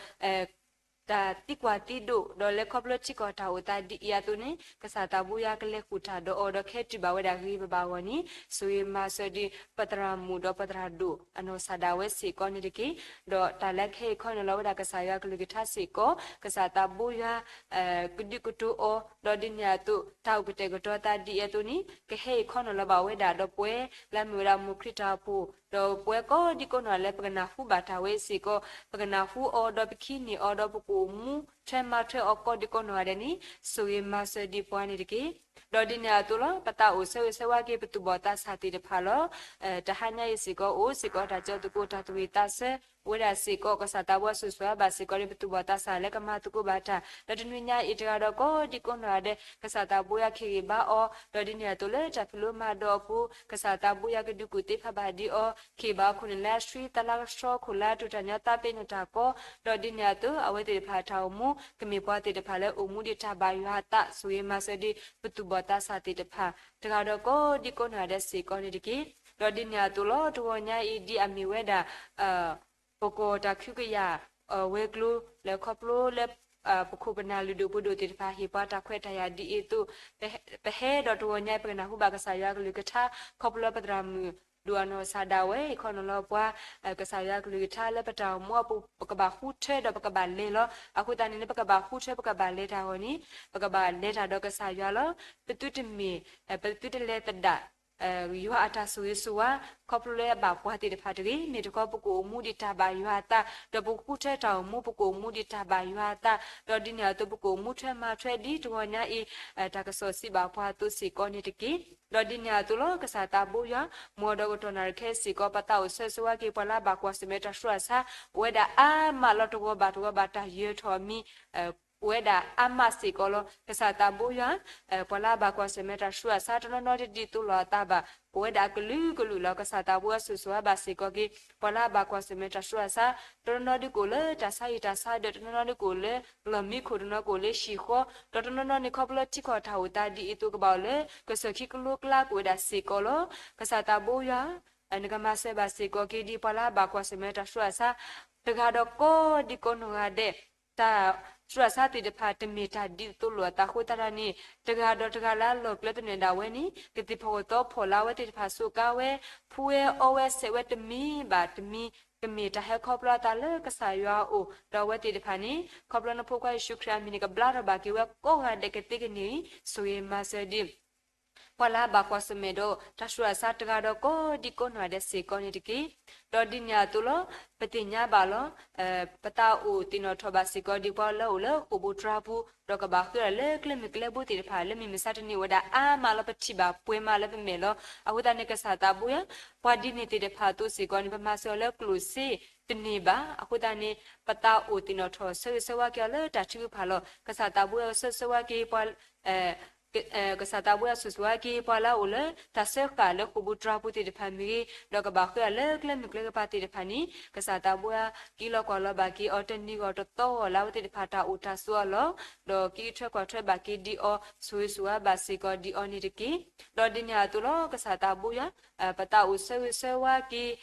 တၢ်သံကွၢ်သံဒိၣ် ဒီးလၢခီဖျိထံကီၢ်တၢ်အိၣ်သးဒ်အံၤအသိးန့ၣ် ကစၢ်သးဘိယွၤကလဲၤဃုာ်တၢ်ဒီးအီၤ ဒီးကဟဲတုၤဘၣ်ဝဲဒၣ်ဂ့ၤဂ့ၤဘၣ်ဘၣ်အဂီၢ်န့ၣ် ဆိၣ်ဂ့ၤမၤစၢၤဒံး ပသရၣ်မုၣ်ဒီးပသရၣ်ဒိၣ် အနီၢ်ကစၢ်ဒၣ်ဝဲစ့ၢ်ကီးန့ၣ်တက့ၢ်. ဒီးတၢ်လၢကဟဲအံၤခီနီၤလီၤဝဲဒၣ်ကစၢ်ယွၤကလုၢ်ကထါစ့ၢ်ကီး ကစၢ်သးဘိယွၤ ကဒုးကတိၤအီၤ ဒီးဒ်န့ၣ်အသိး တၢ်အိၣ်ကတဲာ်ကတီၤသးဒ်အံၤအသိးန့ၣ် ကဟဲအံၤခီနီၤလီၤဘၣ်ဝဲဒၣ် ဒီးပဝဲလၢအမ့ၢ်ဝဲဒၣ်မိၢ်ခရံာ်တၢ်အိၣ်ဖှိၣ် ဒီးပဝဲကိးဒံကိးနီၢ်ဂၤလၢပကနၢ်ဟူဘၣ်တၢ်ဝဲစ့ၢ်ကီး ပကနၢ်ဟူအီၤ ဒီးပကဟံးန့ၢ်အီၤ ဒီးပကအိၣ်မူထွဲမၤထွဲအီၤကိးဒံကိးနီၢ်ဂၤဒဲးန့ၣ် ဆိၣ်ဂ့ၤမၤစၢၤဒံးပှၤန့ၣ်တက့ၢ်. ဒီးဒ်န့ၣ်အသိးလီၤ ပသးအိၣ်ဆၢဂ့ၤဆၢဝါက့ၤ ပသူၣ်ဘီၣ်သးစၢ်သ့ၣ်တဖၣ်လီၤ. တဟါညါအံၤစ့ၢ်ကီး အိၣ်စ့ၢ်ကီးတၢ်ကၠီၤသကိးတၢ်သူၣ်ဂ့ၤသးဆၢ ဝဲဒၣ်စ့ၢ်ကီး ကစၢ်သးဘိယွၤဆိၣ်ဂ့ၤဘၣ်စ့ၢ်ကီးန့ၣ် ပသူၣ်ဘီၣ်သးစၢ်လၢကမၤသကိးဘၣ်တၢ် လၢတနွံညါအံၤတဂၤဒီးကိးဒံကိးနီၢ်ဂၤဒဲး ကစၢ်သးဘိယွၤကဟ့ၣ်ဂံၢ်ဘါအီၤ ဒီးဒ်န့ၣ်အသိးလၢတၢ်ဖံးလိမၤဒိးအပူၤ ကစၢ်သးဘိယွၤကဒုးကူၣ်သ့ဖးဘၣ်ဒံးအီၤ ကဟ့ၣ်ဘၣ်အခိၣ်နူာ်လၢအဆှံသလါကဆှီခိၣ်လၢအတူၢ်တၢ်ညီသးပ့ၤနီၣ်တၢ်ကီ ဒီးဒ်န့ၣ်အသိး အဝဲသ့ၣ်တဖၣ်အတၢ်အိၣ်မူ ကမ့ၢ်ပှၤသ့ၣ်တဖၣ်လၢအိၣ်မူဒံးတၢ်ဘၣ်ယွၤအသး ဆိၣ်ဂ့ၤမၤစၢၤဒံး ပသူၣ်ဘီၣ်သးစၢ်သ့ၣ်တဖၣ် တဂၤဒီးကိးဒံကိးနီၢ်ဂၤဒဲးစ့ၢ်ကီးန့ၣ်တက့ၢ်. ဒီးဒ်န့ၣ်အသိးလီၤ တဂီၤညါအံၤ ဒ်အမ့ၢ်ဝဲဒၣ် ပကီၢ်တၢ်ခုကယာ် ဝဲၤကျိၤလၢခီဖျိလၢ ပခိၣ်ပနၢ်လုၢ်ဒိၣ်ပှ့ၤဒိၣ်သ့ၣ်တဖၣ် ဟ့ၣ်ပှၤတၢ်ခွဲးတၢ်ယာ်ဒ်အံၤအသိး ပဟဲဒီးတဂီၤညါအံၤ ပကနၢ်ဟူဘၣ်ကစၢ်ယွၤကလုၢ်ကထါ ခီဖျိလၢပသရၣ်မုၣ်ဒိၣ်အနီၢ်ကစၢ်ဒၣ်ဝဲ ဟ့ၣ်ခီနီၤလီၤပှၤ ကစၢ်ယွၤကလုၢ်ကထါလၢပတၢ်အိၣ်မူအပူၤ ပကဘၣ်ဃုထၢဒီးပကဘၣ်လဲၤလီၤ. အဃိသတးန့ၣ်လၢပကဘၣ်ဃုထၢ ပကဘၣ်လဲၤတၢ်အဂီၢ်န့ၣ် ပကဘၣ်လဲၤတၢ်ဒီးကစၢ်ယွၤလီၤ. ပသုတမ့ၢ် ပသုတလဲၤသဒၣ် ယွၤအတၢ်ဆိၣ်ဂ့ၤဆိၣ်ဝါ ခီဖျိလၢအဘၣ်ပှၤသ့ၣ်တဖၣ်တဂ့ၤ, မ့ၢ်တခီ ပကအိၣ်မူဒံးတၢ်ဘၣ်ယွၤအသး, ဒီးပကဃုထၢတၢ်အိၣ်မူ ပကအိၣ်မူဒံးတၢ်ဘၣ်ယွၤအသး, ဒီးဒ်န့ၣ်အသိး ပကအိၣ်မူထွဲမၤထွဲဒ်တဂီၤညါအံၤ တၢ်ကစီၣ်စံးဘၣ်ပှၤအသိးစ့ၢ်ကီးန့ၣ်တက့ၢ်. ဒီးဒ်န့ၣ်အသိးလီၤ ကစၢ်သးဘိယွၤ မ်ဒီးကတီၢ်နၣ်ရံၣ်ခဲအံၤစ့ၢ်ကီး ပသးအိၣ်ဆၢဂ့ၤဆၢဝါက့ၤ ပှၤလၢအဘၣ်ကွၢ်ဆၢၣ်မဲာ်တၢ်ဆူးတၢ်ဆါ အိၣ်ဝဲဒၣ်အါမးလီၤ. တဂီၤဘၣ်တဂီၤဘၣ်တၢ်ယၢၤထီၣ်အမံၤ အိၣ်ဝဲဒၣ်အါမးစ့ၢ်ကီးလီၤ. ကစၢ်သးဘိယွၤ ပှၤလၢအဘၣ်ကွၢ်ဆၢၣ်မဲာ်တၢ်ဆူးတၢ်ဆါ တနီၤနီၤဒ်သိးလိာ်အသးဘၣ် အိၣ်ဝဲဒၣ်အကလုာ်ကလုာ်လီၤ. ကစၢ်သးဘိယွၤဆိၣ်ဂ့ၤဘၣ်စ့ၢ်ကီးက့ၤ ပှၤလၢအဘၣ်ကွၢ်ဆၢၣ်မဲာ်တၢ်ဆူးတၢ်ဆါ တနီၤနီၤဒုးကအိၣ်လၢတၢ်ဆါဟံၣ်တၢ်ဆါဒၢး တနီၤနီၤဒုးကအိၣ်လၢလီၢ်မံခိၣ် တနီၤကအိၣ်လၢဟံၣ်ဃီ ဒီးတနီၤနီၤန့ၣ် ခီဖျိထံကီၢ်တၢ်အိၣ်သးဒ်အံၤအသိးကဘၣ်အိၣ်လၢ ကစၢၢ်ခံကလိကျါကအိၣ်ဝဲဒၣ်စ့ၢ်ကီးလီၤ. ကစၢ်သးဘိယွၤ နကမၤစၢၤဘၣ်စ့ၢ်ကီးက့ၤဒ်ပှၤလၢအဘၣ်ကွၢ်ဆၢၣ်မဲာ်တၢ်ဆူးတၢ်ဆါ တဂၤဒီးကိးဒံကိးနီၢ်ဂၤဒဲး တၢ်ဆူးတၢ်ဆါသ့ၣ်တဖၣ် တမ့ၢ်တၢ်ဒ်သိးလိာ်အသးအဃိသတးဒီးန့ၣ် တဂၤဒီးတဂၤလၢအလီၢ်ကျဲသနၢၣ်ဒၣ်ဝဲန့ၣ် ကသ့ၣ်ဖီၣ်ကသီဖီၣ်လၢအဝဲသ့ၣ်တဖၣ် စိာ်ကါဝဲ ဖှူဝဲအီဝဲစဲးဝဲတမံၤဘၣ်တမံၤ ကမ့ၢ်တၢ်ဟဲခီဖျိအသးလၢကစၢ်ယွၤအအိၣ် ဒီးအဝဲသ့ၣ်တဖၣ်န့ၣ် ခီဖျိနဖိခွါယ့ၣ်ၡူးခရံာ်အမံၤန့ၣ် ကဘျါထီၣ်ဘၣ်က့ၤဝဲကိးဂၤဒဲးကသ့ကန့ၢ် ဆိၣ်ဂ့ၤမၤစၢၤဒ် ပှၤလၢအဘၣ်ကွၢ်ဆၢၣ်မဲာ်ဒီးတၢ်ဆူးတၢ်ဆါတဂၤဒီးကိးဒံကိးနီၢ်ဂၤဒဲးစ့ၢ်ကီးန့ၣ်တက့ၢ်. ဒီးဒ်န့ၣ်အသိးလီၤ ပသ့ၣ်ညါဘၣ်လီၤ ပသးအိၣ်သ့ၣ်နီၣ်ထီၣ်ဘၣ်စ့ၢ်ကီးဒ်ပှၤလၢအအိၣ်လၢဃိာ်ဘိတြါပူၤ ဒီးကဘၣ်ဃ့အီၤလၢကျဲမုၢ်ကျဲဘိသ့ၣ်တဖၣ် လၢမုၢ်မဆါတနံၤအိၣ်ဝဲဒၣ်အါမးလီၤ ပထံၣ်ဘၣ်ပှဲၤမးလၢပမဲာ်လီၤ. အဃိသတးန့ၣ် ကစၢ်သးဘိယွၤ ပှၤဒ်န့ၣ်သ့ၣ်တဖၣ်အသိးစ့ၢ်ကီးန့ၣ် ပမၤစၢၤအီၤလၢကျိၣ်စ့တန့ၢ်ဘၣ်. အဃိသတးန့ၣ် ပသးအိၣ်သ့ၣ်နီၣ်ထီၣ်ဆၢဂ့ၤဆၢဝါက့ၤအီၤလၢတၢ်ထုကဖၣ်လီၤ. ကစၢ်သးဘိယွၤကဆၢဂ့ၤဆၢဝါက့ၤပှၤ ကစၢ်သးဘိယွၤဆိၣ်ဂ့ၤဆၢဝါက့ၤ ပှၤလၢအအိၣ်လၢတၢ်စၢဃာ်လၢဃိာ်ဘိတြါပူၤသ့ၣ်တဖၣ်မ့ၢ်ဂ့ၤ ဒီးကဘၣ်ဃ့အီၤလၢကျဲမုၢ်ကျဲကပၤသ့ၣ်တဖၣ်န့ၣ် ကစၢ်သးဘိယွၤ က့ၤလီၤကွၢ်လီၤဘၣ်က့ၤအီၤတနံၤဂီၢ်တသီဂီၢ်လၢအဝဲသ့ၣ်တဖၣ် တၢ်အိၣ်တၢ်ဆိးအလီၢ် ဒီးက့ၤထွဲကွၢ်ထွဲဘၣ်က့ၤဒ်အီၤ ဆိၣ်ဂ့ၤဆိၣ်ဝါဘၣ်စ့ၢ်ကီးဒ်အီၤန့ၣ်တက့ၢ်. ဒီးဒ်န့ၣ်အသိးလီၤ ကစၢ်သးဘိယွၤ ပသးအိၣ်ဆၢဂ့ၤဆၢဝါက့ၤ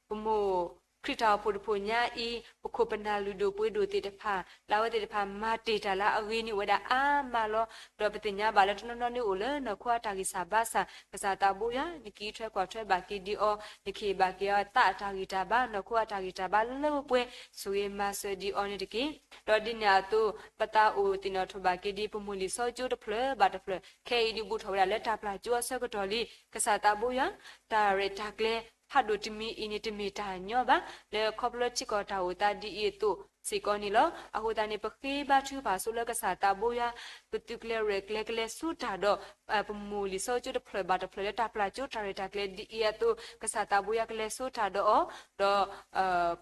ပမိၢ်ခရံာ်တၢ်အိၣ်ဖှိၣ်တဖှိၣ်ညါအံၤ ပခိၣ်ပနၢ်လုၢ်ဒိၣ်ပှ့ၤဒိၣ်သ့ၣ်တဖၣ် လၢအဝဲသ့ၣ်တဖၣ်မၤတ့ၢ်တၢ်လၢအဂ့ၤန့ၣ်အိၣ်ဝဲဒၣ်အါမးလီၤ. ဒီးပသ့ၣ်ညါဘၣ်လၢတနီၤနီၤန့ၣ်အိၣ်လၢနီၢ်ခိအတၢ်ဂံၢ်စၢ်ဘါစၢ် ကစၢ်သးဘိယွၤ နက့ၤထွဲကွၢ်ထွဲဘၣ်က့ၤဒ်အီၤ နကဟ့ၣ်ဘၣ်က့ၤအီၤသးအတၢ်ဂံၢ်တၢ်ဘါ နီၢ်ခိအတၢ်ဂံၢ်တၢ်ဘါလၢပှဲၤ ဆိၣ်ဂ့ၤမၤစၢၤဒ်အီၤန့ၣ်တက့ၢ်. ဒီးဒ်န့ၣ်အသိး ပသးအိၣ်သ့ၣ်နီၣ်ထီၣ်ဘၣ်က့ၤဒ်ပမိၢ်လံာ်စီဆှံကၠိတဖျၢၣ်ဘၣ်တဖျၢၣ် ခဲအံၤဒုးဘူးထီၣ်ဝဲဒၣ်လၢတၢ်ပျၢ်ကၠိအဆၢကတီၢ်လံ ကစၢ်သးဘိယွၤ တၢ်ရဲၣ်တၢ်ကျဲၤဖးဒိၣ်တမံၤအံၤန့ၣ် တမ့ၢ်တၢ်ညီဘၣ် လၢခီဖျိထံကီၢ်တၢ်အိၣ်သးဒ်အံၤအသိးစ့ၢ်ကီးန့ၣ်လီၤ. အဃိသတးန့ၣ် ပဃ့ဘါထုကဖၣ်ဆိလၢကစၢ်သးဘိယွၤ ကသုးကျဲၤရဲၣ်ကျဲၤကလဲၤဆူတၢ်ဒီး ပမိၢ်လံာ်စီဆှံကၠိတဖျၢၣ်ဘၣ်တဖျၢၣ်လၢတၢ်ပျၢ်ကၠိတၢ်ရဲၣ်တၢ်ကျဲၤဒ်အံၤအသိး ကစၢ်သးဘိယွၤကလဲၤဆူတၢ်ဒီးအီၤ ဒီး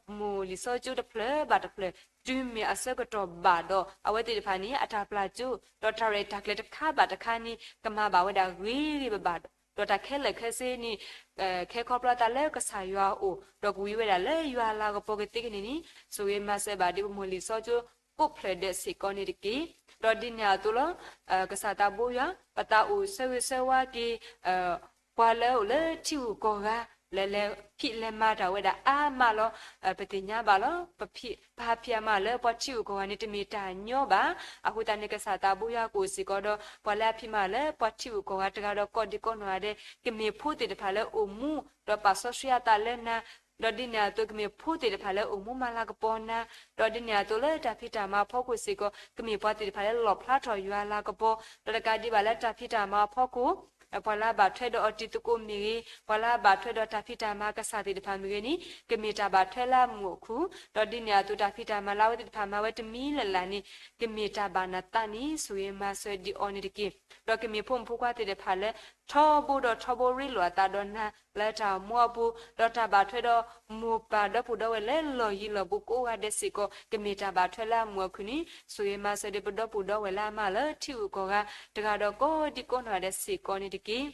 ပမိၢ်လံာ်စီဆှံကၠိတဖျၢၣ်ဘၣ်တဖျၢၣ် တုၤမ့ၢ်အဆၢကတီၢ်ဘၣ်ဒီး အဝဲသ့ၣ်တဖၣ်န့ၣ် အတၢ်ပျၢ်ကၠိ ဒီးတၢ်ရဲၣ်တၢ်ကျဲၤတခါဘၣ်တခါန့ၣ် ကမၤဘၣ်ဝဲဒၣ်ဂ့ၤဂ့ၤဘၣ်ဘၣ် ဒီးတၢ်ခဲလၢာ်ခဲဆ့န့ၣ် ခဲခီဖျိအသးလၢကစၢ်ယွၤအအိၣ် ဒီးကဝံၤဝဲဒၣ်လၢယွၤအလၤကပီၤကသ့ကန့ၢ်န့ၣ် ဆိၣ်ဂ့ၤမၤစၢၤဘၣ်ဒ်ပမိၢ်လံာ်စီဆှံကၠိကိးဖျၢၣ်ဒဲးစ့ၢ်ကီးန့ၣ်တက့ၢ်. ဒီးဒ်န့ၣ်အသိးလီၤ ကစၢ်သးဘိယွၤ ပသးအိၣ်ဆၢဂ့ၤဆၢဝါက့ၤ ပှၤလၢအအိၣ်လၢထံဂုၤကီၢ်ဂၤ လၢလဲၤဖံးလဲၤမၤတၢ်ဝဲဒၣ်အါမးလီၤ. ပသ့ၣ်ညါဘၣ်လီၤ ပဟးဖံးအမၤလၢပှၤထံဂုၤကီၢ်ဂၤန့ၣ် တမ့ၢ်တၢ်ညီဘၣ်. အဃိသတးန့ၣ် ကစၢ်သးဘိယွၤကအိၣ်စ့ၢ်ကီးဒီး ပှၤလၢအဖံးမၤလၢပှၤထံဂုၤကီၢ်ဂၤတဂၤဒီးကိးဒံကိးနီၢ်ဂၤဒဲး ကမ့ၢ်ဖိသ့ၣ်တဖၣ်လၢအိၣ်မူ ဒီးပာ်စီဆှံအသးလၢနၤ ဒီးဒ်န့ၣ်အသိးကမ့ၢ်ဖိသ့ၣ်တဖၣ်လၢအိၣ်မူမၤလၤကပီၤနၤ ဒီးဒ်န့ၣ်အသိးလၢတၢ်ဖံးတၢ်မၤအဖီခိၣ်စ့ၢ်ကီး ကမ့ၢ်ပှၤသ့ၣ်တဖၣ်လၢလီၣ်ဖျါထီၣ်ယွၤအလၤကပီၤ ဒီးတကးဒံးဘၣ်လၢတၢ်ဖံးတၢ်မၤအဖီခိၣ် ပှၤလၢအဘၣ်ထွဲဒီးအီၤတံၤသကိးမ့ၢ်ဂ့ၤ ပှၤလၢအဘၣ်ထွဲဒီးတၢ်ဖံးတၢ်မၤကစၢ်သ့ၣ်တဖၣ်မ့ၢ်ဂ့ၤန့ၣ် ကမ့ၢ်တၢ်ဘၣ်ထွဲလၢအမုာ်အခုၣ် ဒီးဒ်န့ၣ်အသိးတၢ်ဖံးတၢ်မၤလၢအဝဲသ့ၣ်တဖၣ်မၤဝဲတမံၤလၢ်လၢ်န့ၣ် ကမ့ၢ်တၢ်ဘၣ်နသးန့ၣ် ဆိၣ်ဂ့ၤမၤစၢၤဒံးအီၤန့ၣ်တက့ၢ်. ဒီးကမ့ၢ်ဖိမုၣ်ဖိခွါသ့ၣ်တဖၣ်လၢ ထီဘိဒီးထီဘိရ့လိာ်အသးဒီးနၤ လၢတၢ်အိၣ်မူအပူၤ ဒီးတၢ်ဘၣ်ထွဲဒီး မိၢ်ပၢ်ဒီပုၢ်ဒီဝဲၢ်လၢလီၢ်ယံၤလီၢ်ဘူးကိးဂၤဒဲးစ့ၢ်ကီး ကမ့ၢ်တၢ်ဘၣ်ထွဲလၢအမုာ်အခုၣ်န့ၣ် ဆိၣ်ဂ့ၤမၤစၢၤဒံးပဒီပုၢ်ဒီဝဲၢ်လၢအမၤလၢထံဂုၤကီၢ်ဂၤ တဂၤဒီးကိးဒံကိးနီၢ်ဂၤဒဲးစ့ၢ်ကီးန့ၣ်တက့ၢ်.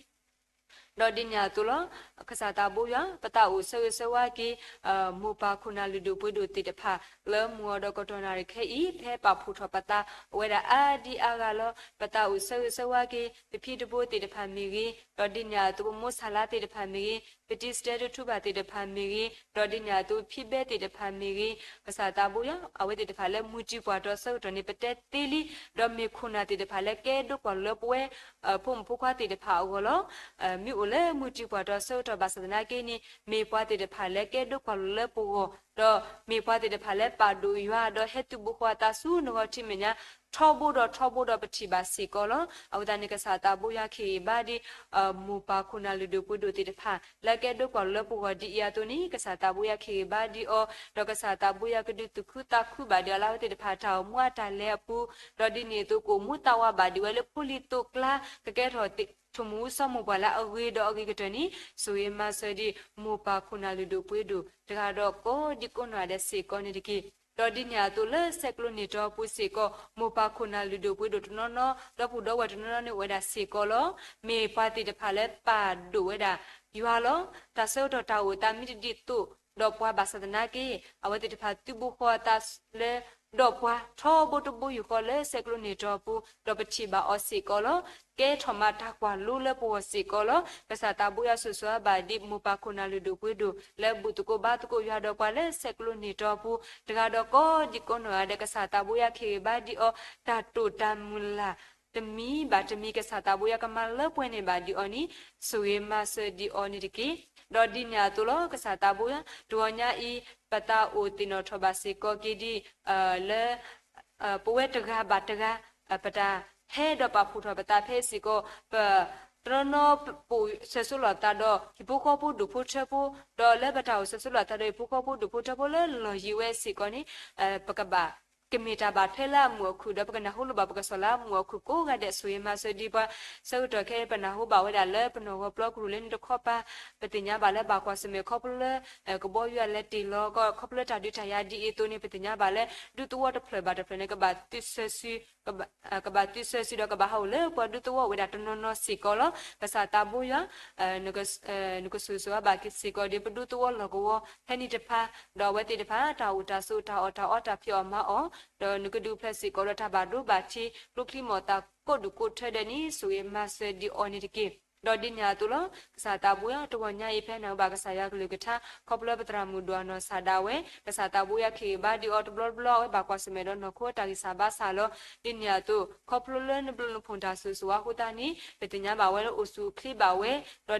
ဒီးဒ်န့ၣ်အသိးလီၤ ကစၢ်သးဘိယွၤ ပသးအိၣ်ဆၢဂ့ၤဆၢဝါက့ၤ မိၢ်ပၢ်ခိၣ်နၢ်လုၢ်ဒိၣ်ပှ့ၤဒိၣ်သ့ၣ်တဖၣ် လၢမုၢ်ဂီၤဒီးကတီၢ်နၣ်ရံၣ်ခဲအံၤ ဖဲပာ်ဖှိၣ်ထီၣ်ပသး အိၣ်ဝဲဒၣ်အါဒံအါဂၤလီၤ. ပသးအိၣ်ဆၢဂ့ၤဆၢဝါက့ၤ ပဖံတဘိသ့ၣ်တဖၣ်မ့ၢ်ဂ့ၤ, ဒီးဒ်န့ၣ်အသိးပမိၢ်ဆါလါသ့ၣ်တဖၣ်မ့ၢ်ဂ့ၤ, ပတံၤစတဲဒိထူဘၣ်သ့ၣ်တဖၣ်မ့ၢ်ဂ့ၤ, ဒီးဒ်န့ၣ်အသိးပဖံဘဲသ့ၣ်တဖၣ်မ့ၢ်ဂ့ၤ, ကစၢ်သးဘိယွၤ အဝဲသ့ၣ်တဖၣ်လၢမုၢ်တံၤပှၢ်တီဆၢကတီၢ်န့ၣ် ပတဲသ့လံ, ဒီးမ့ၢ်ခိၣ်နၢ်သ့ၣ်တဖၣ်လၢကဲဒိကွၢ်လိာ်လၢပဝဲ ဖိမုၣ်ဖိခွါသ့ၣ်တဖၣ်အဂီၢ်လီၤ. မ့ၢ်အိၣ်လၢမုၢ်တံၤပှၢ်တီဆၢကတီၢ်ဘၣ်ဆၣ်သနာ်က့န့ၣ် မ့ၢ်ပှၤသ့ၣ်တဖၣ်လၢကဲဒိကွၢ်လိာ်လၢပဂီၢ်, ဒီးမ့ၢ်ပှၤသ့ၣ်တဖၣ်လၢပာ်ဒိၣ်ယွၤ ဒီးဟဲသုးဘူးဃီအသးဆူနဂီၢ်ထံမဲာ်ညါ ထီဘိဒီးထီဘိဒီးပထံၣ်ဘၣ်စ့ၢ်ကီးလီၤ. အဃိသတးန့ၣ် ကစၢ်သးဘိယွၤခ့ၣ်ဂ့ၤဘါဒံး မိၢ်ပၢ်ခိၣ်နၢ်လုၢ်ဒိၣ်ပှ့ၤဒိၣ်သ့ၣ်တဖၣ် လၢကဲဒိကွၢ်လိာ်လၢပဂီၢ်ဒ်အံၤအသိးန့ၣ် ကစၢ်သးဘိယွၤခ့ၣ်ဂ့ၤဘါဒံးအီၤ, ဒီးကစၢ်သးဘိယွၤကဒုးသူၣ်ခုသးခုဘၣ်ဒံးအီၤလၢအဝဲသ့ၣ်တဖၣ်တၢ်အိၣ်မူအတၢ်လဲၤအပူၤ, ဒီးဒ်န့ၣ်အသိးကအိၣ်မူသးဝးဘၣ်ဒံးဝဲလၢဖိလံၤသိးကျါ ကကဲထီၣ်ထိၣ်မူၤအူစီမူၤပှၤလၢအဂ့ၤဒီးအဂ့ၤကတၢၢ်န့ၣ် ဆိၣ်ဂ့ၤမၤစၢၤဒံး မိၢ်ပၢ်ခိၣ်နၢ်လုၢ်ဒိၣ်ပှ့ၤဒိၣ် တဂၤဒီးကိးဒံကိးနီၢ်ဂၤဒဲးစ့ၢ်ကီးန့ၣ်တက့ၢ်. ဒီးဒ်န့ၣ်အသိးလၢဆဲးကျိးန့ၢ်တီအပူၤစ့ၢ်ကီး မိၢ်ပၢ်ခိၣ်နၢ်လုၢ်ဒိၣ်ပှ့ၤဒိၣ်တနီၤနီၤ ဒီပုၢ်ဒီဝဲၢ်တနီၤနီၤန့ၣ်အိၣ်ဝဲဒၣ်စ့ၢ်ကီးလီၤ. မ့ၢ်ပှၤသ့ၣ်တဖၣ်လၢပာ်ဒိၣ်ဝဲဒၣ်ယွၤလီၤ. တၢ်ဆၢကတီၢ်တၢ်အိၣ်သးမ့ၢ်တဒ်သိးဒီးပှၤဘၣ်ဆၣ်သနာ်က့ အဝဲသ့ၣ်တဖၣ်သုးဘူးဃီအသးလၢ ဒီးပှၤထီဘိတဘိယူၢ်ဃီလၢဆဲးကျိးန့ၢ်တီအပူၤ ဒီးပထံၣ်ဘၣ်အီၤစ့ၢ်ကီးလီၤ. ကဲထီၣ်မၤတၢ်ကွၢ်လိလၢပဂီၢ်စ့ၢ်ကီးလီၤ. ကစၢ်သးဘိယွၤဆိၣ်ဂ့ၤဘၣ်ဒ်မိၢ်ပၢ်ခိၣ်နၢ်လုၢ်ဒိၣ်ပှ့ၤဒိၣ် လၢဘူၣ်သကိးဘါသကိးယွၤဒီးပှၤလၢဆဲးကျိးန့ၢ်တီအပူၤ တဂၤဒီးကိးဒံကိးနီၢ်ဂၤဒဲး ကစၢ်သးဘိယွၤကဟ့ၣ်ဂံၢ်ဘါဒံးအီၤ တၢ်တိာ်တၢ်မုၢ်လၢ် တမံၤဘၣ်တမံၤ ကစၢ်သးဘိယွၤကမၤလၢပှဲၤန့ၢ်ဘၣ်ဒံးအီၤန့ၣ် ဆိၣ်ဂ့ၤမၤစၢၤဒံးအီၤန့ၣ်တက့ၢ်. ဒီးဒ်န့ၣ်အသိးလီၤ ကစၢ်သးဘိယွၤ တဂီၤညါအံၤ ပသးအိၣ်သ့ၣ်နီၣ်ထီၣ်ဘၣ်စ့ၢ်ကီးက့ၤဒ် လၢ ပဝဲတဂၤဘၣ်တဂၤ ပတၢ်ဟဲဒီးပာ်ဖှိၣ်ထီၣ်ပသးဖဲစ့ၢ်ကီး ပ တနီၤနီၤပအိၣ်ဆၢဆိလီၤသးဒီး ဟံၣ်ဖိဃီဖိဒိၣ်ဖိထၢဖိ ဒီးလၢပတၢ်အိၣ်ဆၢဆိလီၤသးဒီးဟံၣ်ဖိဃီဖိဒိၣ်ဖိထၢဖိလၢလီၢ်ယံၤဝဲစ့ၢ်ကီးန့ၣ် ပကဘၣ် ကမ့ၢ်တၢ်ဘၣ်ထွဲလၢအမုာ်အခုၣ် ဒီးပကနၢ်ဟူလိာ်ဘၣ်ပကစီၣ်လၢအမုာ်အခုၣ်ကိးဂၤဒဲး ဆိၣ်ဂ့ၤမၤစၢၤဒံးပှၤ ဆၢကတီၢ်ခဲအံၤ ပနၢ်ဟူဘၣ်ဝဲဒၣ်လၢပနီၢ်ဂီၤပျီကရူၢ်လၢန့ၣ်တခီပၤ ပသ့ၣ်ညါဘၣ်လၢဘၣ်ကွၢ်ဆၢၣ်မဲာ်ခီဖျိလၢ ကဘီယူၤအလဲၤတ့ၢ်လီၤ ခီဖျိလၢတၢ်ဒုးတၢ်ယၤဒ်အံၤအသိးန့ၣ် ပသ့ၣ်ညါဘၣ်လၢ ဒူသဝီတဖျၢၣ်ဘၣ်တဖျၢၣ်န့ၣ် ကဘၣ်သုးဆၢစု ကဘၣ်သုးဆၢစုဒီးကဘၣ်ဟးအိၣ်လၢပှၤဒူသဝီအိၣ်ဝဲဒၣ်တနီၤနီၤစ့ၢ်ကီးလီၤ. ကစၢ်သးဘိယွၤ နကဆိၣ်ဂ့ၤဘၣ်က့ၤစ့ၢ်ကီးဒီးပဒူသဝီလီၢ်ကဝီၤဖဲန့ၣ်တဖၣ် ဒီးအဝဲသ့ၣ်တဖၣ် တၢ်အိၣ်တၢ်ဆိးတၢ်အီၣ်တၢ်အီတၢ်ဖံးအီၣ်မၤအီၣ် ဒီးနကဒုးဖျဲးစ့ၢ်ကီးဒီးတၢ်ဘၣ်ဒိဘၣ်ထံး ကျိချံမျိာ်သၣ်ကိးဒူၣ်ကိးထၢဒဲးန့ၣ် ဆိၣ်ဂ့ၤမၤစၢၤဒံးအီၤန့ၣ်တက့ၢ်. ဒီးဒ်န့ၣ်အသိးလီၤ ကစၢ်သးဘိယွၤ တဂီၤညါအံၤဖဲနၢ်ဟူဘၣ်ကစၢ်ယွၤကလုၢ်ကထါ ခီဖျိလၢပသရၣ်မုၣ်ဒိၣ်အနီၢ်စၢ်ဒၣ်ဝဲ ကစၢ်သးဘိယွၤကဟ့ၣ်ဂံၢ်ဘါဒံးအီၤတဘျီတဘျီ အဝဲဘၣ်ကွၢ်ဆၢၣ်မဲာ်ဒီးနီၢ်ခိအတၢ်ဂံၢ်စၢ်ဘါစၢ်လီၤ. ဒ်န့ၣ်အသိး ခီဖျိလၢနဘျုးနဖှိၣ်တၢ်ဆိၣ်ဂ့ၤဆိၣ်ဝါအဃိသတးန့ၣ် ပသ့ၣ်ညါဘၣ်ဝဲလၢအိၣ်ဆူၣ်အိၣ်ချ့ဘၣ်ဝဲ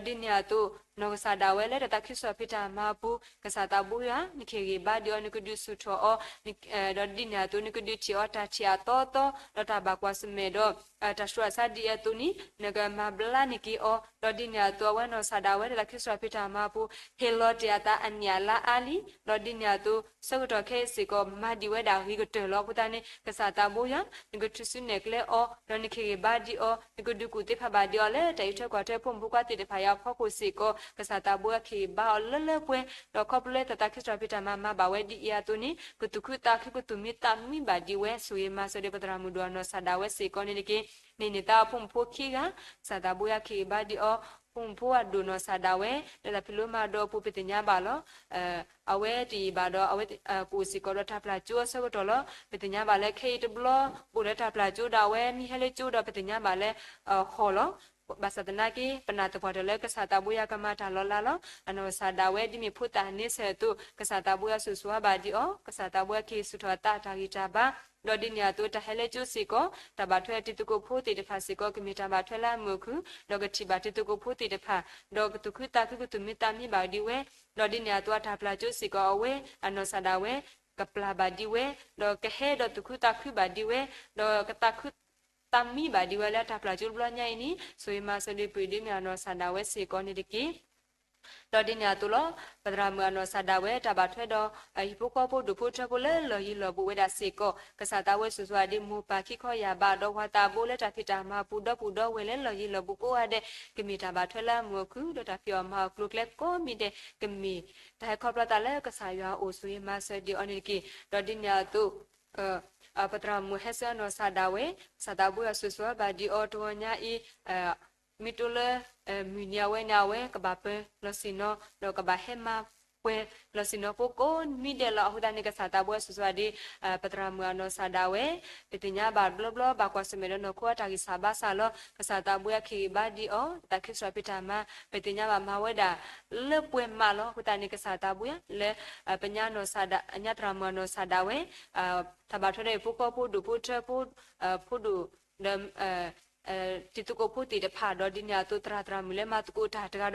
ဒီးဒ်န့ၣ်အသိး နီၢ်ကစၢ်ဒၣ်ဝဲလၢတၢ်သးခုကစီၣ်ဖံးတၢ်မၤအပူၤ ကစၢ်သးဘိယွၤ နကဟ့ၣ်ဂံၢ်ဘါဒံးအီၤ နကဒုးဆူၣ်ထီၣ်အီၤ ဒီးဒ်န့ၣ်အသိး နကဒုးထံၣ်အီၤတၢ်ထံၣ်အသီသီ ဒီးတၢ်ဘၣ်ကွၢ်ဆၢၣ်မဲာ်ဒီး တၢ်ဆူးတၢ်ဆါဒ်အံၤအသိးန့ၣ် နကမၤဘျါန့ၢ်က့ၤအီၤ ဒီးဒ်န့ၣ်အသိး အဝဲနီၢ်စၢ်ဒၣ်ဝဲလၢတၢ်သးခုကစီၣ်ဖံးတၢ်မၤအပူၤ ဟ့ၣ်လီၤတ့ၢ်အသးအနံၣ်အလါအါလံ ဒီးဒ်န့ၣ်အသိး ဆၢကတီၢ်ခဲအံၤစ့ၢ်ကီး မၤဒံးဝဲဒၣ်ဂ့ၤကတၢၢ်လီၤ. အဃိသတးန့ၣ် ကစၢ်သးဘိယွၤ နကထုးစုနဲၣ်ကျဲအီၤ ဒီးနကဟ့ၣ်ဂံၢ်ဘါဒံးအီၤ နကဒုးကူၣ်သ့ဖးဘၣ်ဒံးအီၤလၢတၢ်အံးထွဲကွၢ်ထွဲဖိမုၣ်ဖိခွါသ့ၣ်တဖၣ်အံၤအဖီခိၣ်စ့ၢ်ကီး ကစၢ်သးဘိယွၤကဟ့ၣ်ဘါအီၤလၢလၢပှဲၤပှဲၤ ဒီးခီဖျိလၢတၢ်သးခုကစီၣ်ဖံးတၢ်မၤမၤဘၣ်ဝဲဒ်အံၤအသိးန့ၣ် ကသူၣ်ခုသးခုကသူၣ်မံသးမံဘၣ်ဒံးဝဲ ဆိၣ်ဂ့ၤမၤစၢၤဒီးပသရၣ်မုၣ်ဒိၣ်အနီၢ်စၢ်ဒၣ်ဝဲစ့ၢ်ကီးန့ၣ်တက့ၢ်. မ့ၢ်န့ၢ်သါအဖိမုၣ်ဖိခံဂၤ ကစၢ်သးဘိယွၤကဟ့ၣ်ဂံၢ်ဘါဒံးအီၤ ဖိမုၣ်ဖိအဒိၣ်နီၢ်စၢ်ဒၣ်ဝဲ လၢတၢ်ဖံးလိမၤဒိးအပူၤ ပသ့ၣ်ညါဘၣ်လီၤ. အဝဲတယံာ်ဘၣ်ဒီး အဝဲကအိၣ်စ့ၢ်ကီးဒီးတၢ်ပျၢ်ကၠိအဆၢကတီၢ်လီၤ. ပသ့ၣ်ညါဘၣ်လၢခဲအံၤတဘျီ အိၣ်ဒီးတၢ်ပျၢ်ကၠိဒီး အဝဲမ့ၢ်ဟဲလၢကၠိဒီး ပသ့ၣ်ညါဘၣ်လၢ ဟီၣ်လီၤ. ဘၣ်ဆၣ်သနာ်က့ ပနာ်သပှၢ်တၢၢ်လၢကစၢ်သးဘိယွၤကမၤတၢ်လီၤလးလီၤ. အနီၢ်ကစၢ်ဒၣ်ဝဲဒ်မ့ၢ်ဖိသၣ်န့ဆၢၣ်အသိး ကစၢ်သးဘိယွၤဆိၣ်ဂ့ၤဘၣ်ဒံးအီၤ ကစၢ်သးဘိယွၤကဟ့ၣ်ဆူၣ်ထီၣ်အသးတၢ်ဂံၢ်တၢ်ဘါ ဒီးဒ်န့ၣ်အသိး တၢ်ဟဲလၢကၠိစ့ၢ်ကီး တၢ်ဘၣ်ထွဲတံၤသကိးဖိသ့ၣ်တဖၣ်စ့ၢ်ကီး ကမ့ၢ်တၢ်ဘၣ်ထွဲလၢအမုာ်အခုၣ် ဒီးကထံၣ်ဘၣ်တံၤသကိးဖိသ့ၣ်တဖၣ် ဒီးကသူၣ်ခုသးခုကသူၣ်မံသးမံဘၣ်ဒံးဝဲ ဒီးဒ်န့ၣ်အသိးအတၢ်ပျၢ်ကၠိစ့ၢ်ကီးအဝဲ အနီၢ်ကစၢ်ဒၣ်ဝဲ ကပျၢ်ဘၣ်ဒံးဝဲ ဒီးကဟဲဒီးသူၣ်ခုသးခုဘၣ်ဒံးဝဲ ဒီးကသးခု သးမံဘၣ်ဒံးဝဲလၢတၢ်ပျၢ်ကၠိတဘျီညါအံၤန့ၣ် ဆိၣ်ဂ့ၤမၤစၢၤဒံးပှၤဒ်မ့ၢ်အနီၢ်ကစၢ်ဒၣ်ဝဲစ့ၢ်ကီးန့ၣ်တက့ၢ်. ဒီးဒ်န့ၣ်အသိးလီၤ. ပသရၣ်မုၣ်အနီၢ်ကစၢ်ဒၣ်ဝဲ တၢ်ဘၣ်ထွဲဒီး ဟံၣ်ဖိဃီဖိဒိၣ်ဖိထၢဖိလၢလီၢ်ယံၤလီၢ်ဘူးဝဲဒၣ်စ့ၢ်ကီး ကစၢ်သးဘိယွၤဆိၣ်ဂ့ၤဒံးမိၢ်ပၢ်ခံခီယၢ်ဘး ဒီးပှၤသးဘိလၢတၢ်ဖံးတၢ်မၤအပူၤ ဒီပုၢ်ဒီဝဲၢ်လၢလီၢ်ယံၤလီၢ်ဘူးကိးဂၤဒဲး ကမ့ၢ်တၢ်ဘၣ်ထွဲလၢအမုာ်အခုၣ် ဒီးတၢ်ဖံးအီၣ်မၤအီၣ်ကျိၤကျဲကိးမံၤဒဲး ကမ့ၢ်တၢ်ဟဲခီဖျိသးလၢကစၢ်ယွၤအအိၣ် ဆိၣ်ဂ့ၤမၤစၢၤဒံးအီၤန့ၣ်တက့ၢ်. ဒီးဒ်န့ၣ်အသိး ပသရၣ်မုၣ်ဟဲဆူအနီၢ်ကစၢ်ဒၣ်ဝဲ ကစၢ်သးဘိယွၤဆိၣ်ဂ့ၤဘၣ်ဒံးအီၤတဂီၤညါအံၤ မ့ၢ်တိလၢ မုၢ်နံၤအဝဲန့ၣ် အဝဲကဘၣ်ပၢၤလီၢ်ဆ့ၣ်နီၤ ဒီးကဘၣ်ဟဲမၤပှဲၤလီၢ်ဆ့ၣ်နီၤဖိကိးမံၤဒဲးလီၤ. အဃိသတးန့ၣ် ကစၢ်သးဘိယွၤဆိၣ်ဂ့ၤဒံး ပသရၣ်မုၣ်အနီၢ်ကစၢ်ဒၣ်ဝဲ ပသ့ၣ်ညါဘၣ်တဘျီဘျီ ဘၣ်ကွၢ်ဆၢၣ်မဲာ်ဒီးနီၢ်ခိအတၢ်ဂံၢ်စၢ်ဘါစၢ်လီၤ. ကစၢ်သးဘိယွၤကဟ့ၣ်ဂံၢ်ဘါဒံးအီၤ တၢ်သးခုကစီၣ်ဖံးတၢ်မၤ ပသ့ၣ်ညါဘၣ်မၤဝဲဒၣ် လၢပှဲၤမးလီၤ. အဃိသတးန့ၣ် ကစၢ်သးဘိယွၤလၢ ပညါသရၣ်မုၣ်အနီၢ်ကစၢ်ဒၣ်ဝဲ တၢ်ဘၣ်ထွဲဒီးဟံၣ်ဖိဃီဖိဒိၣ်ဖိထၢဖိ ဖိဒိၣ် ဒီး တံၤသကိးဖိသ့ၣ်တဖၣ် ဒီးဒ်န့ၣ်အသိး သရၣ်သရၣ်မုၣ်လၢမၤသကိးတၢ်တဂၤ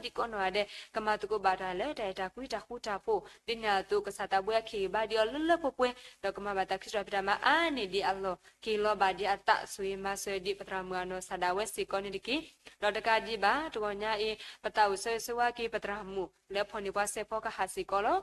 ဒီးကိးဒံးကိးနီၢ်ဂၤဒဲး ကမၤသကိးဘၣ်တၢ်လၢတၢ်အဲၣ်တၢ်ကွံတၢ်ဃူတၢ်ဖိး ဒ်န့ၣ်အသိးကစၢ်သးဘိယွၤကဟ့ၣ်ဂံၢ်ဘါဒံးအီၤလၢလၢပှဲၤပှဲၤ ဒီးကမၤဘၣ်တၢ်သးခုကစီၣ်ဖံးတၢ်မၤအါန့ၢ်ဒံးအလီၢ် ကဟ့ၣ်လီၤဘၣ်ဒံးအသး ဆိၣ်ဂ့ၤမၤစၢၤဒံးပသရၣ်မုၣ်အနီၢ်ကစၢ်ဒၣ်ဝဲစ့ၢ်ကီးန့ၣ်တက့ၢ်. ဒီးတကးဒံးဘၣ် တဂီၤညါအံၤ ပသးအိၣ်ဆၢဂ့ၤဆၢဝါက့ၤပသရၣ်မုၣ် လၢဖီၣ်န့ၢ်ပှၤစဲးဖီကဟၣ်စ့ၢ်ကီးလီၤ.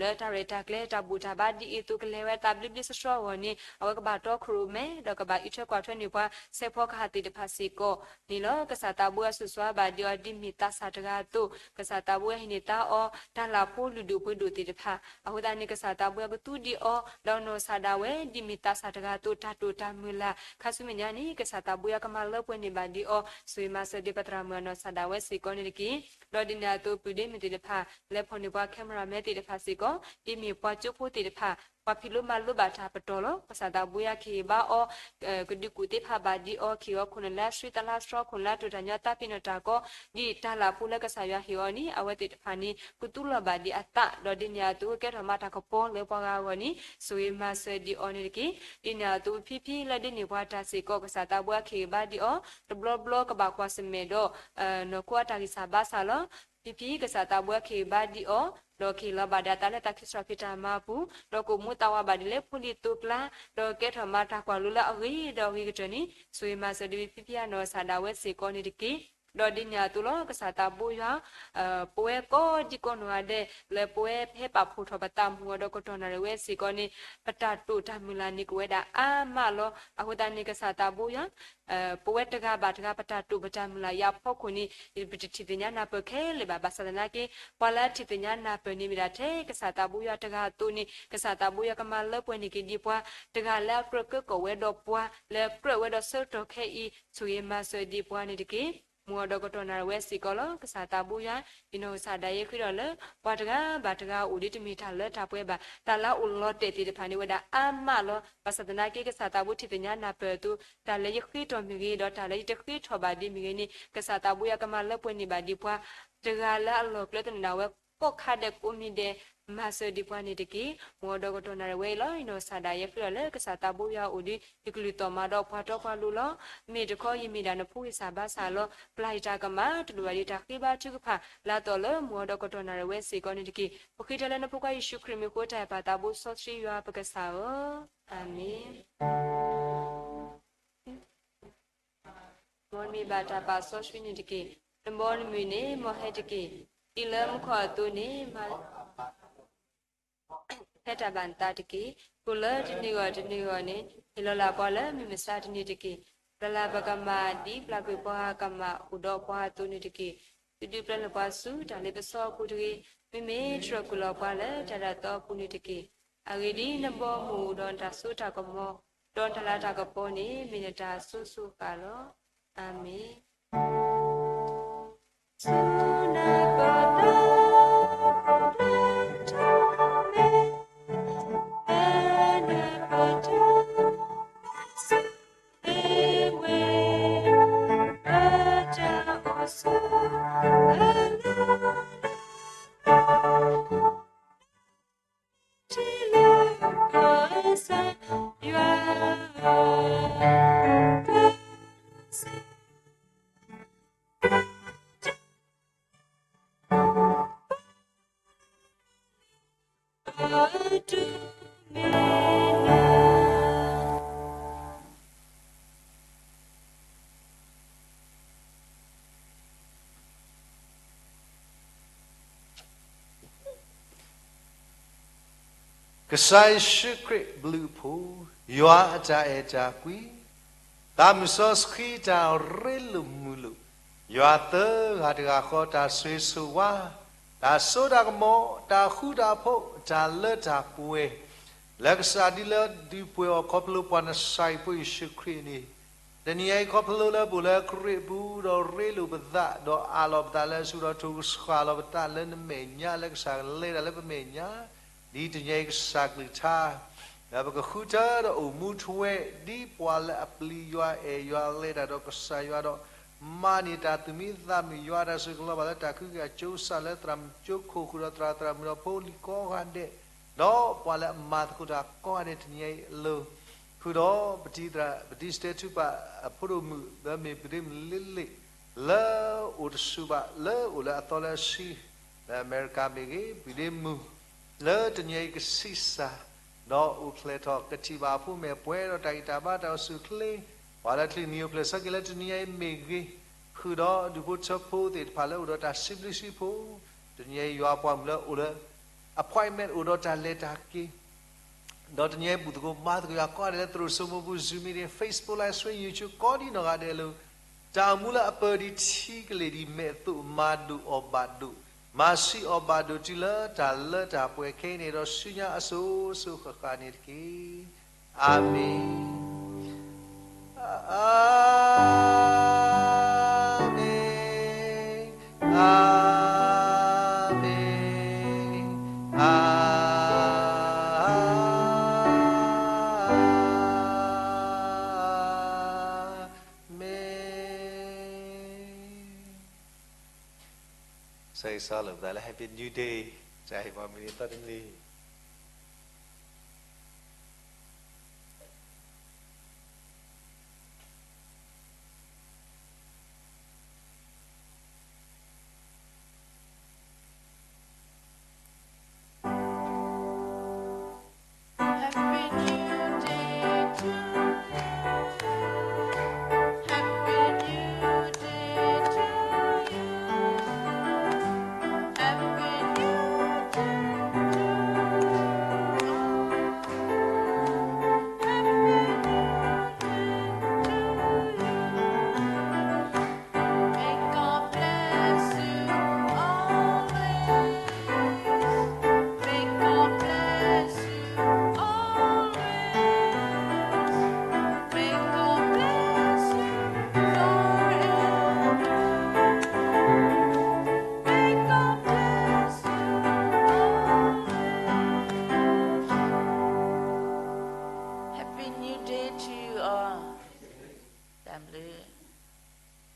လၢတၢ်ရဲၣ်တၢ်ကျဲၤတၢ်ဘူၣ်တၢ်ဘါဒ်အံၤအသိးကလဲၤဝဲသးဘျ့ဘျ့ဆှီဆှီအဂီၢ်န့ၣ် အဝဲကဘၣ်တီခိၣ်ရိၣ်မဲ ဒီးကဘၣ်အံးထွဲကွၢ်ထွဲန့ၢ်ပှၤစဲးဖီ ပှၤဟးသ့ၣ်တဖၣ်စ့ၢ်ကီးန့ၣ်လီၤ. ကစၢ်သးဘိယွၤဆိၣ်ဂ့ၤဘၣ်ဒံးအီၤ ဒ်မ့ၢ်သးစၢ်တဂၤအသိး, ကစၢ်သးဘိယွၤဟ့ၣ်န့ၢ်သါအီၤ တၢ်လၢ်ဖိလုၢ်ဒိၣ်ပှ့ၤဒိၣ်သ့ၣ်တဖၣ်, အဃိသတးန့ၣ် ကစၢ်သးဘိယွၤကသူဒံးအီၤ ဒီးနီၢ်ကစၢ်ဒၣ်ဝဲ ဒ်မ့ၢ်သးစၢ်တဂၤအသိး တၢ်တိာ်တၢ်မုၢ်လၢ် ခါဆူမဲာ်ညါန့ၣ် ကစၢ်သးဘိယွၤကမၤလၢပှဲၤန့ၢ်ဘၣ်ဒံးအီၤ ဆိၣ်ဂ့ၤမၤစၢၤဒံးပသရၣ်မုၣ်အနီၢ်ကစၢ်ဒၣ်ဝဲစ့ၢ်ကီးန့ၣ်တက့ၢ်. ဒီးဒ်န့ၣ်အသိး ပုၢ်ဒ့မုၣ်သ့ၣ်တဖၣ် လၢဖီၣ်န့ၢ်ပှၤ cameraman သ့ၣ်တဖၣ်စ့ၢ်ကီး, ဒ်မ့ၢ်ပှၤကၠိဖိသ့ၣ်တဖၣ် ပှၤဖံးလိမၤလိဘၣ်တၢ်ပတီၢ်လီၤ. ကစၢ်သးဘိယွၤကဟ့ၣ်ဘါအီၤ ကဒုးကူၣ်သ့ဖးဘၣ်ဒံးအီၤ, ကဟ့ၣ်အီၤခိၣ်နၢ်လၢအဆှံသလါဆှီ, ခိၣ်နၢ်လၢအတိာ်တၢ်ညီ သးပ့ၤနီၣ်တၢ်ကီ, ဒ်တၢ်လၢ်ဖိလၢကစၢ်ယွၤဟ့ၣ်အီၤန့ၣ် အဝဲသ့ၣ်တဖၣ်န့ၣ် ကသူလီၤဘၣ်ဒံးအသး, ဒီးဒ်န့ၣ်အသိး ကဲထီၣ်မၤတၢ်ကပီၤလၢပှၤဂၤအဂီၢ်န့ၣ် ဆိၣ်ဂ့ၤမၤစၢၤဒံးအီၤန့ၣ်တက့ၢ်. ဒ်န့ၣ်အသိး ဖံဖံလၢဒ်န့ၣ်ပှၤတၢ်စ့ၢ်ကီး ကစၢ်သးဘိယွၤကဟ့ၣ်ဘါဒံးအီၤ တဘျီဘျီကဘၣ်ကွၢ်ဆၢၣ်မဲာ်ဒီး နီၢ်ခိအတၢ်ဂံၢ်စၢ်ဘါစၢ်လီၤ. ဖံဖံကစၢ်သးဘိယွၤကဟ့ၣ်ဘါဒံးအီၤ, ဒီးကဟ့ၣ်လီၤဘၣ်ဒံးအသးလၢတၢ်ခံစရီဖံးတၢ်မၤအပူၤ, ဒီးကအိၣ်မူသးဝးဘၣ်ဒံးလၢဖိလံၤသိကျါ, ဒီးကဲထီၣ်မၤတၢ်ကွၢ်လိလၢအဂ့ၤဒီးအဂ့ၤကတၢၢ်န့ၣ် ဆိၣ်ဂ့ၤမၤစၢၤဒံးဖံဖံအနီၢ်ကစၢ်ဒၣ်ဝဲစ့ၢ်ကီးန့ၣ်တက့ၢ်. ဒီးဒ်န့ၣ်အသိးလီၤ ကစၢ်သးဘိယွၤ ပဝဲကိးဒံကိးနီၢ်ဂၤဒဲး လၢပဝဲဖဲပာ်ဖှိၣ်ထီၣ်ပသးမုၢ်ဂီၤဒီးကတီၢ်နၣ်ရံၣ်ဝဲစ့ၢ်ကီးန့ၣ် ပတၢ်တိာ်တၢ်မုၢ်လၢ်န့ၣ်ကဝဲဒၣ်အါမးလီၤ. အဃိသတးန့ၣ် ကစၢ်သးဘိယွၤ ပဝဲတဂၤဘၣ်တဂၤ ပတၢ်တိာ်ပတၢ်မုၢ်လၢ်အံၤအဖီခိၣ်န့ၣ် ပတထံၣ်သ့ၣ်ညါနၢ်ပၢၢ်ခဲလၢာ်ဘၣ်. ဘၣ်ဆၣ်သနာ်က့ ပှၤလၢအထံၣ်သ့ၣ်ညါနၢ်ပၢၢ်န့ၣ်မ့ၢ်ဒၣ်ထဲကစၢ်သးဘိယွၤတဂၤအသိးန့ၣ် ကစၢ်သးဘိယွၤကမၤလၢပှဲၤန့ၢ်က့ၤဒံးပှၤ တဂၤလၢအကြၢးကၢကီၣ်ဝဲဒီးပှၤ လၢကြၢးဝဲဒီးဆၢကတီၢ်ခဲအံၤ ဆိၣ်ဂ့ၤမၤစၢၤဒံးပှၤန့ၣ်တက့ၢ်. မုၢ်ဂီၤဒီးကတီၢ်နၣ်ရံၣ်ဝဲစ့ၢ်ကီးလီၤ. ကစၢ်သးဘိယွၤ ယနီၢ်ကစၢ်ဒၣ်ယဲဃ့ဒီးလၢ ပှၤတဂၤဘၣ်တဂၤအိၣ်ဒ်တမ့ၢ်တၢ်လၢတၢ်ပှဲၤဘၣ်. တၢ်လၢအအိၣ်လီၤတဲာ်သ့ၣ်တဖၣ်န့ၣ်ဝဲဒၣ်အါမးလီၤ. ဘၣ်ဆၣ်သနာ်က့ ကစၢ်သးဘိထံၣ်သ့ၣ်ညါနၢ်ပၢၢ်အသိး တၢ်လၢယဃ့ထီၣ်မ့ၢ်ဂ့ၤ ဒီးတၢ်လၢယတဃ့ထီၣ်ဘၣ်ဒံးမ့ၢ်ဂ့ၤန့ၣ် ကစၢ်သးဘိယွၤကမၤလၢပှဲၤန့ၢ်ဘၣ်ဒံးပှၤ တဂၤလၢအလီၢ်ကျဲသနၢၣ်ဒၣ်ဝဲ ကိးခါဒဲးကိးမံၤဒဲး မၤစၢၤဒံးပှၤန့ၣ်တက့ၢ်. မုၢ်ဂီၤဒီးကတီၢ်နၣ်ရံၣ်ဝဲအံၤလီၤ. ယနီၢ်ကစၢ်ဒၣ်ယဲဃ့ဒီးလၢ ကစၢ်သးဘိယွၤအိၣ်ဒီး ယကလုၢ်သီၣ်မၤဒီးပှၤတီပှၤလိၤလီၤ. မ့ၢ်တခီယမ့ၢ်ဒၣ်နဖိဂံၢ်စၢ်ဘါစၢ်လီၤ. ပျၢ်ယတၢ်ကမၣ် တလိၣ်ဘၣ်ဒံးတၢ်ဃ့ဘါထုကဖၣ် လၢအသီၣ်လၢမုၢ်ဂီၤဒီးကတီၢ်နၣ်ရံၣ်ဝဲစ့ၢ်ကီးန့ၣ်တက့ၢ်. ပဃ့ထဲလၢနဖိခွါယ့ၣ်ၡူးခရံာ်မံၤဃိ တၢ်အဲၣ်ပၢ်သးဘိစီဆှံယွၤပကစၢ်ဧၢ, အၤမ့ၣ်. မ်နမံၤဘၣ်တၢ်ပာ်စီဆှံန့ၣ်တက့ၢ်. နဘီနမုၢ်န့ၣ် မ်ဟဲတက့ၢ်. ဒ်လၢမူခိၣ်အသိးန့ၣ် မၤ ဖဲတၢ်ဘၣ်နသးတက့ၢ်. ကိၣ်လၢတနံၤဂီၢ်တနံၤဂီၢ်န့ၣ် ဟ့ၣ်လီၤလၢ်ပှၤလၢမုၢ်မဆါတနံၤတက့ၢ်. ပျၢ်လၢ်ပကမၣ် ဒ်ပျၢ်ကွံာ်ပှၤကမၣ်အိၣ်ဒီးပှၤအသိးန့ၣ်တက့ၢ်. ဒုးဒုးပျၢ်လၢ်ပှၤဆူတၢ်လ့ပစီအပူၤတဂ့ၤ. မ့မ့ၢ်တြီၢ်ကွံာ်လီၤပှၤလၢတၢ်ဒၣ်သီအပူၤန့ၣ်တက့ၢ်. အဂ့ၢ်ဒ်အံၤ, နဘီမုၢ်အိၣ်ဒီးနတၢ်စိတၢ်ကမီၤ, ဒီးနတၢ်လၤတၢ်ကပီၤန့ၣ် မ့ၢ်နတၢ်အစိၤစိၤဃၣ်ဃၣ်လီၤ. အၤမ့ၣ်. ကစၢ်ယ့ၣ်ၡူးခရံာ်အဘျုးအဖှိၣ်, ယွၤအတၢ်အဲၣ်တၢ်ကွံ, သးမုၢ်စီဆှံတၢ်ရ့လိာ်မုာ်လိာ်, ယွၤသၢဂၤတဂၤဃီ တၢ်ဆိၣ်ဂ့ၤဆိၣ်ဝါ, တၢ်စိတၢ်ကမီၤ, တၢ်ဃူတၢ်ဖိး, တၢ်လၢတၢ်ပှဲၤ, လၢကစၢ်ဒုးလၢဒုးပှ့ၤအီၤခီဖျိပှၤနစၤရ့းဖိယ့ၣ်ၡူးခရံာ်န့ၣ်, တနံၤအံၤခီဖျိလၢပအိၣ်လၢခရံာ်အပူၤ ဒီးရ့လိာ်ပသး ဒီးအးလီၤပသးလၢအစုဒီး ထိၣ်ကဆှီလီၤပသးလၢနမဲာ်ညါ လၢကစၢ်ကလဲၤတၢ်လၢပမဲာ်ညါ ဒ်တနံၤအံၤကစၢ်ကလုၢ်ကထါ လၢပကဃုထၢဒီးအိၣ်မူထွဲ ဒ်ပှၤလၢအပျံၤယွၤအဲၣ်ယွၤလဲၤတၢ်ဒီးကစၢ်ယွၤဒီး မၤန့ၢ်တၢ်သူၣ်မံသးမုာ် ယွၤအတၢ်စိတၢ်ကမီၤဘၣ်လၢတၢ်ခုကစီၣ် ကၠိစၢ်လၢသရၣ်မုၣ်ကၠိခိၣ်ဃုာ်ဒီးသရၣ်သရၣ်မုၣ်ဒီးဖိလံၤကိးဂၤဒဲး ဒီးပှၤလၢအမၤသကိးတၢ်ကိးဂၤဒဲး တနံၤအံၤအလိၤ ဃုာ်ဒီး ပတံၤသရၣ် ပတံၤစတဲထူပာ်အဖိဒိၣ်မုၣ် လၢမ့ၢ်ပဒ့မုၣ်လ့လ့ၣ် လၢအိၣ်တဆူဘၣ် လၢအိၣ်လၢအသီလၢအဆံ လၢအမဲရကၤမ့ၢ်ဂ့ၤ ပဒ့မုၣ် လၢတနံၤအံၤကဆံးစၢ် ဒီးအိၣ်ဖျဲၣ်ထီၣ်ကထံၣ်ဘၣ်အဖိမ့ၢ်ပှဲၤဒီးတၢ်ဂံၢ်တၢ်ဘါတၢ်အိၣ်ဆူၣ်အိၣ်ချ့ ပှၤလၢချံနံၤအိၣ်ဖျဲၣ်ဆၢက့ၤလၢတနံၤအံၤမ့ၢ်ဂ့ၤ ဃုာ်ဒီးဒူၣ်ဖိထၢဖိသ့ၣ်တဖၣ်လၢအိၣ်ဒီးတၢ်စံးဘျုးစံးဖှိၣ် တနံၤအံၤယွၤအပှၤမုၣ်လၢအိၣ်လၢ appointment အိၣ်ဒီးတၢ်လဲၤတၢ်က့ၤ ဒီးတနံၤအံၤဘူၣ်သကိးဘါသကိးယွၤကိးဂၤဒဲးလၢသရိာ်စိမိၢ်ပူၤ Zoom meeting, Facebook Live Stream, YouTube ကိးဒံနီၢ်ဂၤဒဲးလၢ တၢ်အိၣ်မူလၢအပၢၢ်ဒံးထံကလ့ၢ်ဒံး မဲာ်အသိးမၤဒိၣ်အီၣ်ဘၣ်ဒိၣ်, မၤဆှံအီၣ်ဘၣ်ဒိၣ်တုၤလၢတၢ်လၢတၢ်ပှဲၤခဲအံၤန့ၣ် ဒီးဆူညါအစိၤစိၤဃၣ်ဃၣ်န့ၣ်တက့ၢ်. အၤမ့ၣ်. အၤမ့ၣ်, အၤမ့ၣ်, အၤမ့ၣ်. ဆၢဂ့ၤဆၢဝါလိာ်ပသးလၢ Happy New Day, တၢ်ဟ့ၣ်ပှၤမုၢ်နံၤသီတနံၤ